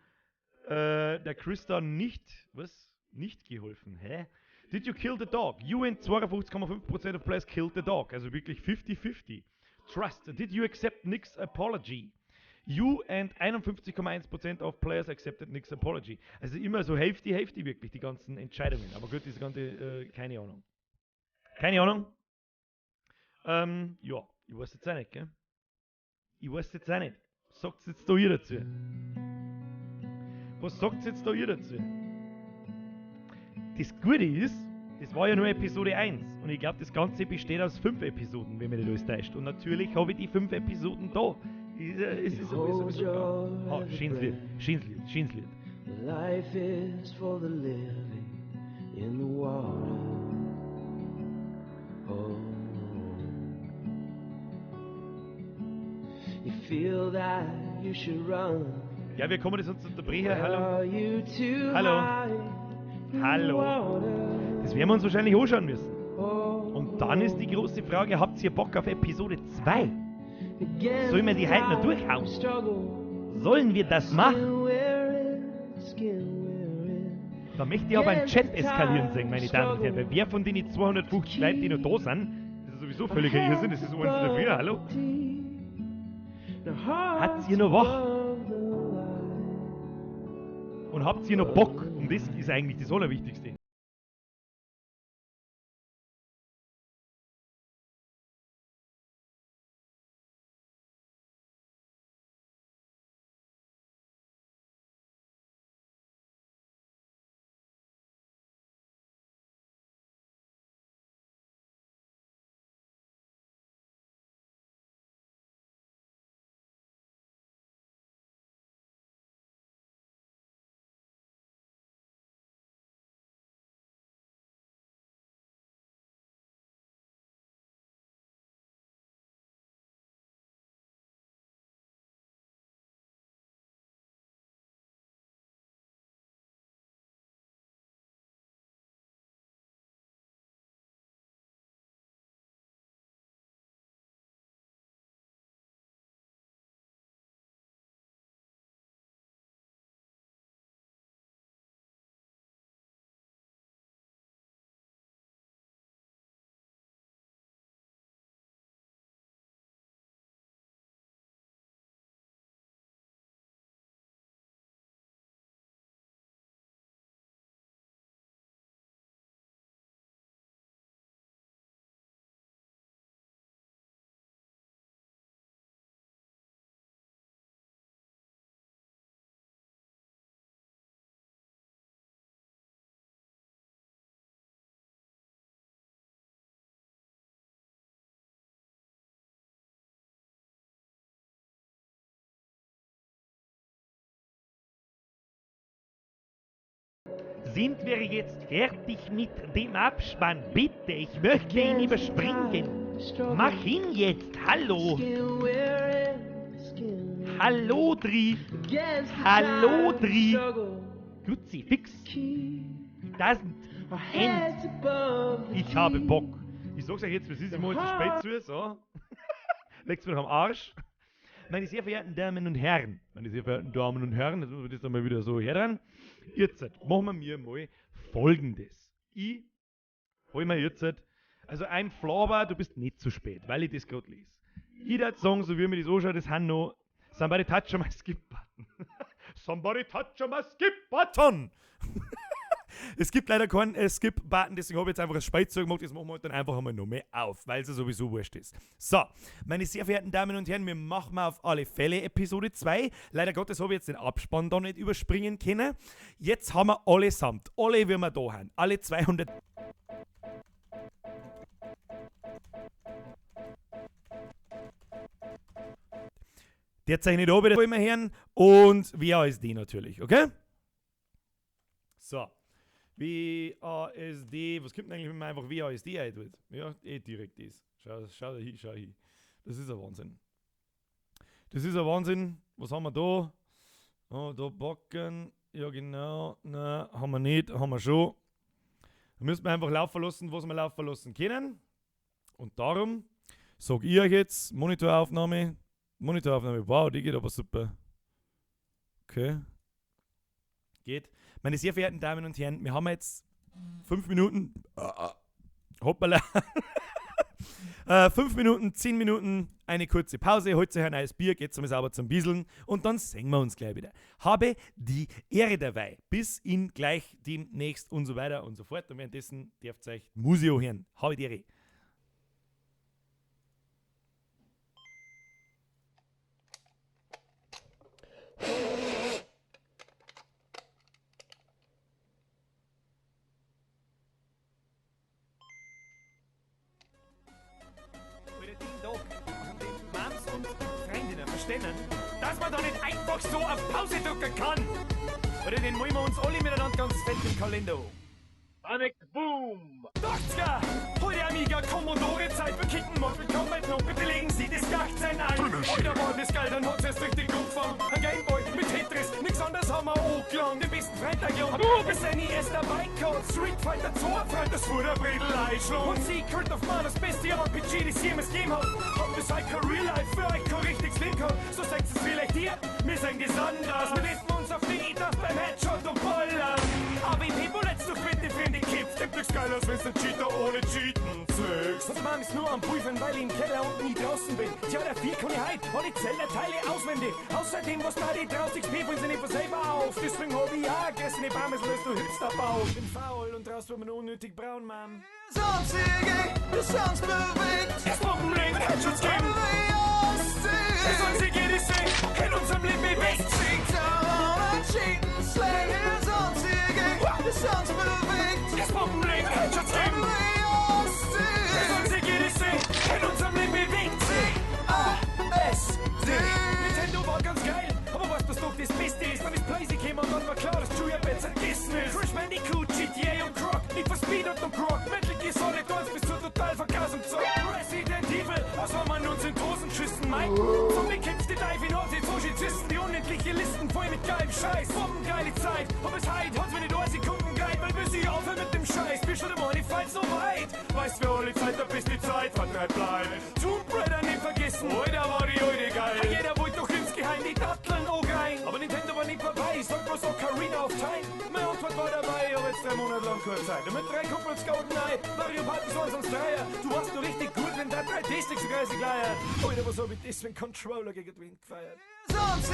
der Christa nicht, was? Nicht geholfen. Hä? Did you kill the dog? You and 52,5% of players killed the dog. Also wirklich 50-50. Trust. Did you accept Nick's apology? You and 51,1% of players accepted Nick's apology. Also immer so hefty, hefty wirklich, die ganzen Entscheidungen. Aber gut, diese ganze, keine Ahnung. Keine Ahnung. Ja, ich weiß jetzt auch nicht, gell? Ich weiß jetzt auch nicht. Was sagt's jetzt da ihr dazu? Was sagt's jetzt da ihr dazu? Das Gute ist, das war ja nur Episode 1 und ich glaub, das Ganze besteht aus 5 Episoden, wenn mich nicht alles täuscht. Und natürlich habe ich die 5 Episoden da. Es ist sowieso klar. Ah, schönes Lied, schönes Lied, schönes Lied. Life is for the living in the water. Oh. You feel that you should run. Ja, wir kommen das uns unterbrechen. Where Hallo. are you to Hallo. hide in the Hallo. water? Das werden wir uns wahrscheinlich anschauen müssen. Und dann ist die große Frage, habt ihr Bock auf Episode 2? Sollen wir die heute noch durchhauen? Sollen wir das machen? Da möchte ich aber einen Chat eskalieren sehen, meine Damen und Herren. Weil wer von den 250 Leuten, die noch da sind, das ist sowieso völliger Irrsinn, das ist eins in der Früh, hallo? Habt ihr noch wach? Und habt ihr noch Bock? Und das ist eigentlich das Allerwichtigste. Sind wir jetzt fertig mit dem Abspann? Bitte, ich möchte ihn überspringen. Mach hin jetzt, hallo. Hallo, Dri. Hallo, Dri. Kruzifix. Doesn't end. Ich habe Bock. Ich sag's euch jetzt, es ist immer zu spät zu, so. Legt's mir noch am Arsch. Meine sehr verehrten Damen und Herren, meine sehr verehrten Damen und Herren, jetzt müssen wir das einmal wieder so herdran. Jetzt machen wir mal Folgendes. Ich hol mir jetzt, also ein Flaber, du bist nicht zu spät, weil ich das gerade lese. Ich würd sagen, so wie mir das anschaut, das sind noch Somebody touch my skip button. Somebody touch my skip button. Es gibt leider keinen Skip-Button, deswegen habe ich jetzt einfach ein Spielzeug gemacht. Das machen wir halt dann einfach einmal noch mehr auf, weil es ja sowieso wurscht ist. So, meine sehr verehrten Damen und Herren, wir machen auf alle Fälle Episode 2. Leider Gottes habe ich jetzt den Abspann da nicht überspringen können. Jetzt haben wir allesamt, alle, wie wir da haben, alle 200. Der zeichnet auch wieder immer hören und WASD natürlich, okay? So. WASD, was kommt denn eigentlich, wenn man einfach WASD eintut? Ja, eh direkt das. Schau, schau da hin, schau hin. Das ist ein Wahnsinn. Das ist ein Wahnsinn. Was haben wir da? Oh, da backen. Ja, genau. Nein, haben wir nicht, haben wir schon. Da müssen wir einfach laufen lassen, was wir laufen lassen können. Und darum sag ich euch jetzt, Monitoraufnahme. Monitoraufnahme, wow, die geht aber super. Okay. Geht. Meine sehr verehrten Damen und Herren, wir haben jetzt 5 Minuten. Hoppala. 5 Minuten, 10 Minuten, eine kurze Pause, holt euch ein neues Bier, geht zum sauber zum Bieseln und dann sehen wir uns gleich wieder. Habe die Ehre dabei. Bis in gleich demnächst und so weiter und so fort. Und währenddessen dürft ihr euch Museo hören. Habe die Ehre. Dass man da nicht einfach so auf Pause drücken kann. Oder den wollen wir uns alle miteinander ganz fett im Kalender an. Panic Boom! 80er! Heute Amiga Commodore Zeit, wir kicken Mortal Kombat noch, bitte legen Sie das Jagdsein ein. Heute war das geil, dann hat's erst richtig angefangen. Ein Gameboy mit Tetris, nix anderes haben wir angelangt. Den besten Freitag gehabt, bis NES dabei gehabt. Street Fighter 2, Freund, das Futterbredel einschlagen. Und Secret of Mana, das beste RPG, das jemals gegeben hat. Hab bis heute kein Real Life für euch kein richtiges Leben gehabt. So sagt es vielleicht ihr, wir sagen das anders. Wir richten uns auf den E-Taft beim Headshot und Ballern. AWP Bullets durch bitte für die Kids. Gibt nichts Geiles, wenn's ein Cheater ohne Cheaten zückst. Und Mom ist nur am Prüfen, weil ich im Keller und nie draußen bin. Tja, der 4 kann ich heut alle Zelda-Teile auswendig. Außerdem, was da die draußen XP bringen sie nicht von selber auf. Deswegen hab ich auch gegessen, die Parmesel, du Hipster-Bauch. Bin faul und draußen wird man unnötig braun, Mann. Es uns bewegt. Es Bombenleben, Headshots geben. Es uns die in unserem Leben bewegt. Es uns bewegt. Es Bombenleben, Headshots geben. Es uns die in unserem Leben bewegt. A-S-D. Nintendo war ganz geil, aber was das doch das Beste ist, dann ist Playsee gekommen und dann war klar, dass Julia Betts vergessen ist. Crash Bandicoot, GTA und Croc, Need for Speed und Croc, Metal Gear Solid 1 bis zur Totalvergasung zockt. Resident Evil, was haben wir uns in Dosen geschissen, Mike? Zombie Kids, die Dive in Horse, Soshi die unendliche Listen voll mit geilem Scheiß. Bombengeile Zeit, aber bis heute hat's mir nicht eine Sekunden geil, weil bis ich aufhören mit dem Scheiß. Bist schon immer nicht falls so weit. Weißt wir alle Zeit, da bis die Zeit vertreibt bleibt. Tomb Raider nicht vergessen, heute war die heute geil. Jeder wollte doch insgeheim die Datteln auch rein. Aber Nintendo war nicht vorbei, sag bloß Ocarina of Time. Meine Antwort war dabei, aber jetzt 3 Monate lang keine Zeit. Und mit 3 Kumpels GoldenEye, Mario Party sonst ans Dreier. Du warst nur richtig gut, wenn der 3D-Stick so geil leiert. Alter, was hab ich deswegen Controller gegen den gefeiert? Es uns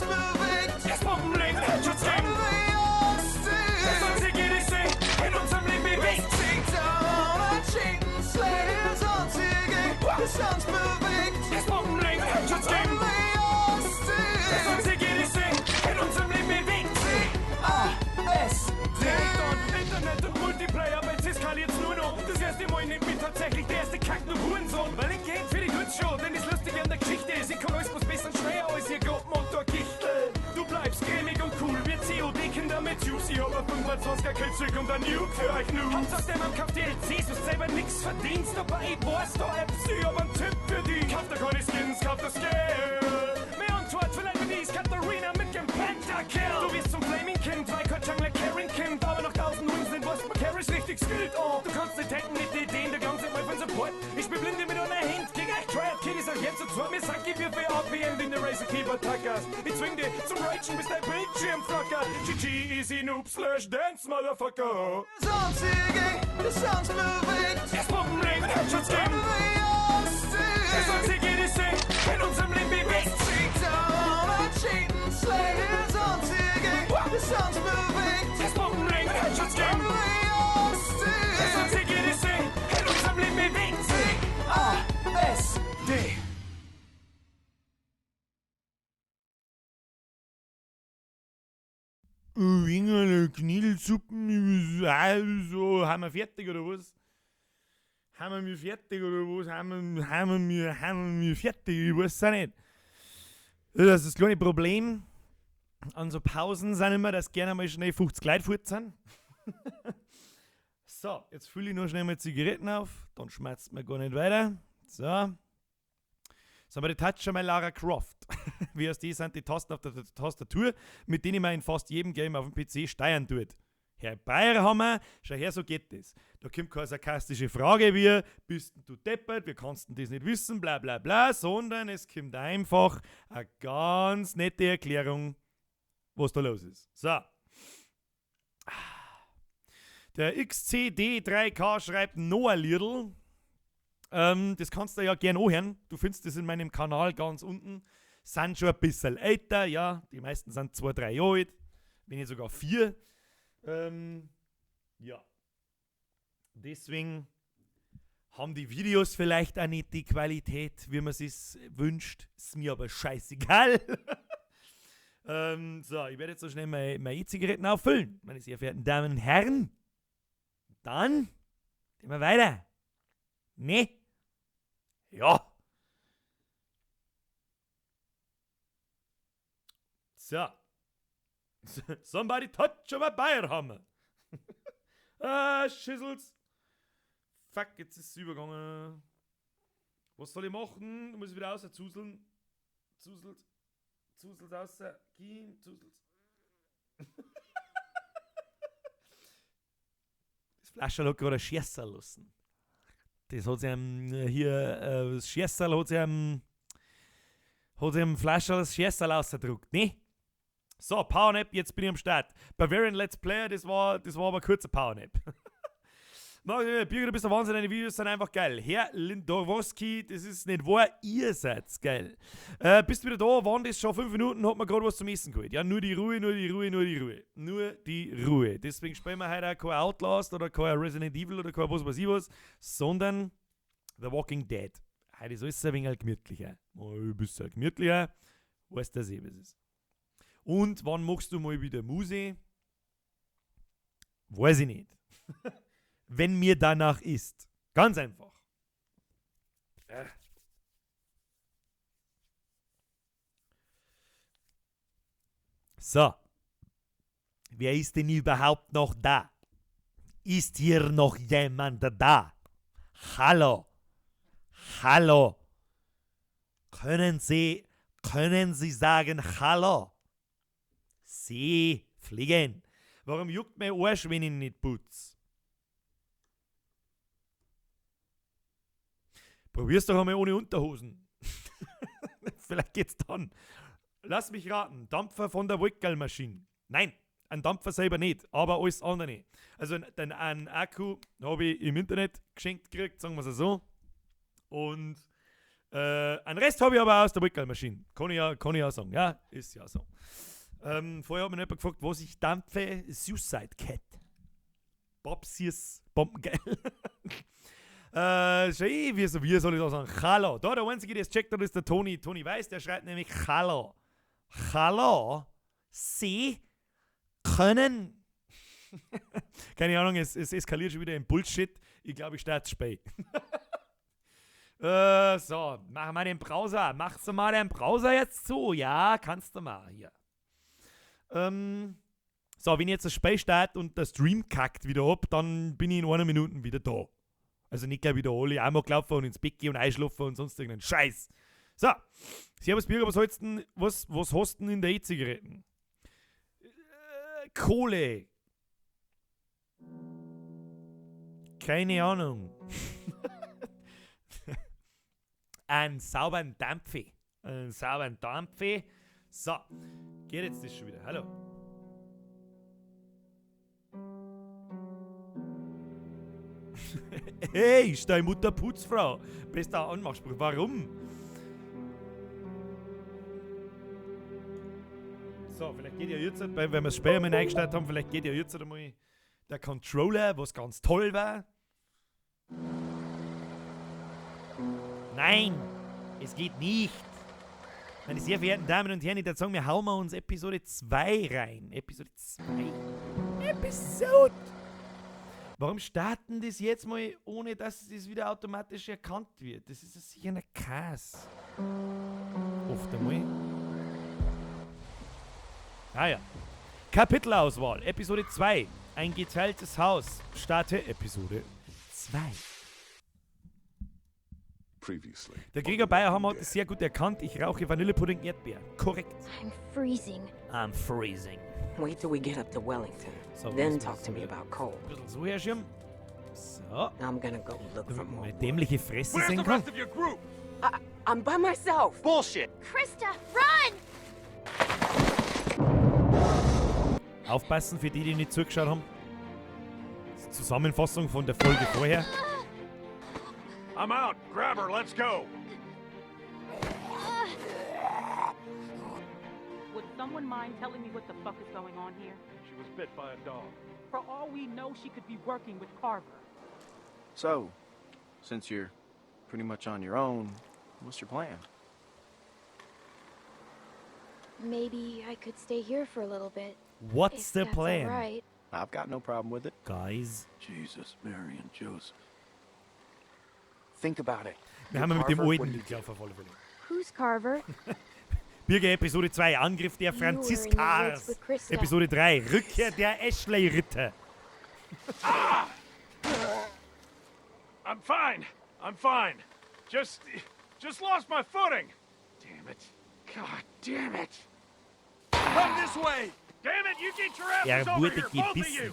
bewegt. Es Bombenleben, Headshots geben. Es uns in unserem Leben bewegt. Es uns bewegt. Es Bombenleben, Headshots geben. Es uns in unserem Leben bewegt. A-S-D. Internet und Multiplayer, bei jetzt eskaliert's nur noch. Das erste Mal nimmt mich tatsächlich der erste Kack nur Hurensohn. Weil ich geh für die tut's schon, denn das Lustige an der Geschichte ist, ich kann alles was besser und schneller als ihr Grobmotor Gichtel. Du bleibst cremig mit Tubes. Ich hab a 25er Killstreak und ein Nuke für euch Noobs. Hauptsache der Mann kauft DLCs, was selber nix verdienst. Dabei ich weiß da Apps, ich hab einen Tipp für die. Kauft da keine Skins, kauft das Skill. Mehr Antwort vielleicht mit dies, Katharina mit dem Pentakill. Du wirst zum Flaming Kind, weil kein Jungler Karen Kind. Aber noch 1000 Wins sind, was man Carries richtig skillt. Oh, du kannst nicht tanken mit Ideen, du kannst nicht mal von Support. Ich spiel blinde mit einer Hand gegen euch Triad Kiddies, auch jetzt zu zweit. Mir sagt, gib mir für APM, wie ne Razer Keyboard Tackers. Ich zwing dich zum Ragen, bis dein Bildschirm flackert. GG, easy noob, slash dance, motherfucker. Das Sounds bewegt. Es Pumpen, Headshots geben. Es soll sich jedes sehen, in unserem Leben bewegt. Das Sounds bewegt. Es Pumpen, Headshots geben. Es soll sich jedes sehen, in unserem Leben bewegt. A, S, D. Wingerle, Knödelsuppen, so, haben wir fertig oder was? Haben wir fertig oder was? Haben wir fertig? Ich weiß es auch nicht. Das ist das kleine Problem an so Pausen sind immer, dass gerne mal schnell 50 Leute fort sind. So, jetzt fülle ich noch schnell mal Zigaretten auf, dann schmerzt man gar nicht weiter. So. Sagen wir, die Touch schon mal Lara Croft. Wie aus die sind die Tasten auf der Tastatur, mit denen man in fast jedem Game auf dem PC steuern tut. Herr Bayerhammer, schau her, so geht das. Da kommt keine sarkastische Frage wie, bist denn du deppert, wie kannst denn das nicht wissen, bla bla bla, sondern es kommt einfach eine ganz nette Erklärung, was da los ist. So. Der XCD3K schreibt Noah Lidl. Das kannst du ja gern anhören. Du findest das in meinem Kanal ganz unten. Sind schon ein bisschen älter, ja. Die meisten sind 2, 3 Jahre alt, wenn nicht sogar 4. Ja. Deswegen haben die Videos vielleicht auch nicht die Qualität, wie man sich's wünscht. Ist mir aber scheißegal. So, ich werde jetzt so schnell meine E-Zigaretten auffüllen, meine sehr verehrten Damen und Herren. Dann gehen wir weiter. Ne? Ja. So. Somebody touch my Bayerhammer. Ah, Schissels. Fuck, jetzt ist es übergegangen. Was soll ich machen? Ich muss wieder raus zuseln. Zuselt. Zuselt raus. Gehen, zuselt. Das Flascherl hat gerade ein Scherzer lassen. Das hat sich hier, das Scherzer hat sich am Flascherl das Scherzer rausgedruckt, ne? So, Powernap, jetzt bin ich am Start. Bavarian Let's Player, das war aber ein kurzer Powernap. Birgit, du bist der Wahnsinn, deine Videos sind einfach geil. Herr Lindorowski, das ist nicht wahr, ihr seid geil. Bist wieder da, waren das schon 5 Minuten, hat man gerade was zum Essen geholt. Ja, nur die Ruhe, nur die Ruhe, nur die Ruhe. Nur die Ruhe. Deswegen spielen wir heute auch kein Outlast oder kein Resident Evil oder kein was weiß ich was, sondern The Walking Dead. Heute ist alles ein wenig gemütlicher. Ein bisschen gemütlicher. Weißt du, was es ist. Und wann machst du mal wieder Musik? Weiß ich nicht. Wenn mir danach ist. Ganz einfach. So. Wer ist denn überhaupt noch da? Ist hier noch jemand da? Hallo. Hallo. Können Sie sagen Hallo? Sie fliegen. Warum juckt mein Arsch, wenn ich nicht putz? Probier's doch einmal ohne Unterhosen. Vielleicht geht's dann. Lass mich raten. Dampfer von der Wickelmaschine. Nein, ein Dampfer selber nicht, aber alles andere. Also einen Akku habe ich im Internet geschenkt gekriegt, sagen wir es so. Und einen Rest habe ich aber aus der Wickelmaschine. Kann ich ja sagen. Ja, ist ja so. Vorher hat mich jemand gefragt, was ich dampfe. Suicide Cat. Bobsies Bombengeil. Wie soll ich da sagen? Hallo. Da, der Einzige, der es checkt hat, ist der Toni. Toni Weiß, der schreibt nämlich Hallo. Hallo. Sie können. Keine Ahnung, es eskaliert schon wieder in Bullshit. Ich glaube, ich starte spät. So, mach mal den Browser. Machst du mal den Browser jetzt zu? Ja, kannst du mal. Hier. So, wenn ich jetzt das Spiel starte und der Stream kackt wieder ab, dann bin ich in einer Minute wieder da. Also nicht gleich wieder alle einmal laufen und ins Bett gehen und einschlafen und sonst irgendeinen Scheiß. So, Servus Birger, was hältst denn, was hast du denn in der E-Zigaretten? Kohle. Keine Ahnung. Einen sauberen Dampfi. Einen sauberen Dampfi. So, geht jetzt das schon wieder. Hallo. Hey, ist deine Mutter Putzfrau? Bester Anmachspruch. Warum? So, vielleicht geht ja jetzt, weil wir das Spiel einmal eingestellt haben, vielleicht geht ja jetzt einmal der Controller, was ganz toll war. Nein, es geht nicht. Meine sehr verehrten Damen und Herren, ich würde sagen, wir hauen wir uns Episode 2 rein. Episode 2. Episode. Warum starten das jetzt mal, ohne dass das wieder automatisch erkannt wird? Das ist ja sicher ein Käse. Oft einmal. Ah ja. Kapitelauswahl, Episode 2. Ein geteiltes Haus. Starte Episode 2. Previously. Der Gregor Bayerhammer hat es sehr gut erkannt. Ich rauche Vanillepudding Erdbeer. Korrekt. I'm freezing. I'm freezing. Wait till we get up to Wellington. So, then was talk muss to me ich about coal. Ein bisschen so herschirmen. So. I'm gonna go look for Damit man more. meine dämliche Fresse Where's sehen the kann. rest of your group? I'm by myself. Bullshit. Krista, run! Aufpassen für die, die nicht zugeschaut haben. Zusammenfassung von der Folge vorher. I'm out. Grab her. Let's go. Would someone mind telling me what the fuck is going on here? She was bit by a dog. For all we know, she could be working with Carver. So, since you're pretty much on your own, what's your plan? Maybe I could stay here for a little bit. What's if the that's plan? All right. I've got no problem with it. Guys. Jesus, Mary and Joseph. Think about it. Wir haben ja mit dem Carver alten wouldn't- mitgelaufen auf alle Fälle. Who's Carver? Birger Episode 2, Angriff der You were in the woods Franziskars. with Krista. Episode 3, Rückkehr der Ashley-Ritter. I'm fine. I'm fine. Just lost my footing. Damn it. God damn it. Come this way! Damn it, you get your asses Er over wurde here, both of gebissen. you.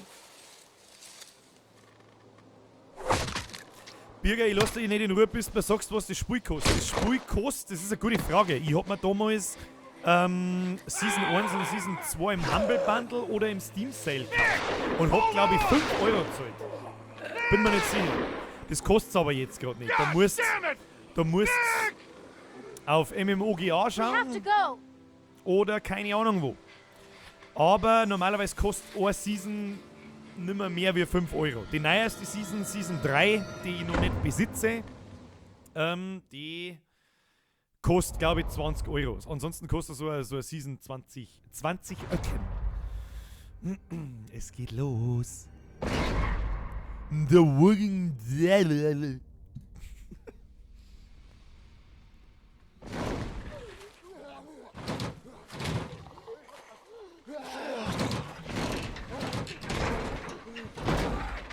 Birger, ich lass dich nicht in Ruhe, bis du mir sagst, was das Spiel kostet. Das Spiel kostet, das ist eine gute Frage. Ich hab mir damals Season 1 und Season 2 im Humble Bundle oder im Steam Sale gekauft und hab, glaube ich, 5 Euro gezahlt. Bin mir nicht sicher. Das kostet's aber jetzt gerade nicht. Da musst auf MMOGA We have to schauen go. oder keine Ahnung wo. Aber normalerweise kostet eine Season nimmer mehr wie 5 Euro. Die neueste Season, Season 3, die ich noch nicht besitze, die kostet, glaube ich, 20 Euro. Ansonsten kostet so eine Season 20 Öcken. Es geht los. The Walking Dead.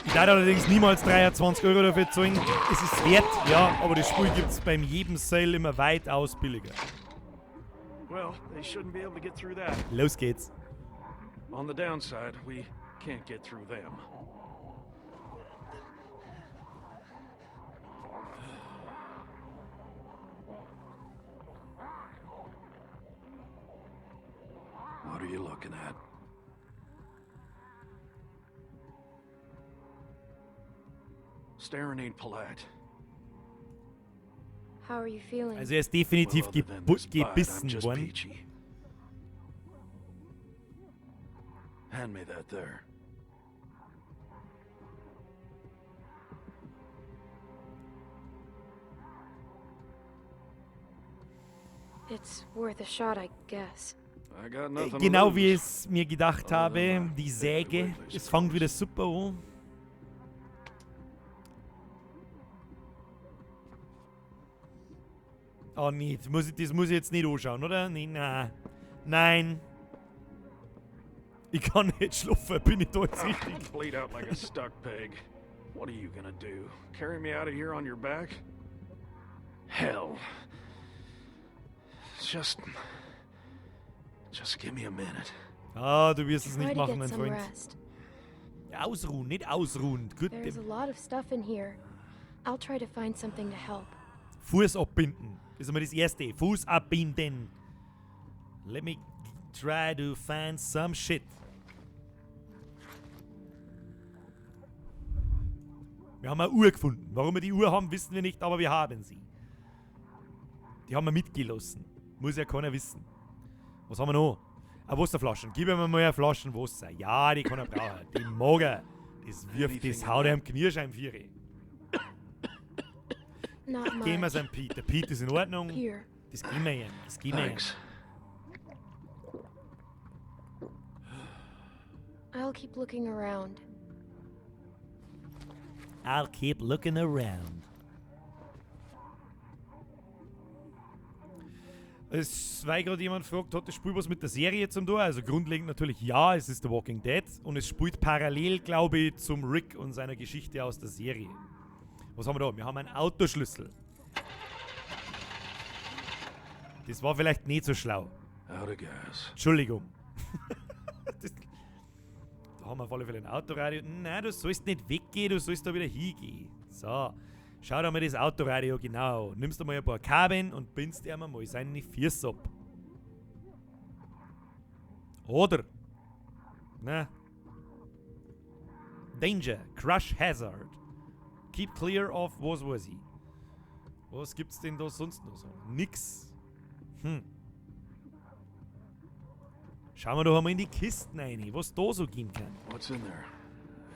Ich darf allerdings niemals 23 Euro dafür zahlen. Es ist wert, ja, aber das Spiel gibt's beim jedem Sale immer weitaus billiger. Well, they shouldn't be able to get through that. Los geht's. On the downside, we can't get through them. What are you looking at? Staring ain't polite. How are you feeling? Also er ist definitiv Well, other than this bite, I'm gebissen just worden. peachy. Hand me that there. It's worth a shot, I guess. I got nothing to Genau wie lose. ich es mir gedacht habe, die Säge, es fängt wieder super an. Oh nee, das muss ich jetzt nicht anschauen, oder? Nee, nein. Nein. Ich kann nicht schlafen, bin ich da jetzt richtig? Bleed out like a stuck pig. What are you gonna do? Carry me out of here on your back? Hell. Just give me a minute. Ah, du wirst es Try nicht to machen, get mein some Freund. rest. Ausruhen, nicht ausruhen. Gut, There's a lot of stuff in here. I'll try to find something to help. Fuß abbinden. Das ist einmal das Erste. Fuß abbinden. Let me try to find some shit. Wir haben eine Uhr gefunden. Warum wir die Uhr haben, wissen wir nicht, aber wir haben sie. Die haben wir mitgelassen. Muss ja keiner wissen. Was haben wir noch? Eine Wasserflaschen. Gib mir mal eine Flaschen Wasser. Ja, die kann er brauchen. Die mag er. Das wirft, das haut er am Knirsch Vieri. Not Geben wir much. es einem Pete. Der Pete ist in Ordnung. Here. Das geben wir ihm. Das geben wir ihm. Thanks. I'll keep looking around. I'll keep looking around. Es, weil gerade jemand fragt, hat das Spiel was mit der Serie zum tun? Also grundlegend natürlich ja, es ist The Walking Dead und es spielt parallel, glaube ich, zum Rick und seiner Geschichte aus der Serie. Was haben wir da? Wir haben einen Autoschlüssel. Das war vielleicht nicht so schlau. Out of gas. Entschuldigung. Da haben wir auf alle Fälle ein Autoradio. Nein, du sollst nicht weggehen, du sollst da wieder hingehen. So, schau dir mal das Autoradio genau. Nimmst du mal ein paar Kabeln und bindst dir mal seine Füße ab. Oder? Na? Danger, Crush Hazard. Keep clear of, was weiß ich. Was gibt's denn da sonst noch so? Nix. Schauen wir doch einmal in die Kisten rein, was da so geben kann. What's in there?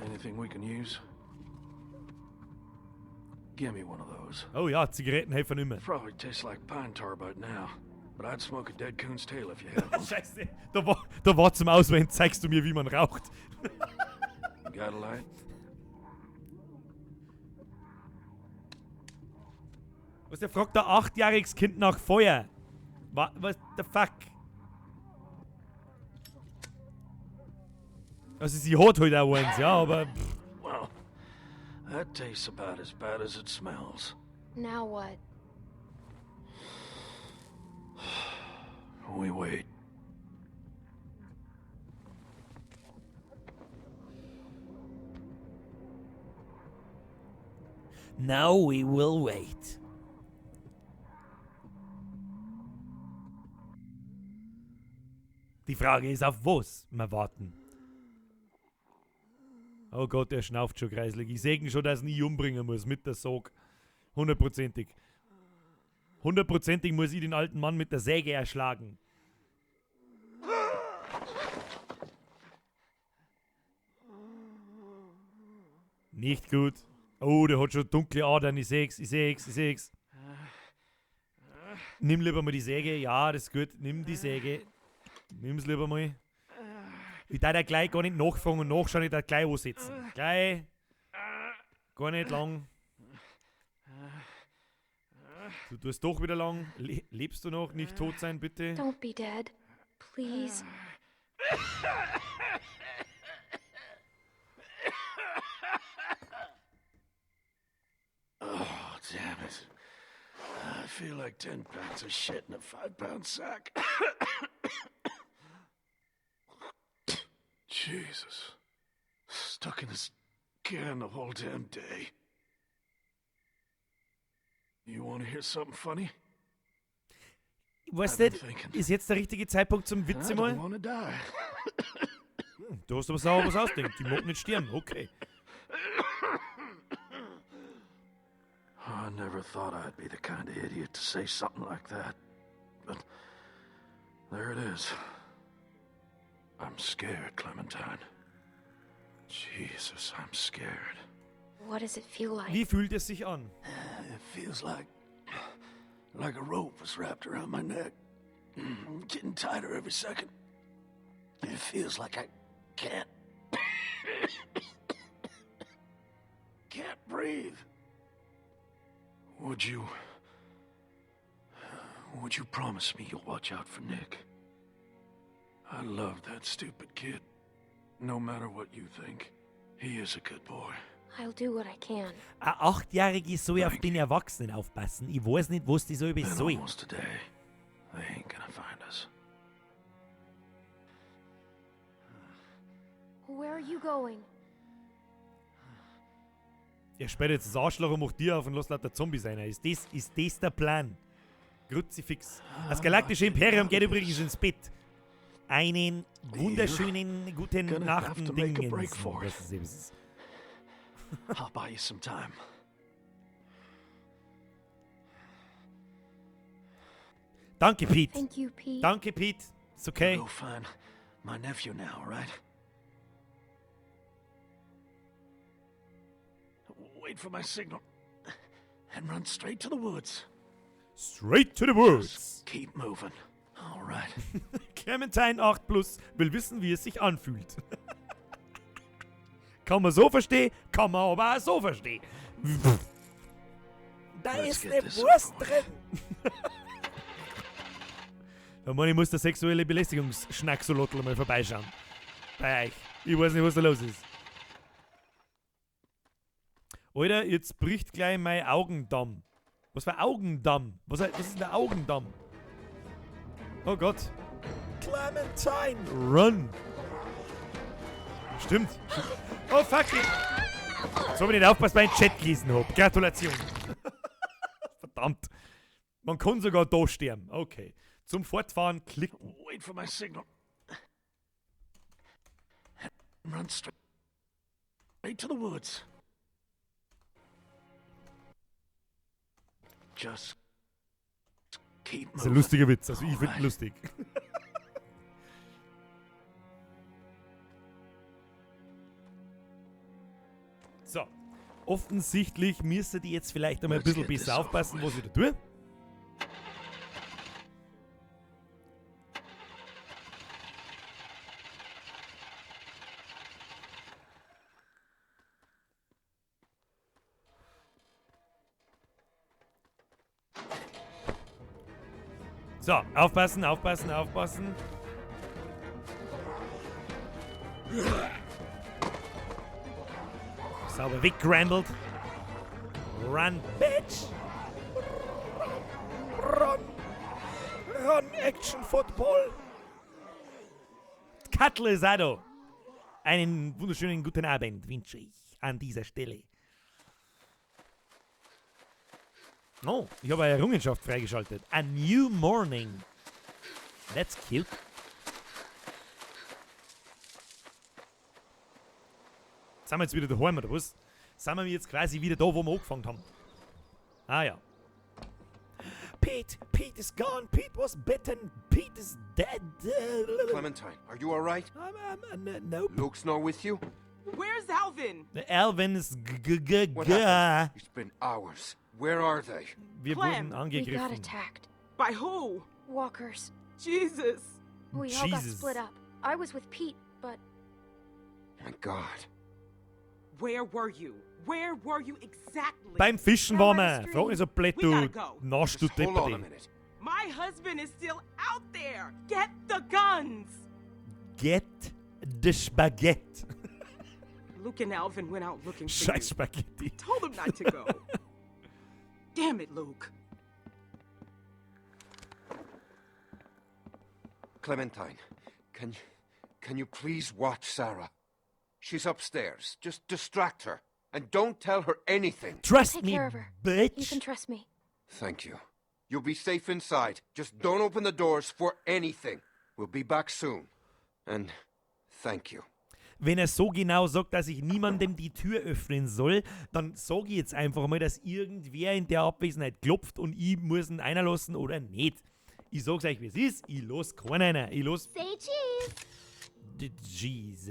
Anything we can use? Give me one of those. Oh ja, Zigaretten helfen immer. Probably tastes like pine tar by now, but I'd smoke a dead coon's tail if you had one. Scheiße, da war zum Auswählen, zeigst du mir, wie man raucht. You got a light? Was, der fragt ein 8-jähriges Kind nach Feuer. Was the fuck? Also sie hat halt auch eins, ja, aber... Pff. Well, that tastes about as bad as it smells. Now what? We wait. Now we will wait. Die Frage ist, auf was wir warten. Oh Gott, der schnauft schon kreislig. Ich seh ihn schon, dass ich ihn umbringen muss mit der Sog. Hundertprozentig. Hundertprozentig muss ich den alten Mann mit der Säge erschlagen. Nicht gut. Oh, der hat schon dunkle Adern. Ich seh's, ich seh's, ich seh's. Nimm lieber mal die Säge. Ja, das ist gut. Nimm die Säge. Nimm's lieber mal. Ich darf da gleich gar nicht nachfragen und nachschauen, ich darf gleich ansetzen. Gleich. Gar nicht lang. Du tust doch wieder lang. Lebst du noch? Nicht tot sein, bitte. Don't be dead. Please. Oh, damn it. I feel like 10 pounds of shit in a 5-pound sack. Jesus. Stuck in this can the whole damn day. You want to hear something funny? Weißt I've du, been thinking. ist jetzt der richtige Zeitpunkt zum Witze I mal? don't wanna die. Du hast aber sauber was ausdenkt. Die mag nicht sterben, okay. I never thought I'd be the kind of idiot to say something like that. But there it is. I'm scared, Clementine. Jesus, I'm scared. What does it feel like? Wie fühlt es sich an? It feels like a rope was wrapped around my neck. Getting tighter every second. It feels like I can't breathe. Would you promise me you'll watch out for Nick? I love that stupid kid. No matter what you think, he is a good boy. I'll do what I can. Eine Achtjährige soll auf den Erwachsenen aufpassen. Ich weiß nicht, was die so über Been soll. almost a day. They ain't gonna find us. Where are you going? Er sperrt jetzt das Arschloch und macht dir auf und lässt lauter Zombies rein. Ist das der Plan? Kruzifix. Das galaktische Imperium geht übrigens ins Bett. Einen wunderschönen guten Gonna Nacht, have to make a break Dingens. for it. Was ist es? I'll buy you some time. Danke, Pete. Thank you, Pete. Danke, Pete. It's okay. Go find my nephew now, right? Wait for my signal and run straight to the woods. Straight to the woods. Keep moving. All right. Clementine 8 Plus will wissen, wie es sich anfühlt. Kann man so verstehen, kann man aber auch so verstehen. Da Let's ist get eine this Wurst drin. Da meine ich, muss der sexuelle Belästigungsschnacksolotl mal vorbeischauen. Bei euch. Ich weiß nicht, was da los ist. Alter, jetzt bricht gleich mein Augendamm. Was für Augendamm? Was ist denn der Augendamm? Oh Gott. Clementine, run! Stimmt. Oh fuck it. So, wenn ich nicht aufpasst, weil ich den Chat gelesen hab. Gratulation. Verdammt. Man kann sogar da sterben. Okay. Zum Fortfahren klicken. Wait for my signal. And run straight to the woods. Just keep Das ist ein moving. lustiger Witz. Also ich finde ihn lustig. So. Offensichtlich müsste die jetzt vielleicht einmal ein Let's bisschen get this besser aufpassen, was ich da tue. So, aufpassen, aufpassen, aufpassen. Sauber weggerandelt. Run, bitch! Run! Run, Action Football! Kattel ist auch da. Einen wunderschönen guten Abend wünsche ich an dieser Stelle. Oh, ich habe eine Errungenschaft freigeschaltet. A new morning. That's cute. Sind wir jetzt wieder daheim, oder was? Sind wir jetzt quasi wieder da, wo wir angefangen haben? Ah ja. Pete, Pete is gone. Pete was bitten. Pete is dead. Clementine, are you alright? Nope. Luke's not with you? Where's Alvin? Alvin is g g What g. happened? It's been hours. Where are they? Wir Clem, wurden We got angegriffen. attacked. By who? Walkers. Jesus. We all got Jesus. split up. I was with Pete, but My God. Where were you? Where were you exactly? Beim Fischen waren wir. Frag nicht so blöd, We du gotta go. Nasch, du Just hold on a Depperte. minute. My husband is still out there. Get the guns. Get the Spaghetti. Luke and Alvin went out looking for Scheiß you. Spaghetti. Told them not to go. Damn it, Luke. Clementine, can you please watch Sarah? She's upstairs. Just distract her and don't tell her anything. Trust take me, care of her. You bitch. can trust me. Thank you. You'll be safe inside. Just don't open the doors for anything. We'll be back soon. And thank you. Wenn er so genau sagt, dass ich niemandem die Tür öffnen soll, dann sage ich jetzt einfach mal, dass irgendwer in der Abwesenheit klopft und ich muss ihn einlassen oder nicht. Ich sag's euch, wie es ist. Ich los keinen einer. Ich los. Say cheese! Jeez.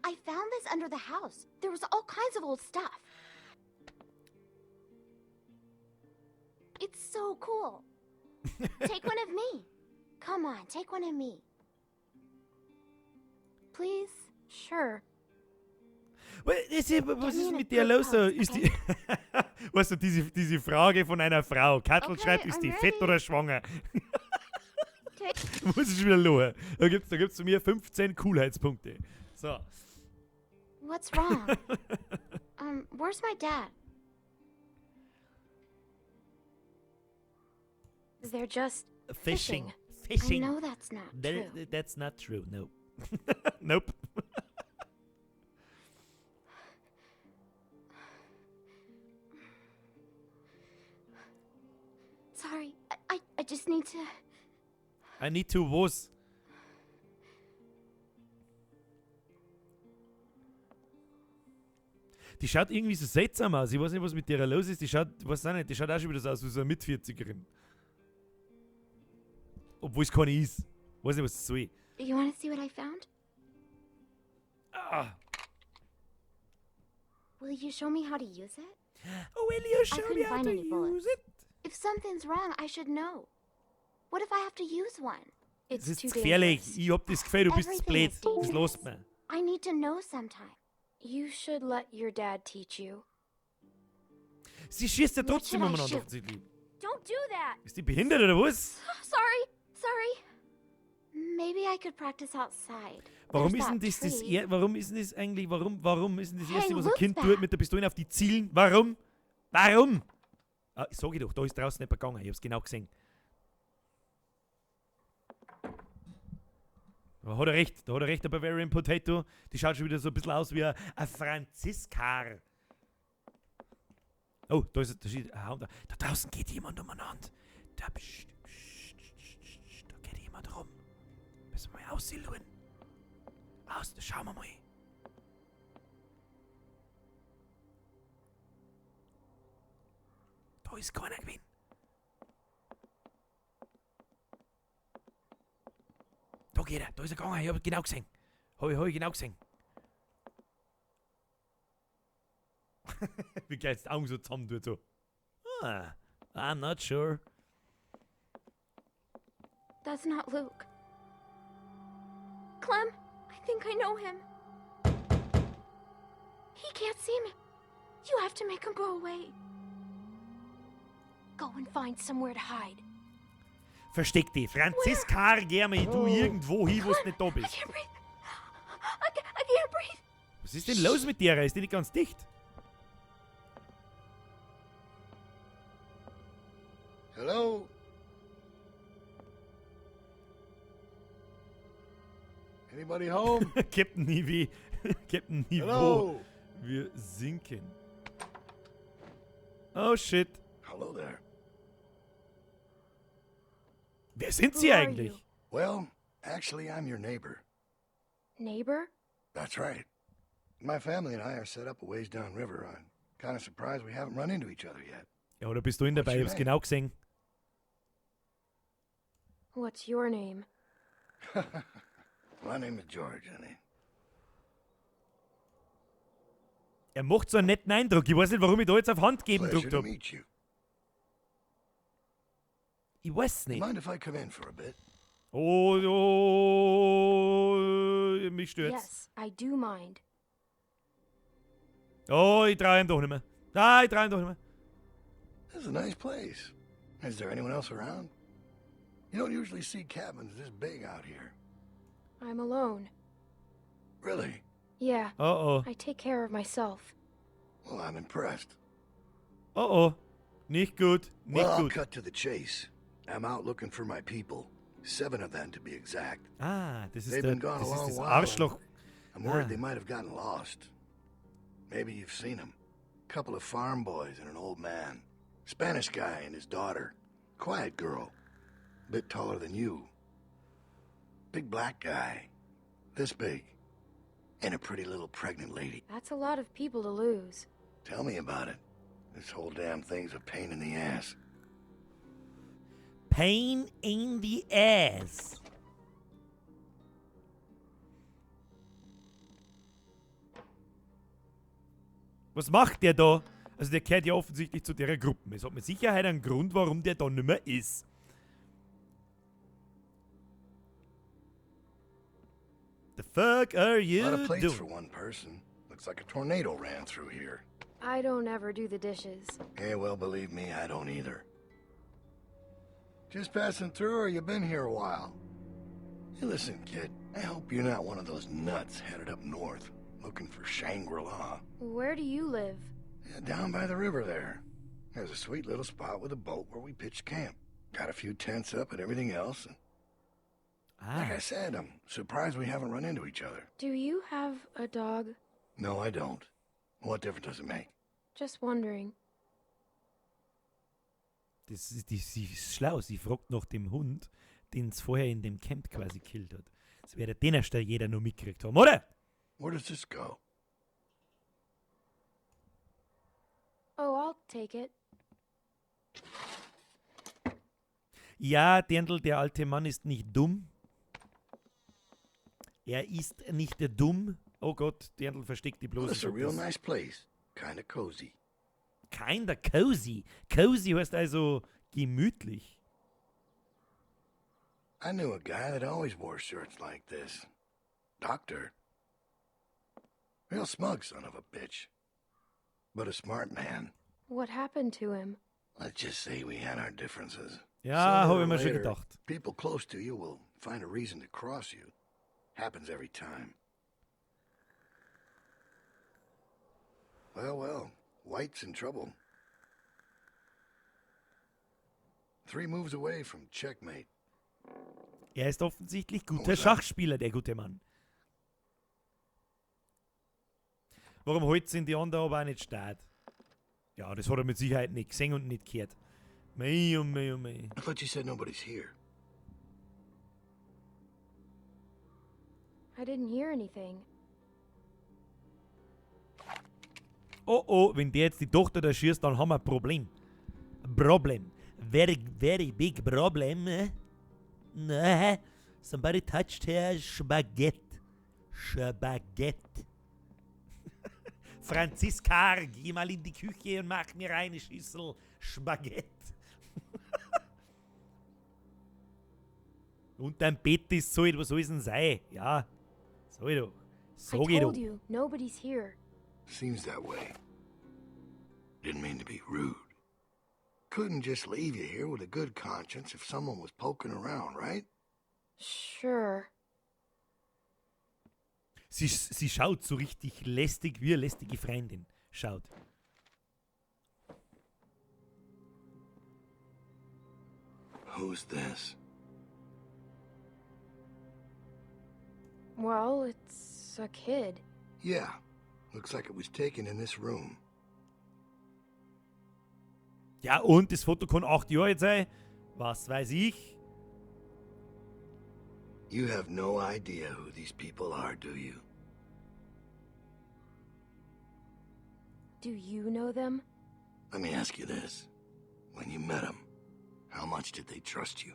I found this under the house. There was all kinds of old stuff. It's so cool. Take one of me. Come on, take one of me. Please? Sure. Was ist mit der los? Ist die, weißt du, diese Frage von einer Frau. Kattel Okay, schreibt, ist I'm die fett ready. oder schwanger? Take Muss ich wieder lachen. Da gibt's von mir 15 Coolheitspunkte. So. What's wrong? Where's my dad? They're just Fishing. Fishing. I know that's not true. That's not true, no. Nope. Sorry, I just need to... I need to was? Die schaut irgendwie so seltsam aus. Ich weiß nicht, was mit der los ist. Die schaut, weiß auch nicht, die schaut auch schon wieder so aus wie so eine Mit-40erin. Obwohl es keine ist. Weiß nicht, was das soll. You want to see what I found? Ah. Will you show me how to use it? Will you I show couldn't me how find to any bullets. use it? If something's wrong, I should know. What if I have to use one? It's Das ist too gefährlich. dangerous. Ich hab das Gefühl, du bist zu Everything blöd. is Das dangerous. lässt man. I need to know sometime. You should let your dad teach you. Sie schießt ja What trotzdem should I umeinander shoot? offensichtlich. Don't do that. Ist die behindert oder was? Sorry, sorry. Maybe I could practice outside. Warum There's ist denn that das das tree. warum ist denn das eigentlich, warum, warum ist denn das Hey, Erste, was ein look Kind that. tut, mit der Pistole auf die zielen? Warum? Warum? Ah, sag ich doch, da ist draußen jemand gegangen, ich hab's genau gesehen. Da hat er recht, da hat er recht, der Bavarian Potato. Die schaut schon wieder so ein bisschen aus wie ein Franziskar. Oh, da ist, da steht, ah, da, da draußen geht jemand umeinander. Da, pst, pst, pst, pst, pst, da geht jemand rum. Müssen wir mal aussehen. Aus, da schauen wir mal. Da ist keiner gewesen. Da geht er, da ist er gegangen, ich hab genau gesehen. Hab ich genau gesehen. Wie geil die Augen so zusammen tut, so. Ah, I'm not sure. That's not Luke. Clem, I think I know him. He can't see me. You have to make him go away. Go and find somewhere to hide. Versteck dich. Franziska, geh mal du irgendwo hin, wo du nicht da I bist. can't breathe. I can't breathe. Was ist denn los mit der? Ist die nicht ganz dicht? Hello? Anybody home? Captain Niveau. Captain Niveau. Hello? Wir sinken. Oh shit. Hello there. Wer sind Sie Who are eigentlich? you? Well, actually, I'm your neighbor. Neighbor? That's right. My family and I are set up a ways downriver. I'm kind of surprised we haven't run into each other yet. Ja, oder bist du in dabei? Ich hab's your name? genau gesehen. What's your name? My name is George, honey. Er macht so einen netten Eindruck. Ich weiß nicht, warum ich da jetzt auf Hand geben Pleasure gedrückt to hab. meet you. Ich weiß nicht. Mind if I come in for a bit? Oh, oh, mich stört's. Yes, I do mind. Oh, ich trau ihm doch nicht mehr. Ah, ich trau ihm doch nicht mehr. This is a nice place. Is there anyone else around? You don't usually see cabins this big out here. I'm alone. Really? Yeah. Oh, oh. I take care of myself. Well, I'm impressed. Oh, oh. Nicht gut, nicht well, I'll gut. cut to the chase. I'm out looking for my people. 7 of them, to be exact. Ah, das ist They've der, been gone a das ist long das while. Arschloch. I'm worried Ah. they might have gotten lost. Maybe you've seen them. Couple of farm boys and an old man. Spanish guy and his daughter. Quiet girl. Bit taller than you. Big black guy. This big. And a pretty little pregnant lady. That's a lot of people to lose. Tell me about it. This whole damn thing's a pain in the ass. Pain in the ass. Was macht der da? Also der gehört ja offensichtlich zu der Gruppe. Es hat mit Sicherheit einen Grund, warum der da nimmer ist. The fuck are you A lot of plates doing? for one person. Looks like a tornado ran through here. I don't ever do the dishes. Yeah, well, believe me, I don't either. Just passing through, or you been here a while? Hey, listen, kid, I hope you're not one of those nuts headed up north, looking for Shangri-La. Where do you live? Yeah, down by the river there. There's a sweet little spot with a boat where we pitched camp. Got a few tents up and everything else. And Like I said, I'm surprised we haven't run into each other. Do you have a dog? No, I don't. What difference does it make? Just wondering. Das ist, die, sie ist schlau. Sie fragt nach dem Hund, den es vorher in dem Camp quasi gekillt hat. Das wäre den erst jeder noch mitgekriegt haben, oder? Where does this go? Oh, I'll take it. Ja, Dirndl, der alte Mann ist nicht dumm. Er ist nicht dumm. Oh Gott, Dirndl versteckt die Well, bloß. it's a real nice place. Kinda cozy. Kinda cozy. Cozy heißt also gemütlich. I knew a guy that always wore shirts like this. Doctor. Real smug son of a bitch. But a smart man. What happened to him? Let's just say we had our differences. Ja, Sooner hab or ich mir schon later, gedacht. People close to you will find a reason to cross you. Happens every time. Well, well, White's in trouble. 3 moves away from checkmate. Er ist offensichtlich guter Schachspieler, der gute Mann. Warum heute sind die anderen aber auch nicht statt? Ja, das hat er mit Sicherheit nicht gesehen und nicht gehört. Mei, oh mei, oh mei. I thought you said nobody's here. I didn't hear anything. Oh oh, wenn der jetzt die Tochter da schießt, dann haben wir ein Problem. Problem. Very, very big problem. eh? Na, somebody touched her spaghetti. Spaghetti. Franziska, geh mal in die Küche und mach mir eine Schüssel Spaghetti. Und dein Bett ist so, was soll es denn sein? Ja, sag ich doch. Sag I ich doch. told you, nobody's here. Seems that way. Didn't mean to be rude. Couldn't just leave you here with a good conscience if someone was poking around, right? Sure. Sie schaut so richtig lästig, wie eine lästige Freundin schaut. Who's this? Well, it's a kid. Yeah. Looks like it was taken in this room. Ja, und das Foto kann 8 Jahre alt sein. Was weiß ich? You have no idea who these people are, do you? Do you know them? Let me ask you this. When you met them, how much did they trust you?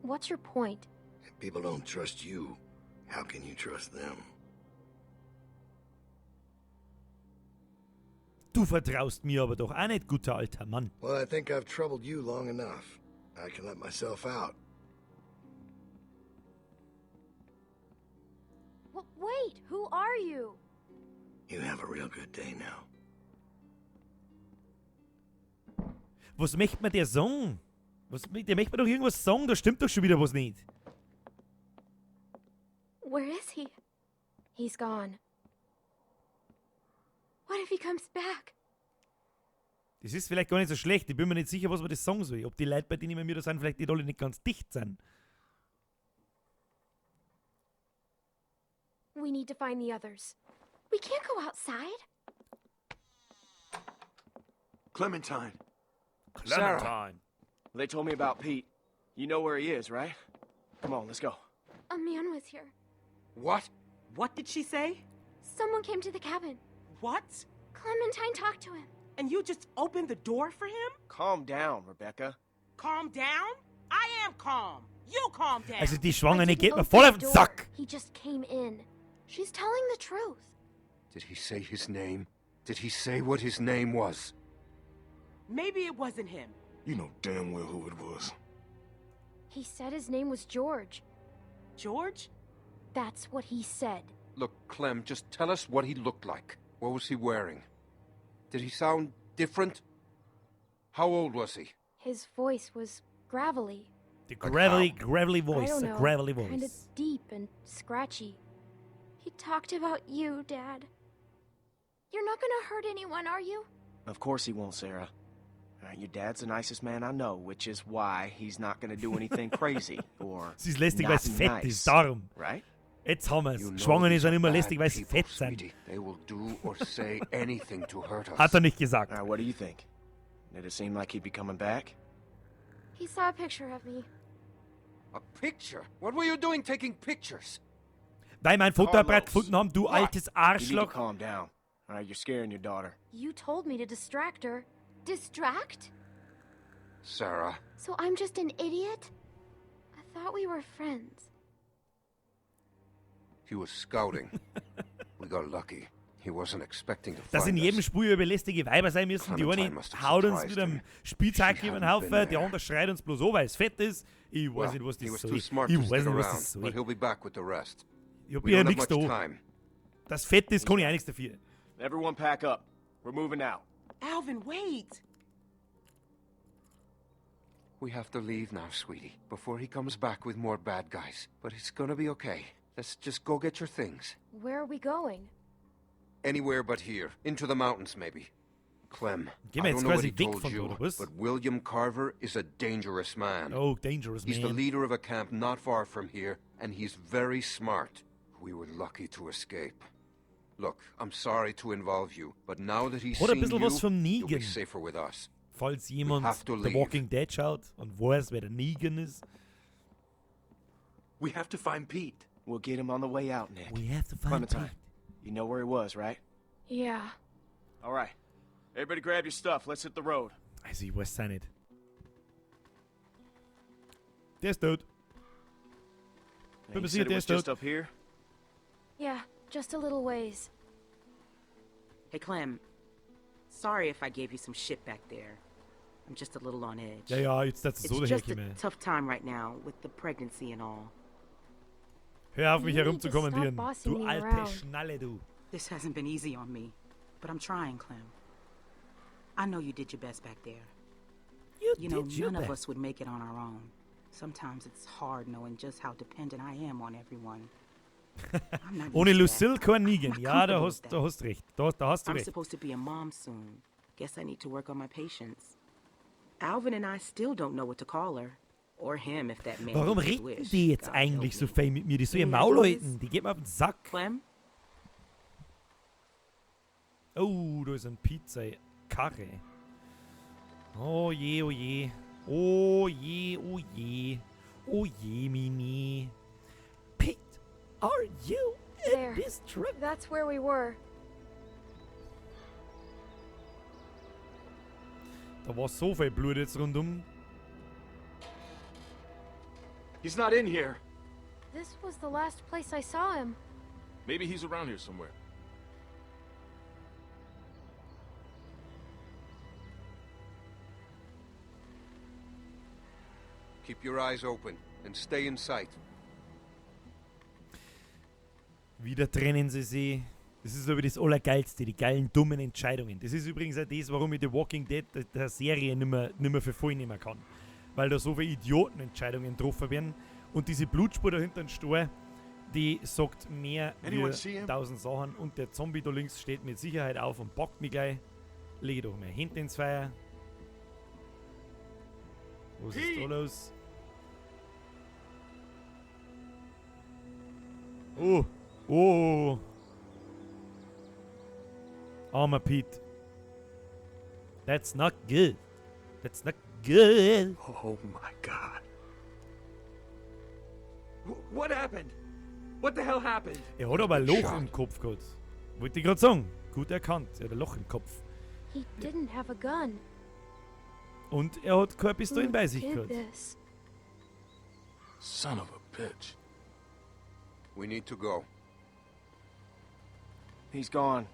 What's your point? If people don't trust you, how can you trust them? Du vertraust mir aber doch auch nicht, guter alter Mann. Well, I think I've troubled you long enough. I can let myself out. Wait, who are you? You have a real good day now. Was möchte mir der sagen? Was, der möchte mir doch irgendwas sagen, da stimmt doch schon wieder was nicht. Where is he? He's gone. What if he comes back? Das ist vielleicht gar nicht so schlecht. Ich bin mir nicht sicher, was man das sagen soll. Ob die Leute, bei denen wir da sind, vielleicht nicht alle nicht ganz dicht sind. We need to find the others. We can't go outside. Clementine. Sarah. They told me about Pete. You know where he is, right? Come on, let's go. A man was here. What? What did she say? Someone came to the cabin. What? Clementine talked to him. And you just opened the door for him? Calm down, Rebecca. Calm down? I am calm. You calm down. Also die Schwangere I didn't geht mir open voll the auf den door. Sack. He just came in. She's telling the truth. Did he say his name? Did he say what his name was? Maybe it wasn't him. You know damn well who it was. He said his name was George. George? That's what he said. Look, Clem, just tell us what he looked like. What was he wearing? Did he sound different? How old was he? His voice was gravelly. The gravelly, gravelly I voice. don't A know, gravelly voice. Kind of deep and scratchy. He talked about you, Dad. You're not gonna hurt anyone, are you? Of course he won't, Sarah. All right, your dad's the nicest man I know, which is why he's not gonna do anything crazy or Sie ist lästig, not weil's fett nice, ist, darum. Right? Jetzt haben wir's. You know Schwangere these sind immer are bad lästig, weil's people, fett sind. sweetie. They will do or say anything to hurt us. Hat er nicht gesagt. All right, what do you think? Did it seem like he'd be coming back? He saw a picture of me. A picture? What were you doing taking pictures? Weil wir ein Fotoapparat Carlos. gefunden haben, du altes You need to Arschloch. calm down. All right, you're scaring your daughter. You told me to distract her. Distract? Sarah, So I'm just an idiot? I thought we were friends. he was scouting. We got lucky. He wasn't expecting to Dass in find jedem us. Spiel über lästige Weiber sein müssen. Die Clementine eine must have haut uns surprised mit einem him. Spitzhack She über den hadn't Haufen, been der there. andere schreit uns bloß an, weil es fett ist. Ich weiß Well, nicht, was he das was soll. too smart Ich to weiß stick nicht, was around, das soll. but he'll be back with the rest. Ich hab We ja don't have nichts much da. time. Das Fett ist, kann ich auch nichts dafür. Everyone pack up. We're moving out. Alvin, wait! We have to leave now, sweetie, before he comes back with more bad guys. But it's gonna be okay. Let's just go get your things. Where are we going? Anywhere but here. Into the mountains, maybe. Clem, Gehen wir I jetzt don't know what quasi he weg told von da, you, oder was? but William Carver is a dangerous man. Oh, dangerous He's the man. leader of a camp not far from here, and he's very smart. We were lucky to escape. Look, I'm sorry to involve you, but now that he's Hat ein seen bisschen you, was vom you'll be Negan. safer with us. Falls jemand have to The leave. Walking Dead schaut und weiß, wer der Negan ist. We have to find Pete. We'll get him on the way out, Nick. We have to find Clementine, you know where he was, right? Yeah. All right. Everybody grab your stuff. Let's hit the road. Also, ich weiß es auch nicht. Der ist tot. Now, Bin you mir sicher, said it der was ist tot. just up here? Yeah, just a little ways. Hey, Clem. Sorry if I gave you some shit back there. I'm just a little on edge. Ja, ja, jetzt dass du It's so just a daherkomme. tough time right now with the pregnancy and all. Hör auf, mich You need to stop herumzukommandieren. bossing Du me alte around. Schnalle, du. This hasn't been easy on me, but I'm trying, Clem. I know you did your best back there. You, know, did your none of best. us would make it on our own. Sometimes it's hard knowing just how dependent I am on everyone. I'm not Ohne used to that. Lucille kein Negan. not Ja, da comfortable hast, with da hast recht. Da hast du I'm recht. supposed to be a mom soon. Guess I need to work on my patience. Alvin and I still don't know what to call her. Or him, if that man Warum gets his reden wish. die jetzt God eigentlich help so me. fein mit mir? Die soll ihr Any Maul ideas? halten. Die geht mir auf den Sack. Clem? Oh, da ist ein Pizza. Karre. Oh je, oh je. Oh je, oh je. Oh je, Mini. Pete, are you in There. this truck? That's where we were. Da war so viel Blut jetzt rundum. He's not in here. This was the last place I saw him. Maybe he's around here somewhere. Keep your eyes open and stay in sight. Wieder trennen sie sich. Das ist aber das Allergeilste, die geilen, dummen Entscheidungen. Das ist übrigens auch das, warum ich The Walking Dead, der Serie, nimmer für voll nehmen kann. Weil da so viele Idiotenentscheidungen getroffen werden. Und diese Blutspur da hinter dem Stor, die sagt mehr Anyone wie see him? 1000 Sachen. Und der Zombie da links steht mit Sicherheit auf und packt mich gleich. Lege doch mal hinten ins Feuer. Was ist da los? Oh, oh. Armer Pete. That's not good. That's not good. Oh my God. What happened? What the hell happened? Er hat aber ein Loch im Kopf gehabt. Wollte ich gerade sagen. Gut erkannt. Er hat ein Loch im Kopf. He didn't have a gun. Und er hat keine Pistolen Who bei sich did gehabt. this? Son of a bitch. We need to go. He's gone.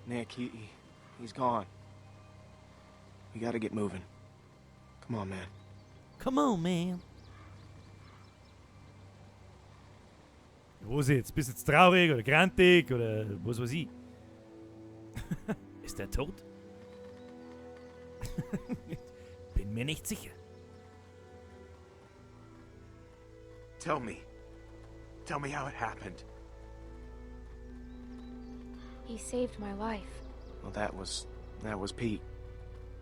Nick, he's gone. We gotta get moving. Come on, man. Come on, man. Was jetzt? Bist du jetzt traurig oder grantig oder was weiß ich? Ist der tot? Bin mir nicht sicher. Tell me. Tell me how it happened. He saved my life. Well, that was Pete.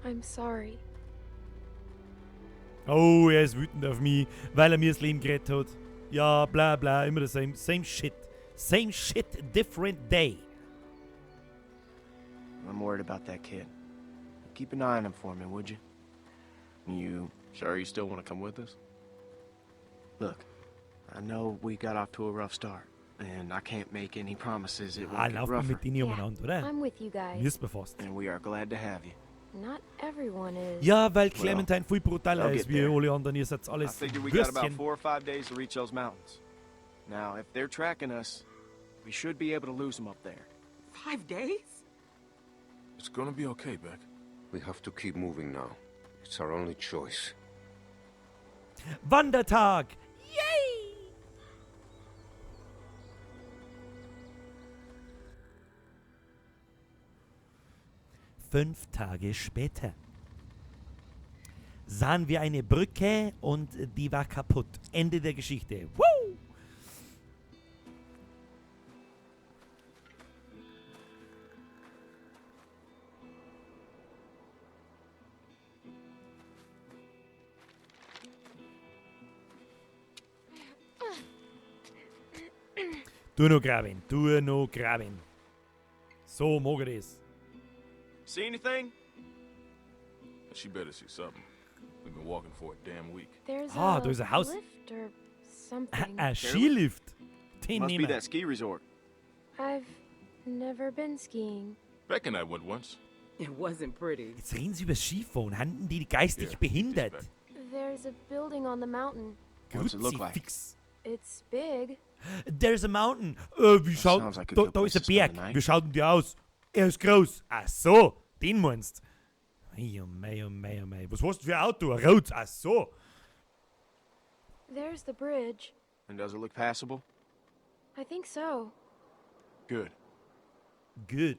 I'm sorry. Oh, er ist wütend auf mich, weil er mir das Leben gerettet hat. Ja, bla bla, immer das same shit. Same shit, different day. I'm worried about that kid. Keep an eye on him for me, would you? You sure you still want to come with us? Look, I know we got off to a rough start, and I can't make any promises it won't get lauf mal rougher. mit denen umeinander, oder? I'm with you guys. Mir ist mir fast. And we are glad to have you. Not everyone is. Ja, weil Clementine viel brutaler they'll ist get wie there. alle anderen. Ihr seid alles I figure we got about Würstchen. 4 or 5 days to reach those mountains. Now, if they're tracking us, we should be able to lose them up there. 5 days? It's gonna be okay, Beck. We have to keep moving now. It's our only choice. Wandertag! Yay! 5 Tage später sahen wir eine Brücke und die war kaputt. Ende der Geschichte. Woo! Tu noch graben, tu noch graben. So mag ich das. See anything? She better see something. We've been walking for a damn week. There's Ah, a there's a house. lift or something. A Skilift. Den Must be nehmen wir. that ski resort. I've never been skiing. Beck and I went once. It wasn't pretty. Jetzt reden sie über Skifahren. Haben die geistig behindert? There's a building on the mountain. What's it look like? Kruzifix. It's big. There's a mountain. Wie schaut, sounds like a da, good da place ist ein to spend Berg. the night. Wie schaut denn der aus? Er ist groß. Ach so, den meinst. Mei, oh mei, oh mei, oh mei. Was hast du für ein Auto? Ein Rot. Ach so. There's the bridge. And does it look passable? I think so. Good. Good.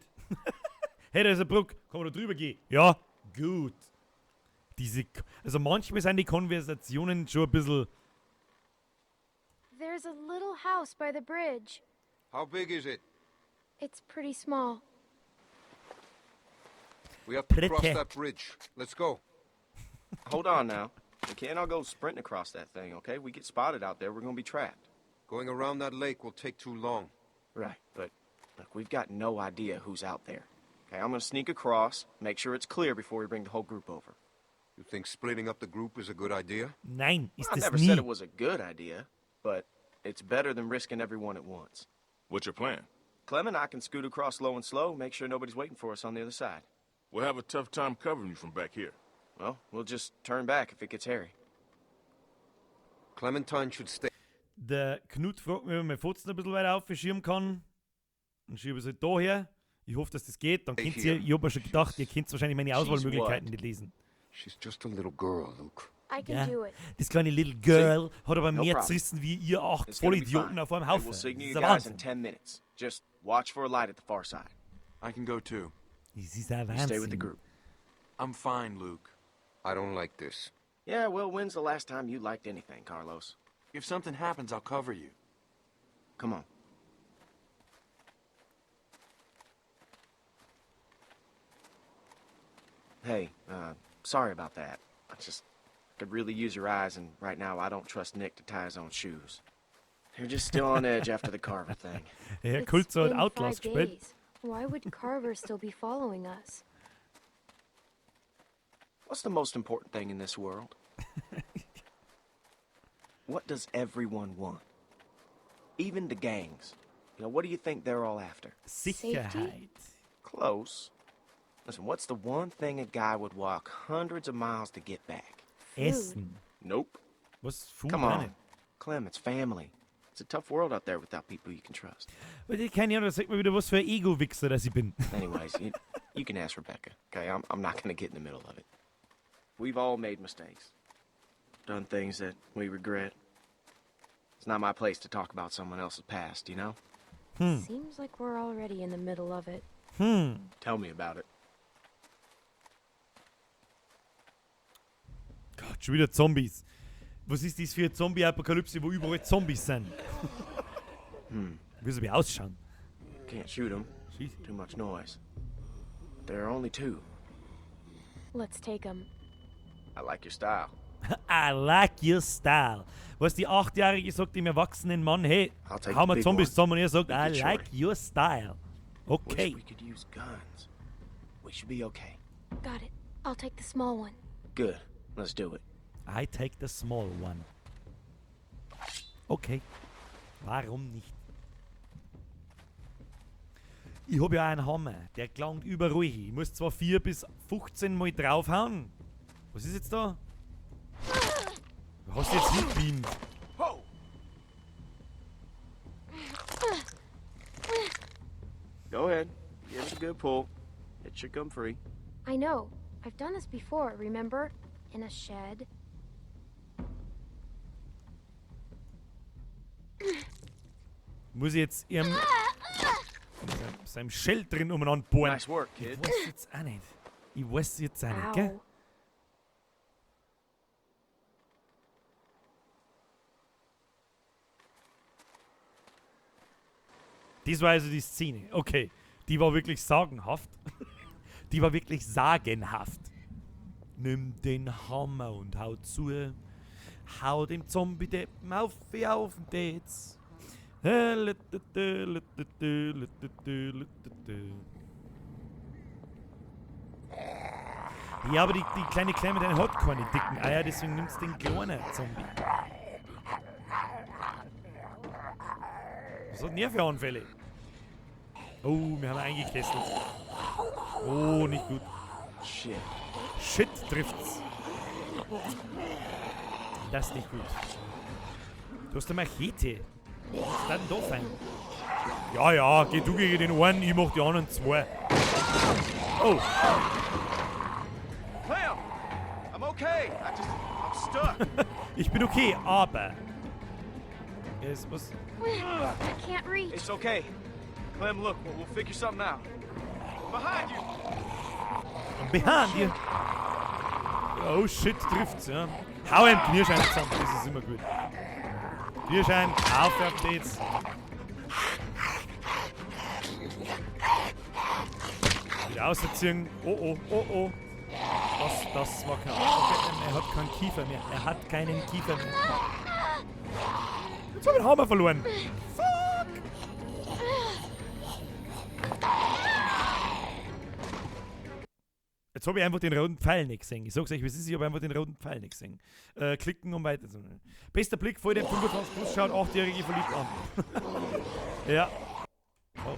Hey, da ist eine Brücke. Kann man da drüber gehen? Ja, gut. Also manchmal sind die Konversationen schon ein bisschen... There's a little house by the bridge. How big is it? It's pretty small. We have to cross Pretty. that bridge. Let's go. Hold on now. We can't all go sprinting across that thing, okay? We get spotted out there, we're going to be trapped. Going around that lake will take too long. Right, but look, we've got no idea who's out there. Okay, I'm going to sneak across, make sure it's clear before we bring the whole group over. You think splitting up the group is a good idea? Nein, ist I das never nie. said it was a good idea, but it's better than risking everyone at once. What's your plan? Clem and I can scoot across low and slow, make sure nobody's waiting for us on the other side. We'll have a tough time covering you from back here. Well, we'll just turn back if it gets hairy. Clementine should stay. Der Knut fragt mich, ob ich meine Fotzen ein bisschen weiter aufschieben kann. Dann schiebe ich es halt da her. Ich hoffe, dass das geht. Dann könnt ihr, ich hab mir schon gedacht, ihr könnt wahrscheinlich meine She's Auswahlmöglichkeiten what? nicht lesen. She's just a little girl, Luke. I can Ja. do it. Das kleine Little Girl hat aber No mehr problem. zerrissen wie ihr 8 It's gonna be Vollidioten fine. auf einem Hey, Haufen. we'll Das signal ist you ein guys in Wahnsinn. 10 minutes. Just watch for a light at the far side. I can go too. Das ist ein You stay with the Wahnsinn. group. I'm fine, Luke. I don't like this. Yeah, well, when's the last time you liked anything, Carlos? If something happens, I'll cover you. Come on. Hey, sorry about that. I just could really use your eyes, and right now I don't trust Nick to tie his own shoes. They're just still on edge after the Carver thing. Herr It's Kulzer hat been Outlast 5 gespielt. days. Why would Carver still be following us? What's the most important thing in this world? What does everyone want? Even the gangs. You know, what do you think they're all after? Sicherheit. Close. Listen, what's the one thing a guy would walk hundreds of miles to get back? Essen. Nope. Was? Food Come auch on. nicht. Clem, it's family. It's a tough world out there without people you can trust. Weil ich keine Ahnung, das sagt mir wieder, was für ein Ego-Wichser, dass ich bin. Anyways, you can ask Rebecca. Okay, I'm not going to get in the middle of it. We've all made mistakes. Done things that we regret. It's not my place to talk about someone else's past, you know? Seems like we're already in the middle of it. Tell me about it. Gott, schon wieder Zombies. Was ist das für eine Zombie-Apokalypse, wo überall Zombies sind? Wie soll ich ausschauen? Can't shoot them, Too much noise. But there are only two. Let's take 'em. I like your style. I like your style. Was die 8-Jährige sagt dem erwachsenen Mann, hey, I'll take hau the mal big Zombies one. zusammen, und er sagt, You I get like shorty. your style. Okay. Wish we could use guns. We should be okay. Got it. I'll take the small one. Good. Let's do it. I take the small one. Okay. Warum nicht? Ich hab ja einen Hammer, der klangt überall hin. Ich muss zwar 4 bis 15 Mal draufhauen. Was ist jetzt da? Du hast jetzt hingebeamt. Go ahead. Give it a good pull. It should come free. I know. I've done this before, remember? In a shed. Muss ich jetzt ihrem, seinem Shell drin umeinander bohren? Nice work, kid. Ich weiß jetzt auch nicht. Ich weiß jetzt auch nicht, gell? Das war also die Szene. Okay. Die war wirklich sagenhaft. Die war wirklich sagenhaft. Nimm den Hammer und hau zu. Hau dem Zombie-Deppen auf, wie auf den Dates. Ja, aber die kleine Clementine hat keine dicken Eier, deswegen nimmst du den kleinen Zombie. Was hat denn der für Anfälle? Oh, wir haben eingekesselt. Oh, nicht gut. Shit. Shit trifft's. Das ist nicht gut. Du hast eine Machete. Was ist denn da fein? Ja, ja, geh du gegen den einen, ich mach die anderen zwei. Oh. Clem! I'm okay. I'm stuck. Ich bin okay, aber. Es was. I can't reach. It's okay. Clem, look, we'll figure something out. Behind you! Behind you! Oh shit, trifft's, ja. Hau ihm Knirschein zusammen, das ist immer gut. Knirschein, auf geht's. Wieder ausziehen. Oh oh, oh oh. Das war kein. Okay, er hat keinen Kiefer mehr. Er hat keinen Kiefer mehr. Jetzt hab ich den Hammer verloren. Fuck! Jetzt hab ich einfach den roten Pfeil nicht gesehen. Ich sag's euch, wie es ist, ich hab einfach den roten Pfeil nicht gesehen. Klicken, um weiterzumachen. Bester Blick vor dem 25 plus schaut 8-Jährige verliebt an. Ja. Oh.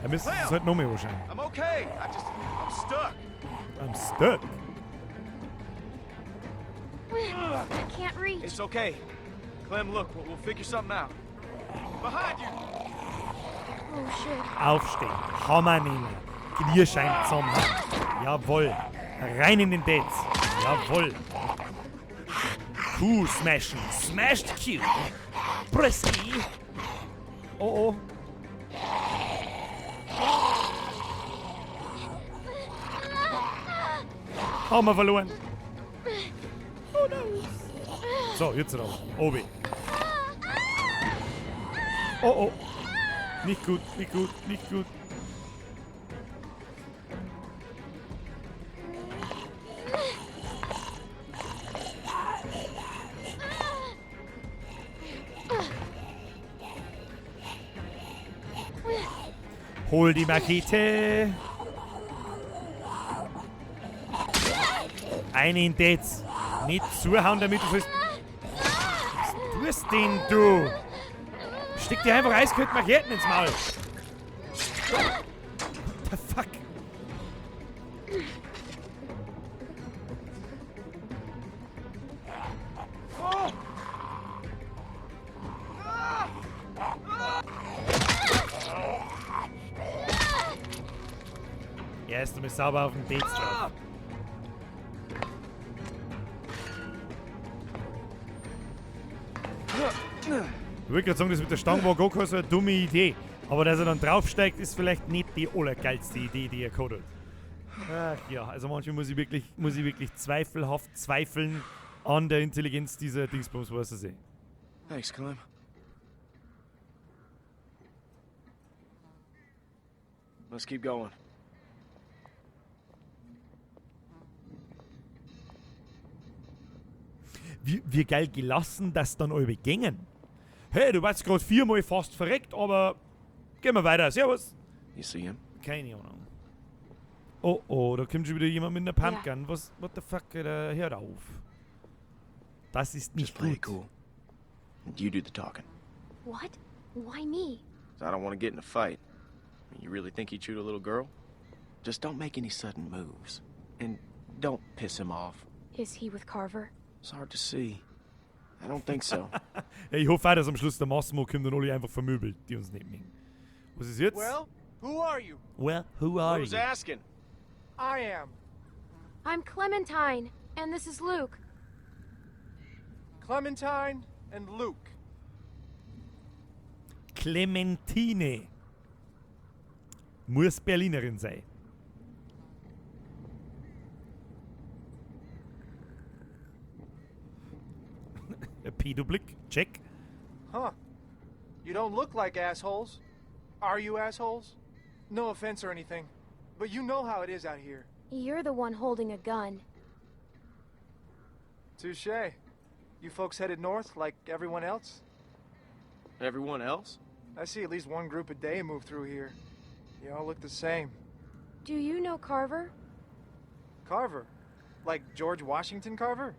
Er müsste es halt noch mehr anschauen. I'm okay. I'm stuck. I'm stuck. I can't reach. It's okay. Clem, look, we'll figure something out. Behind you. Oh shit. Aufstehen, Hammer nehmen, Knirschein zusammenhauen. Jawohl. Rein in den Dates. Jawohl. Q smashen. Smashed Q. Press E. Oh oh. Hammer verloren. Oh no. So, jetzt raus. Obi. Oh oh. Nicht gut, nicht gut, nicht gut. Hol die Machete. Eine in Dates. Nicht zuhauen, damit du sollst. Was tust denn du? Steck dir einfach eiskalt Macheten ins Maul. What the fuck? Erst einmal sauber auf den Dates drauf. Ich wollte gerade sagen, das mit der Stange war gar keine so eine dumme Idee. Aber dass er dann draufsteigt, ist vielleicht nicht die allergeilste Idee, die er gehabt hat. Ach ja, also manchmal muss ich wirklich zweifelhaft zweifeln an der Intelligenz dieser Dingsbums, was er sehen. Thanks, Clem. Let's keep going. Wie geil gelassen das dann alle gängen. Hey, du warst gerade viermal fast verreckt, aber gehen wir weiter. Servus. You see him? Keine Ahnung. Oh oh, da kommt schon wieder jemand mit einer Pumpgun. Ja. Was, what the fuck, Alter, hört auf. Das ist nicht Just play it gut. cool. And you do the talking. What? Why me? 'Cause I don't want to get in a fight. I mean, you really think he'd shoot a little girl? Just don't make any sudden moves. And don't piss him off. Is he with Carver? It's hard to see. I don't think so. Ja, ich hoffe auch, dass am Schluss der Massimo kommt und alle einfach vermöbelt, die uns nicht mögen. Was ist jetzt? Well, who are you? Well, who are Who's you? asking? I am. I'm Clementine, and this is Luke. Clementine and Luke. Clementine. Muss Berlinerin sein. Pedoblick, check. Huh. You don't look like assholes. Are you assholes? No offense or anything, but you know how it is out here. You're the one holding a gun. Touche. You folks headed north like everyone else? Everyone else? I see at least one group a day move through here. You all look the same. Do you know Carver? Carver. Like George Washington Carver?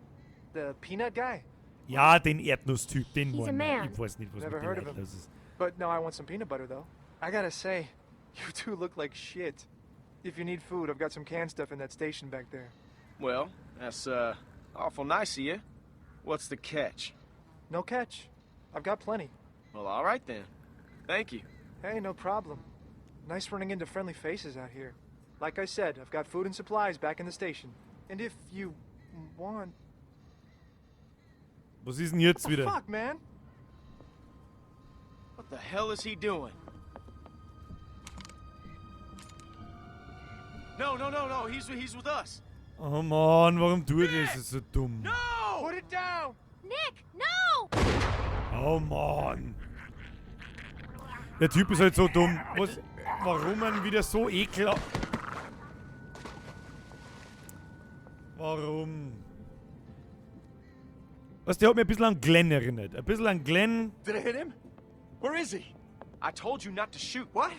The peanut guy? Ja, den Erdnusstyp, den He's a wollen wir. man. Ich weiß nicht, was Never mit den heard of Leuten him. los ist. But no, I want some peanut butter though. I gotta say, you two look like shit. If you need food, I've got some canned stuff in that station back there. Well, that's, awful nice of you. What's the catch? No catch. I've got plenty. Well, all right then. Thank you. Hey, no problem. Nice running into friendly faces out here. Like I said, I've got food and supplies back in the station. And if you want. Was ist denn jetzt What the wieder? fuck, man? What the hell is he doing? No, no, no, no. He's with us. Oh Mann, warum tut er das? Das ist so dumm. No! Put it down! Nick, no! Oh Mann. Der Typ ist halt so dumm. Was, warum man wieder so ekelhaft... Warum? Was, der hat mich ein bisschen an Glenn erinnert. Ein bisschen an Glenn. Did I hit him? Where is he? I told you not to shoot. What?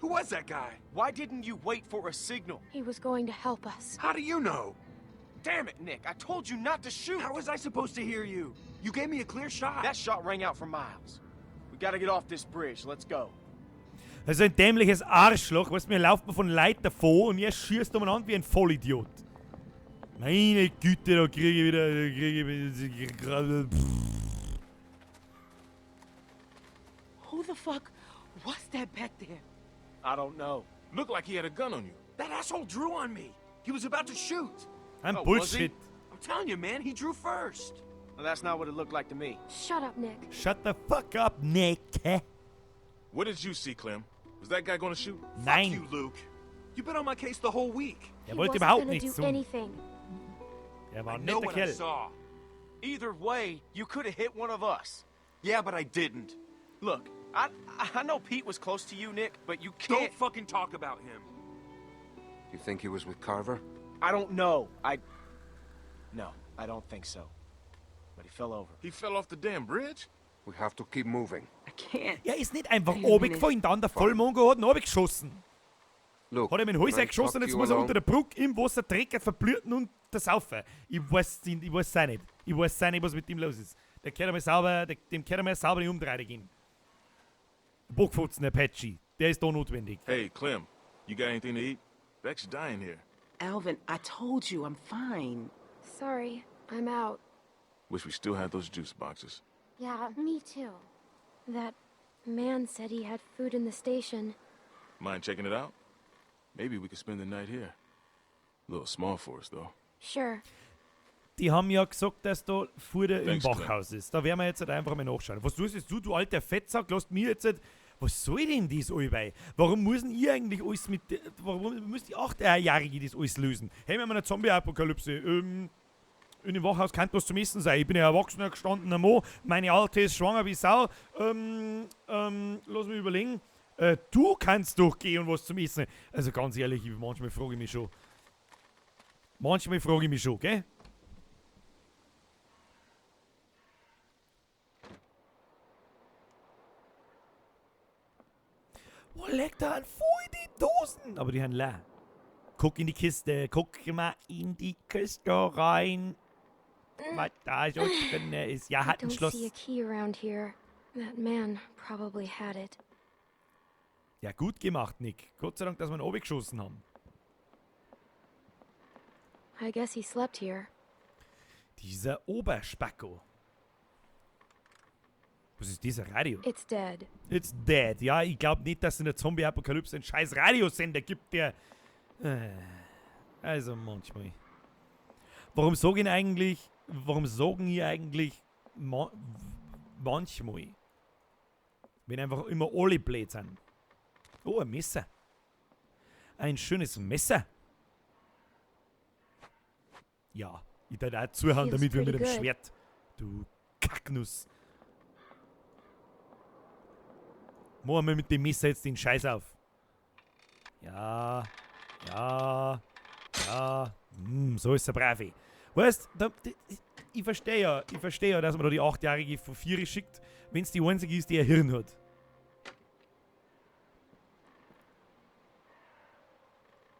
Who was that guy? Why didn't you wait for a signal? He was going to help us. How do you know? Damn it, Nick. I told you not to shoot. How was I supposed to hear you? You gave me a clear shot. That shot rang out for miles. We gotta get off this bridge. Let's go. Das ist ein dämliches Arschloch. Weißt du, mir lauft man von Leuten davon und er schießt umeinander wie ein Vollidiot. Meine Güte, da kriege ich wieder. Da kriege ich wieder. Who the fuck was that back there? I don't know. Looked like he had a gun on you. That asshole drew on me. He was about to shoot. Ein Oh, was he? Bullshit. I'm telling you, man, he drew first. Well, that's not what it looked like to me. Shut up, Nick. Shut the fuck up, Nick. What did you see, Clem? Was that guy gonna shoot? Nein. Fuck you, Luke. You've been on my case the whole week. Er He wollte wasn't überhaupt gonna nichts do tun. anything. Er war I ein know netter what I Kerl. saw. Either way, you could have hit one of us. Yeah, but I didn't. Look, I know Pete was close to you, Nick, but you can't. Don't fucking talk about him. You think he was with Carver? I don't know. I. No, I don't think so. But he fell over. He fell off the damn bridge? We have to keep moving. I can't. Er ist nicht einfach Wait a minute. runtergefallen, dann der Vollmongo hat ihn runtergeschossen. Luke, Hat ihm in den Hals can I eingeschossen talk und jetzt to you muss er alone? unter der Brücke im Wasser dreckig verblühten und ersaufen. Ich weiß nicht, ich weiß auch nicht. Ich weiß auch nicht, was mit ihm los ist. Der gehört einmal sauber, der, dem gehört einmal sauber die Umdrehe gehen. Bockfotzen, Apache. Der ist da notwendig. Hey, Clem, you got anything to eat? Beck's dying here. Alvin, I told you I'm fine. Sorry, I'm out. Wish we still had those juice boxes. Yeah, me too. That man said he had food in the station. Mind checking it out? Maybe we could spend the night here. A little small for us, though. Sure. Die haben ja gesagt, dass da Futter im Thanks, Clem. Wachhaus ist. Da werden wir jetzt halt einfach mal nachschauen. Was tust jetzt du, du alter Fettsack? Lasst mir jetzt halt, was soll denn das allbei? Warum müssen ihr eigentlich alles mit. Warum müsst die 8-Jährige das alles lösen? Hey, wir haben eine Zombie-Apokalypse. In dem Wachhaus kann was zum Essen sein. Ich bin ja erwachsener gestandener Mann. Meine Alte ist schwanger wie Sau. Lass mich überlegen. Du kannst doch gehen und was zum Essen. Also ganz ehrlich, manchmal frage ich mich schon. Manchmal frage ich mich schon, gell? Wo legt da an voll die Dosen? Aber die haben leer. Guck in die Kiste, guck mal in die Kiste rein. Was da so drin ist. Ja, hat ein I don't Schloss. see a key around here. That man probably had it. Ja, gut gemacht, Nick. Gott sei Dank, dass wir ihn runtergeschossen haben. I guess he slept here. Dieser Oberspacko. Was ist dieser Radio? It's dead. It's dead. Ja, ich glaub nicht, dass es in der Zombie-Apokalypse einen scheiß Radiosender gibt, der... Also manchmal. Warum sag ich eigentlich... Warum sagen ich eigentlich manchmal? Wenn einfach immer alle blöd sind. Oh, ein Messer. Ein schönes Messer. Ja, ich darf auch zuhauen, Feels damit wir mit pretty dem good. Schwert. Du Kacknuss. Machen wir mit dem Messer jetzt den Scheiß auf. Ja, ja, ja. So ist der Brave. Weißt, da, da, ich verstehe ja, ich verstehe ja, dass man da die 8-Jährige von 4 schickt, wenn's die einzige ist, die ein Hirn hat.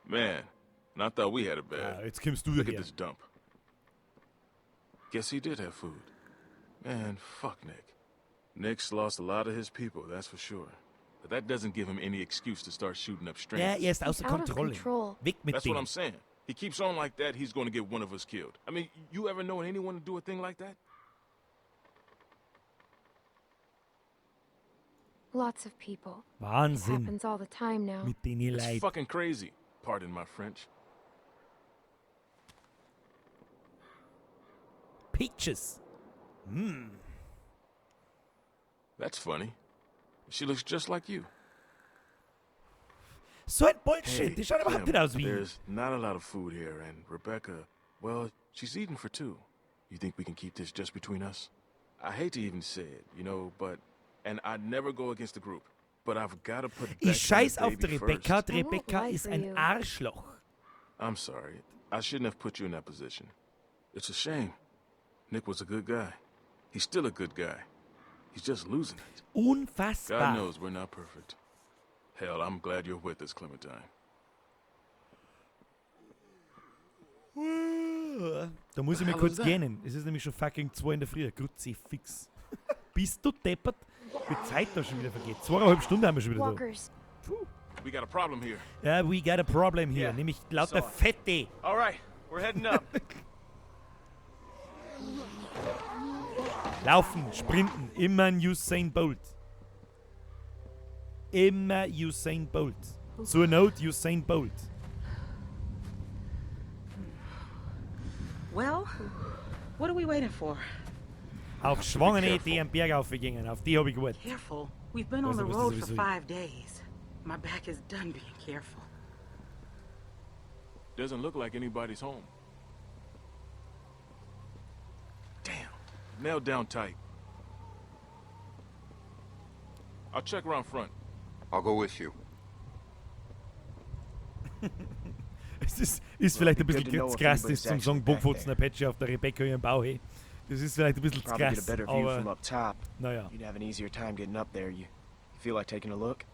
Man, and I thought we had it bad. Ah, jetzt kommst du Look at daher. this dump. Guess he did have food. Man, fuck Nick. Nick's lost a lot of his people, that's for sure. But that doesn't give him any excuse to start shooting up strangers. Ja, er ist außer He's out of Kontrolle. control. Weg mit That's dem. what I'm saying. He keeps on like that, he's going to get one of us killed. I mean, you ever known anyone to do a thing like that? Lots of people. It Wahnsinn. happens all the time now. Mit den It's Leuten. fucking crazy. Pardon my French. Peaches. That's funny. She looks just like you. So ein Bullshit. Hey, Die schaut überhaupt Clem, nicht aus wie. There's not a lot of food here, and Rebecca, well, she's eating for two. You think we can keep this just between us? I hate to even say it, you know, but and I'd never go against the group, but I've got to put. Ich Beck and the scheiß auf die baby Rebecca. first. Die I won't Rebecca lie ist for ein you. Arschloch. I'm sorry. I shouldn't have put you in that position. It's a shame. Nick was a good guy. He's still a good guy. He's just losing it. Unfassbar. God knows we're not perfect. Hell, I'm glad you're with us, Clementine. Da muss ich mir The hell kurz is that? gähnen. Es ist nämlich schon fucking 2 in der Früh. Kruzifix. Bist du deppert? Wie Zeit da schon wieder vergeht. 2,5 Stunden haben wir schon wieder da. Walkers. We got a problem here. Ja, we got a problem here. Yeah, Nämlich lauter saw it. Fette. All right, we're heading up. Laufen, sprinten. Immer ein Usain Bolt. Immer Usain Bolt. Zur Not Usain Bolt. Well, what are we waiting for? Auf Schwangere, die am Berg aufgegangen. Auf die habe ich gewartet. Careful. We've been Weiß on the nicht, was das road for sowieso ist. 5 days. My back is done being careful. Doesn't look like anybody's home. Damn. Nailed down tight. I'll check around front. I'll go with you. Es ist vielleicht ein Well, bisschen it'd be good to know zu if krass, das anybody's zum actually sagen, back Bockfotzen Apache auf der Rebecca ihren Bauch. Hey. Das ist vielleicht ein bisschen zu Probably get a krass, better view from aber up top. naja. You'd have an easier time getting up there. You feel like taking a look?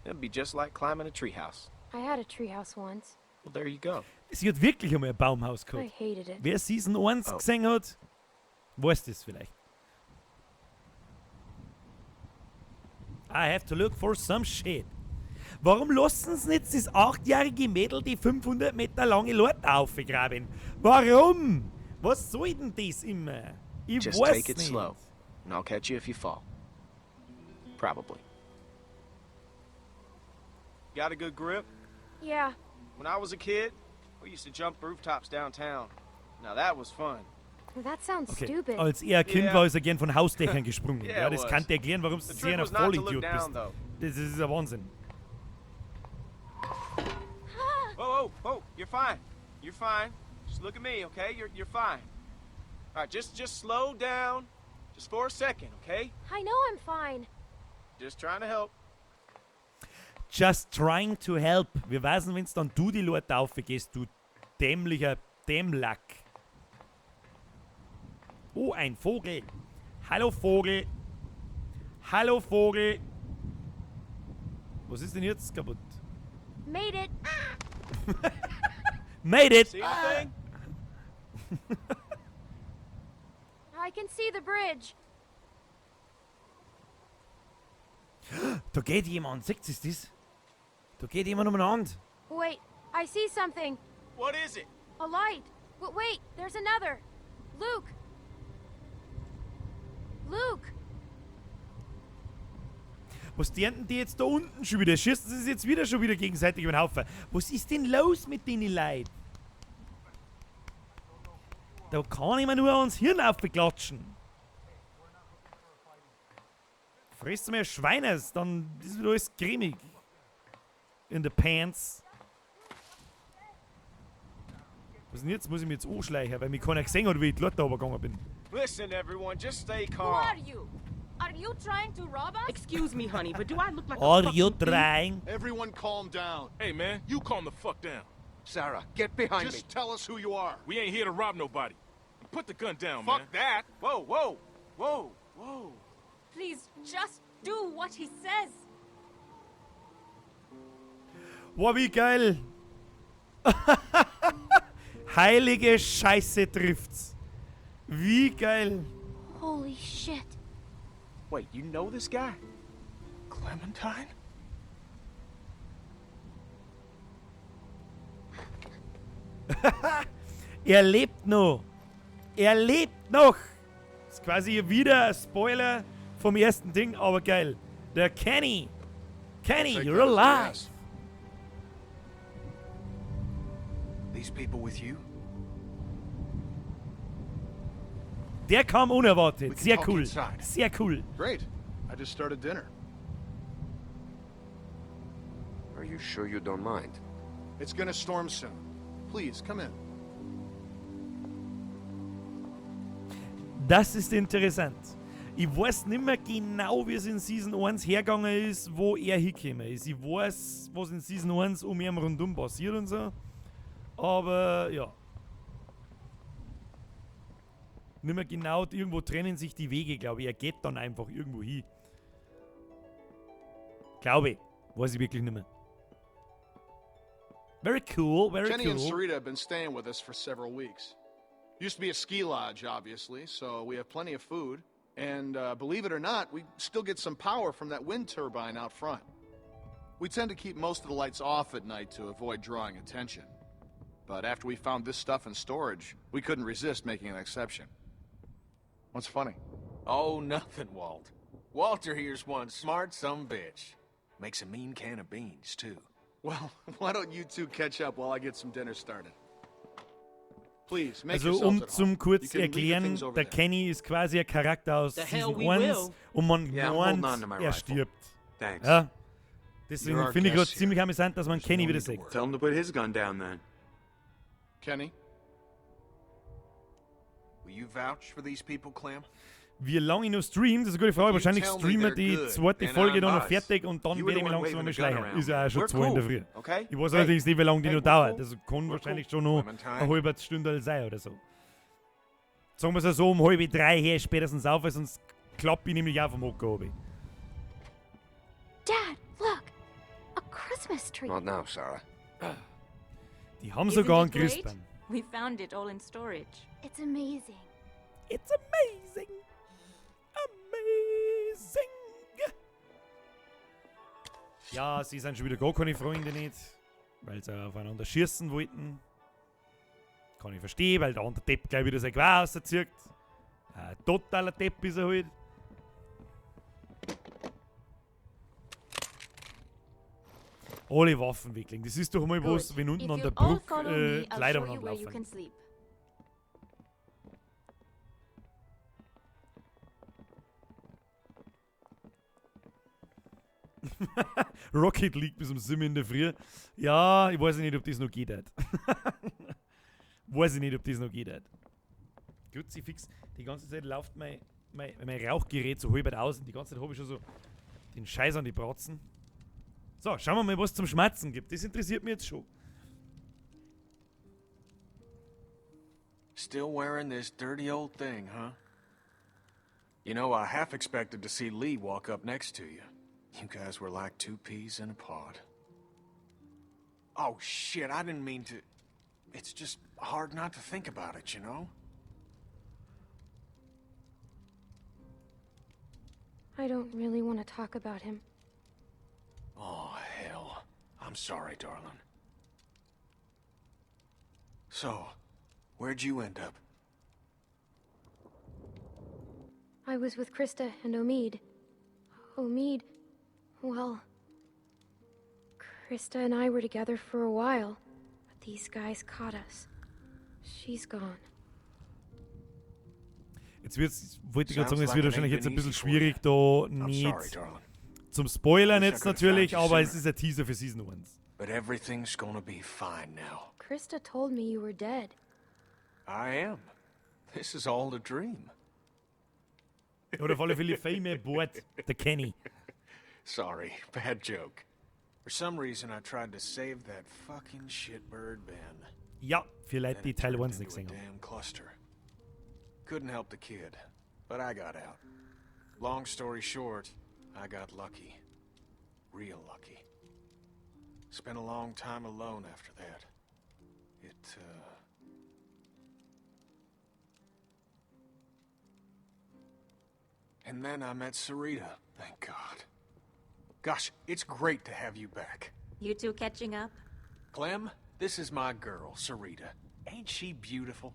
It'd be just like climbing a treehouse. I had a treehouse once. Well, there you go. Sie hat wirklich einmal ein Baumhaus I gehabt. hated it. Wer Season 1 Oh. gesehen hat, weiß das vielleicht. I have to look for some shit. Warum lassen sie nicht das 8-jährige Mädel die 500 Meter lange Leiter aufgraben? Warum? Was soll denn das immer? Ich Just weiß take it nicht. slow, and I'll catch you if you fall. Probably. Got a good grip? Yeah, When I was a kid, we used to jump rooftops downtown. Now that was fun. that sounds Okay. stupid. Als er Kind Yeah. war, ist er gern von Hausdächern gesprungen. Yeah, Ja, it das was. kann dir erklären, warum du The sehr trick ein was not to look Vollidiot down, bist. though. Das ist ein Wahnsinn. Whoa, whoa, whoa! You're fine. You're fine. Just look at me, okay? You're fine. All right, just slow down, just for a second, okay? I know I'm fine. Just trying to help. Just trying to help. Wir wissen, wenn's dann du die Leute aufgehst, du dämlicher Dämmlack. Oh, ein Vogel. Hallo Vogel. Hallo Vogel. Was ist denn jetzt kaputt? Made it. Made it! See anything? I can see the bridge. Da geht jemand, seht ihr das? Da geht jemand umeinander. Wait, I see something. What is it? A light. Wait, there's another. Luke. Luke. Was denn die jetzt da unten schon wieder? Schießen sie sich jetzt wieder schon wieder gegenseitig über den Haufen? Was ist denn los mit den Leuten? Da kann ich mir nur ans Hirn aufklatschen. Frisst mir Schweines, dann ist wieder alles cremig. In the pants. Was denn jetzt? Muss ich mich jetzt anschleichen, weil mich keiner gesehen hat, wie ich die Leute da runtergegangen bin. Listen, everyone, just stay Who calm. are you? Are you trying to rob us? Excuse me, honey, but do I look like Are a you fucking thief? trying? Everyone calm down. Hey, man, you calm the fuck down. Sarah, get behind Just me. tell us who you are. We ain't here to rob nobody. Put the gun down, man. Fuck that! Whoa, whoa, whoa, whoa. Please, just do what he says. Boah, wie geil! Heilige Scheiße trifft's. Wie geil. Holy shit. Wait, you know this guy? Clementine? Er lebt noch. Er lebt noch. Ist quasi wieder ein Spoiler vom ersten Ding, aber geil. Der Kenny. Kenny, Take you're that as a alive. yes. These people with you? Der kam unerwartet. We can Sehr talk cool. inside. Sehr cool. Great. I just started dinner. Are you sure you don't mind? It's gonna storm soon. Please, come in. Das ist interessant. Ich weiß nicht mehr genau, wie es in Season 1 hergegangen ist, wo er hingekommen ist. Ich weiß, was in Season 1 um ihn rundum passiert und so. Aber ja. Nicht mehr genau, irgendwo trennen sich die Wege, glaube ich. Er geht dann einfach irgendwo hin. Glaube ich. Weiß ich wirklich nicht mehr. Very cool, very Kenny and cool. Sarita have been staying with us for several weeks. Used to be a ski lodge, obviously, so we have plenty of food. And believe it or not, we still get some power from that wind turbine out front. We tend to keep most of the lights off at night to avoid drawing attention. But after we found this stuff in storage, we couldn't resist making an exception. What's funny? Oh, nothing, Walt. Walter here's one smart sumbitch. Makes a mean can of beans, too. Well, why don't you two catch up while I get some dinner started? Please, make Also yourselves at home. zum kurz You can leave your erklären, things over der there. Kenny ist quasi ein Charakter aus The hell Season we 1 will. und man Yeah, I'm holding meint, on to my er rifle. stirbt. Thanks. Ja. Deswegen You're our finde ich gerade guest here. ziemlich amüsant, dass man Kenny wieder sieht. Tell him to put his gun down then. Kenny? Will you vouch for these people, Clem? Wie lange ich noch stream, das ist eine gute Frage. Wahrscheinlich tell me streamen wir they're die good, zweite then Folge I'm dann noch us. fertig und dann You were werde ich the mich one langsam waving einmal the gun schleichen. around. Ist ja auch schon We're 2 in der cool, Früh. okay? Ich weiß Hey, allerdings nicht, wie lange die hey, noch we're dauert. cool. Das kann We're wahrscheinlich cool. schon noch Clementine. eine halbe Stunde sein oder so. Sagen wir es so, um 2:30 her spätestens auf, weil sonst klappe ich nämlich auch vom Hocker runter. Dad, look! A Christmas tree. Not now, Sarah. Die haben Isn't sogar einen it great? Christbaum. We found it all in storage. It's amazing. It's amazing. Amazing. Ja, sie sind schon wieder gar keine Freunde nicht, weil sie aufeinander schießen wollten. Kann ich verstehen, weil der andere Depp gleich wieder sein Gewehr rauszieht. Ein totaler Depp ist er halt. Alle Waffen weglegen. Das ist doch mal was, Good. wenn unten If an der you'll all Brücke follow me, I'll Leute show you umeinander where you laufen. can sleep. Rocket League bis um 7 in der Früh. Ja, ich weiß nicht, ob das noch geht. Halt. Weiß ich nicht, ob das noch geht. Halt. Gut, sie fix. Die ganze Zeit läuft mein Rauchgerät so halb aus und die ganze Zeit habe ich schon so den Scheiß an die Bratzen. So, schauen wir mal, was es zum Schmatzen gibt. Das interessiert mich jetzt schon. Still wearing this dirty old thing, huh? You know, I half expected to see Lee walk up next to you. You guys were like two peas in a pod. Oh, shit, I didn't mean to. It's just hard not to think about it, you know? I don't really want to talk about him. Oh, hell. I'm sorry, darling. So, where'd you end up? I was with Christa and Omid. Omid, well, Christa and I were together for a while, but these guys caught us. She's gone. Jetzt wird's, wollte ich gerade sagen, Sounds es wird like it wahrscheinlich ain't jetzt ein been bisschen easy for schwierig, da I'm sorry, nicht darling. zum Spoilern Wish I jetzt could've found natürlich, you aber es sooner. ist ein Teaser für Season 1. But everything's gonna be fine now. Christa told me you were dead. I am. This is all a dream. Oder auf alle Fälle viel mehr Bord, der Kenny. Sorry, bad joke. For some reason, I tried to save that fucking shitbird Ben. Ja, für Leute, die Teil 1 nicht Into a gesehen haben. damn cluster. Couldn't help the kid, but I got out. Long story short, I got lucky. Real lucky. Spent a long time alone after that. It, And then I met Sarita, thank God. Gosh, it's great to have you back. You two catching up? Clem, this is my girl, Sarita. Ain't she beautiful?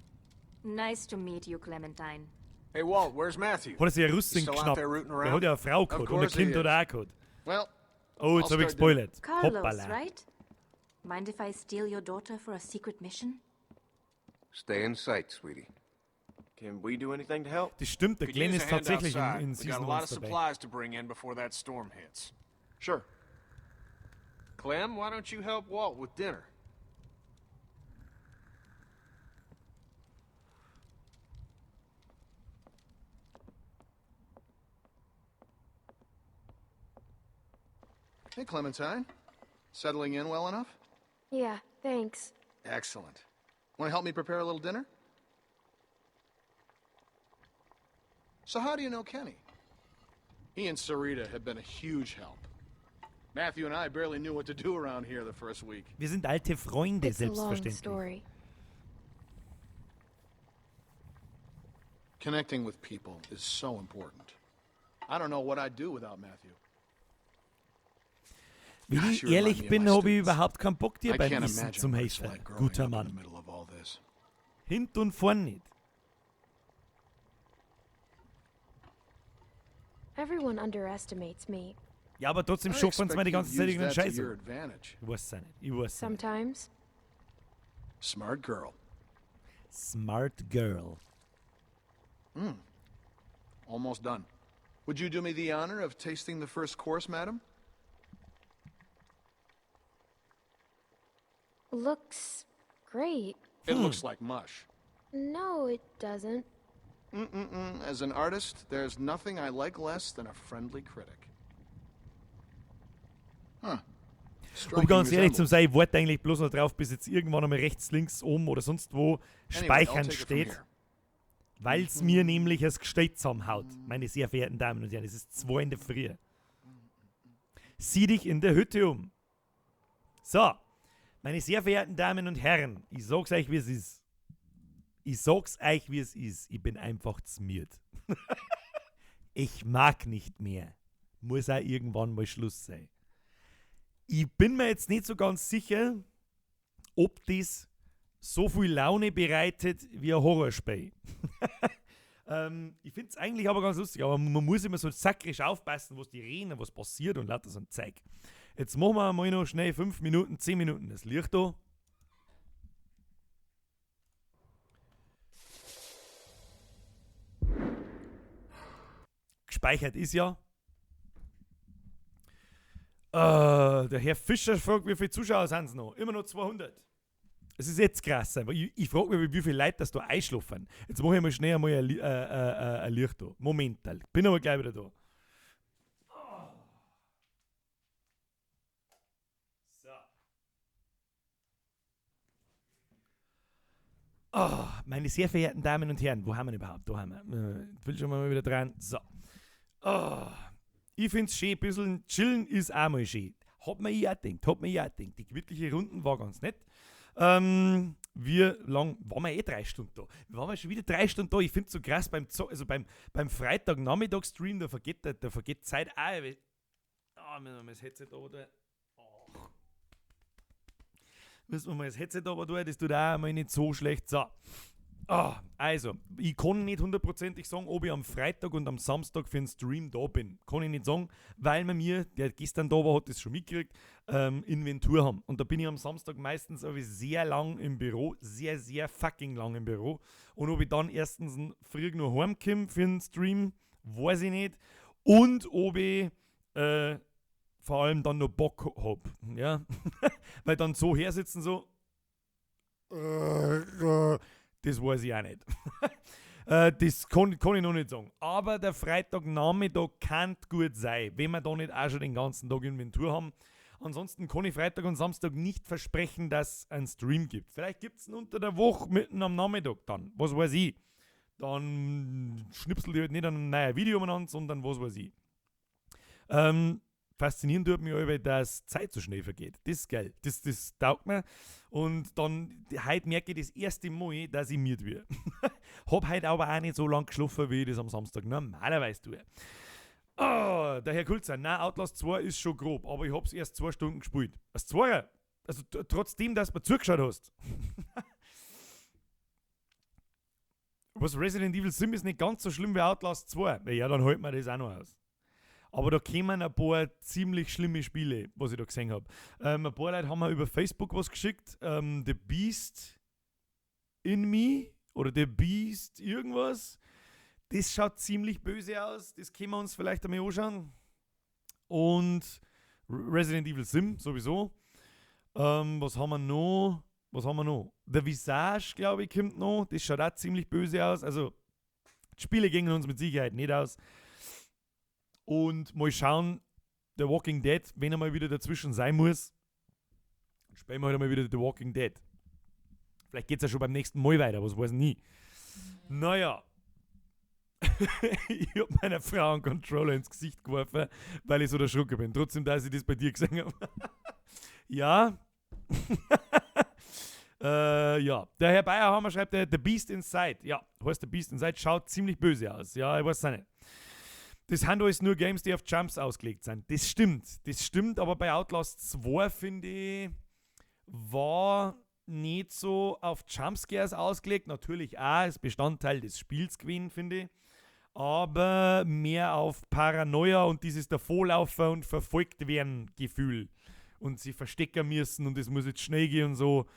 Nice to meet you, Clementine. Hey, Walt, where's Matthew? Hat er sich eine He Russin still out geschnappt? there rooting Der around? hat ja eine Frau Of gehabt und ein course he Kind hat is. er auch gehabt. Well, Oh, jetzt I'll habe ich start dinner. gespoilert. Carlos, Hoppala. right? Mind if I steal your daughter for a secret mission? Stay in sight, sweetie. Can we do anything to help? Das stimmt, der Could Glenn use ist a hand tatsächlich in, outside. in We got a Season lot 1 of dabei. supplies to bring in before that storm hits. Sure. Clem, why don't you help Walt with dinner? Hey, Clementine. Settling in well enough? Yeah, thanks. Excellent. Want to help me prepare a little dinner? So, how do you know Kenny? He and Sarita have been a huge help. Matthew and I barely knew what to do around here the first week. Wir sind alte Freunde, It's a long selbstverständlich. story. Connecting with people is so important. I don't know what I'd do without Matthew. Wenn Gosh, ich you remind ehrlich me of bin, my habe ich students. überhaupt keinen Bock, dir I beim can't Essen imagine zum what it's helfen. like growing Guter up in the Mann. middle of all this. Hint und vorn nicht. Everyone underestimates me. Ja, aber trotzdem I schaffen sie mir expect die ganze you'd Zeit use irgendeinen that to Scheiß. your an. advantage. Ich weiß es auch nicht. Ich weiß es nicht. Sometimes. Smart girl. Smart Girl. Almost done. Would you do me the honor of tasting the first course, madam? Looks great. It looks like mush. No, it doesn't. Mm-mm-mm. As an artist, there's nothing I like less than a friendly critic. Huh. Um Striking ganz ehrlich zu resemblance. sein, ich warte eigentlich bloß noch drauf, bis jetzt irgendwann einmal rechts, links, oben oder sonst wo Anyway, I'll Speichern take it from steht. here. Weil es mir nämlich das Gestell zusammenhaut. Meine sehr verehrten Damen und Herren, es ist 2 in der Früh. Sieh dich in der Hütte um. So, meine sehr verehrten Damen und Herren, ich sag's euch, wie es ist. Ich sag's euch, wie es ist. Ich bin einfach zmiert. Ich mag nicht mehr. Muss auch irgendwann mal Schluss sein. Ich bin mir jetzt nicht so ganz sicher, ob das so viel Laune bereitet wie ein Horrorspiel. Ich finde es eigentlich aber ganz lustig, aber man muss immer so sakrisch aufpassen, was die reden und was passiert und lauter so ein Zeug. Jetzt machen wir mal noch schnell 5 Minuten, 10 Minuten das Licht da. Gespeichert ist ja. Der Herr Fischer fragt, wie viele Zuschauer sind es noch? Immer noch 200. Es ist jetzt krass, aber ich frage mich, wie viele Leute das da einschlafen. Jetzt mache ich mal schnell einmal ein Licht da. Moment, bin aber gleich wieder da. Oh, meine sehr verehrten Damen und Herren, wo haben wir denn überhaupt? Da haben wir. Bildschirm mal wieder dran. So. Oh, ich find's schön, ein bisschen chillen ist auch mal schön. Hat mir ich auch gedacht, hat mir ich auch gedacht. Die gemütliche Runden war ganz nett. Wie lang waren wir eh 3 Stunden da? Wir waren schon wieder 3 Stunden da. Ich find's so krass beim Freitagnachmittag-Stream, da vergeht Zeit auch. Ah, müssen wir mal das Headset runter tun. Ach. Müssen wir mal das Headset runter tun, das tut auch mal nicht so schlecht. So. Ah, also, ich kann nicht hundertprozentig sagen, ob ich am Freitag und am Samstag für den Stream da bin. Kann ich nicht sagen, weil man mir, der gestern da war, hat das schon mitgekriegt, Inventur haben. Und da bin ich am Samstag meistens aber sehr lang im Büro, sehr, sehr fucking lang im Büro. Und ob ich dann erstens früh genug heimkomme für den Stream, weiß ich nicht. Und ob ich vor allem dann noch Bock hab. Ja? Weil dann so hersitzen so, das weiß ich auch nicht. Das kann ich noch nicht sagen. Aber der Freitagnachmittag kann gut sein, wenn wir da nicht auch schon den ganzen Tag Inventur haben. Ansonsten kann ich Freitag und Samstag nicht versprechen, dass es einen Stream gibt. Vielleicht gibt's ihn unter der Woche mitten am Nachmittag dann. Was weiß ich. Dann schnipsel ich halt nicht ein neues Video umeinander, sondern was weiß ich. Faszinierend tut mich aber, dass Zeit so schnell vergeht. Das ist geil. Das taugt mir. Und dann, heute merke ich das erste Mal, dass ich müde werde. Hab heute aber auch nicht so lange geschlafen, wie ich das am Samstag normalerweise tue. Oh, der Herr Kulzer, nein, Outlast 2 ist schon grob, aber ich hab's erst 2 Stunden gespielt. Das 2? Also trotzdem, dass du mir zugeschaut hast. Was Resident Evil 7 ist nicht ganz so schlimm wie Outlast 2. Ja, dann hält man das auch noch aus. Aber da kämen ein paar ziemlich schlimme Spiele, was ich da gesehen hab. Ein paar Leute haben mir über Facebook was geschickt. The Beast in Me oder The Beast irgendwas. Das schaut ziemlich böse aus. Das können wir uns vielleicht einmal anschauen. Und Resident Evil 7 sowieso. Was haben wir noch? Was haben wir noch? The Visage, glaube ich, kommt noch. Das schaut auch ziemlich böse aus. Also, die Spiele gingen uns mit Sicherheit nicht aus. Und mal schauen, The Walking Dead, wenn er mal wieder dazwischen sein muss, spielen wir halt einmal wieder The Walking Dead. Vielleicht geht's ja schon beim nächsten Mal weiter, was weiß ich nie. Naja. Ich hab meiner Frau einen Controller ins Gesicht geworfen, weil ich so erschrocken bin. Trotzdem, dass ich das bei dir gesehen hab. Ja. Ja. Der Herr Bayerhammer schreibt, The Beast Inside. Ja, heißt The Beast Inside, schaut ziemlich böse aus. Ja, ich weiß es nicht. Das sind alles nur Games, die auf Jumps ausgelegt sind. Das stimmt. Das stimmt, aber bei Outlast 2, finde ich, war nicht so auf Jumpscares ausgelegt. Natürlich auch, ist Bestandteil des Spiels gewesen, finde ich. Aber mehr auf Paranoia und dieses Davonlaufen und verfolgt werden Gefühl. Und sie verstecken müssen und es muss jetzt schnell gehen und so.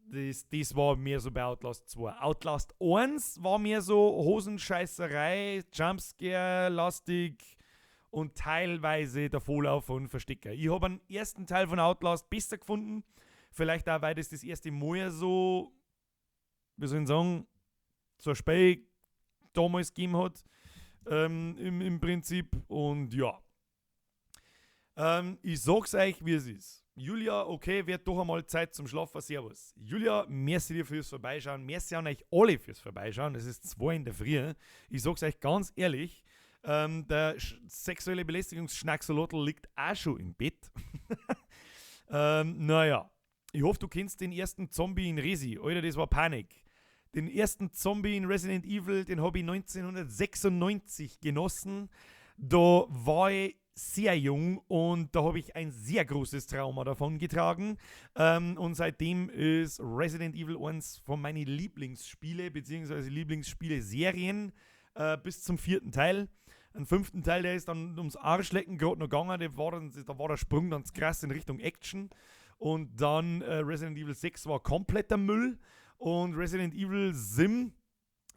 Das war mehr so bei Outlast 2. Outlast 1 war mehr so Hosenscheißerei, Jumpscare-lastig und teilweise Davonlaufen und Verstecker. Ich hab den ersten Teil von Outlast besser gefunden. Vielleicht auch, weil das das erste Mal so, wie soll ich sagen, so ein Spiel damals gegeben hat, im Prinzip. Und ja. Ich sag's euch, wie es ist. Julia, okay, wird doch einmal Zeit zum Schlafen. Servus. Julia, merci dir fürs Vorbeischauen. Merci an euch alle fürs Vorbeischauen. Es ist 2 in der Früh. Ich sag's euch ganz ehrlich, der sexuelle Belästigungsschnacksolotl liegt auch schon im Bett. Naja. Ich hoffe, du kennst den ersten Zombie in Resi. Alter, das war Panik. Den ersten Zombie in Resident Evil, den hab ich 1996 genossen. Da war ich sehr jung und da hab ich ein sehr großes Trauma davon getragen. Und seitdem ist Resident Evil eins von meinen Lieblingsspiele, beziehungsweise Lieblingsspiele-Serien, bis zum 4. Teil. Ein 5. Teil, der ist dann ums Arschlecken grad noch gegangen, da war der Sprung dann zu krass in Richtung Action. Und dann Resident Evil 6 war kompletter Müll. Und Resident Evil 7,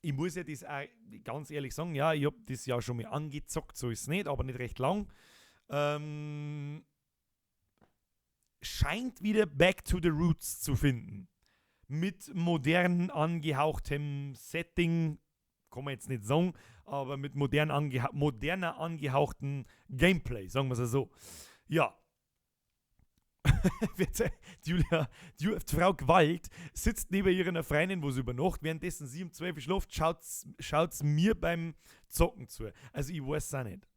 ich muss ja das auch ganz ehrlich sagen, ja, ich hab das ja schon mal angezockt, so ist's nicht, aber nicht recht lang. Scheint wieder Back to the Roots zu finden. Mit modern angehauchtem Setting, kann man jetzt nicht sagen, aber mit moderner angehauchten Gameplay, sagen wir's ja so. Ja. Julia, die Frau Gewalt sitzt neben ihrer Freundin, wo sie über Nacht, währenddessen sie um 12 Uhr schläft, schaut's mir beim Zocken zu. Also ich weiß auch nicht.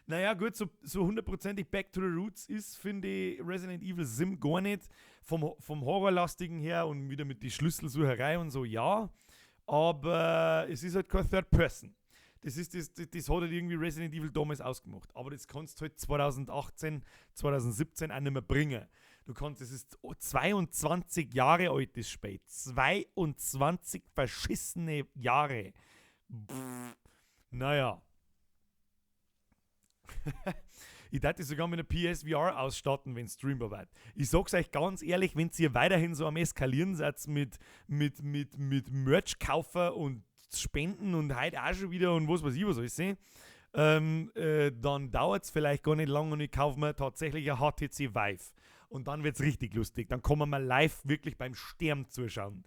Naja, gut, so hundertprozentig Back to the Roots ist, finde ich, Resident Evil Sim gar nicht. Vom Horrorlastigen her und wieder mit die Schlüsselsucherei und so, ja. Aber es ist halt kein Third Person. Das hat halt irgendwie Resident Evil damals ausgemacht. Aber das kannst du halt 2018, 2017 auch nicht mehr bringen. Das ist 22 Jahre alt, das Spiel. 22 verschissene Jahre. Pff, naja. Ich darf das sogar mit einer PSVR ausstatten, wenn streambar wird. Ich sag's euch ganz ehrlich, wenn ihr weiterhin so am Eskalieren seid mit Merch kaufen und Spenden und heute auch schon wieder und was weiß ich was alles, dann dauert's vielleicht gar nicht lange und ich kaufe mir tatsächlich ein HTC Vive. Und dann wird's richtig lustig. Dann kann man mal live wirklich beim Sterben zuschauen.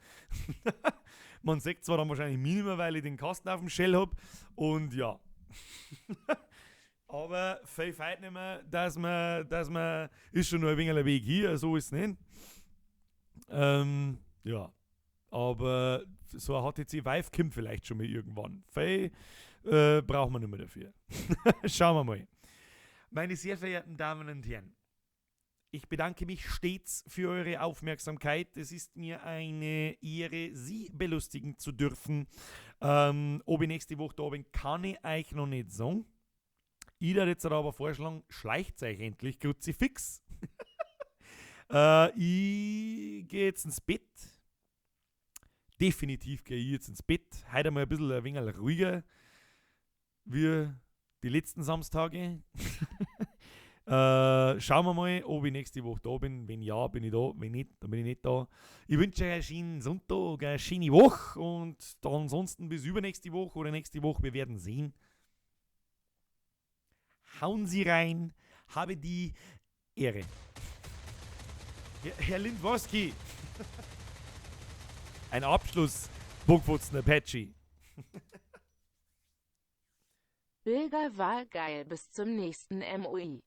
Man sieht zwar dann wahrscheinlich mich nicht mehr, weil ich den Kasten auf dem Shell hab. Und ja. Aber viel feit nicht mehr, dass man, ist schon noch ein wenig ein Weg hier, so ist es nicht. Ja. Aber so ein HTC Vive kommt vielleicht schon mal irgendwann. Viel braucht man nicht mehr dafür. Schauen wir mal. Meine sehr verehrten Damen und Herren, ich bedanke mich stets für eure Aufmerksamkeit. Es ist mir eine Ehre, Sie belustigen zu dürfen. Ob ich nächste Woche da bin, kann ich euch noch nicht sagen. Ich würde jetzt aber vorschlagen, schleicht euch endlich Kruzifix. Ich gehe jetzt ins Bett. Definitiv gehe ich jetzt ins Bett. Heute mal ein bisschen ein wenig ruhiger wie die letzten Samstage. Schauen wir mal, ob ich nächste Woche da bin. Wenn ja, bin ich da. Wenn nicht, dann bin ich nicht da. Ich wünsche euch einen schönen Sonntag, eine schöne Woche und dann ansonsten bis übernächste Woche oder nächste Woche. Wir werden sehen. Hauen Sie rein. Habe die Ehre. Herr Lindworski. Ein Abschluss, Burgwutzen Apache. Bilger war geil. Bis zum nächsten MOI.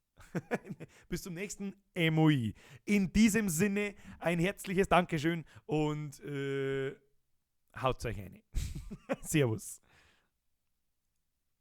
Bis zum nächsten MOI. In diesem Sinne ein herzliches Dankeschön und haut euch eine. Servus.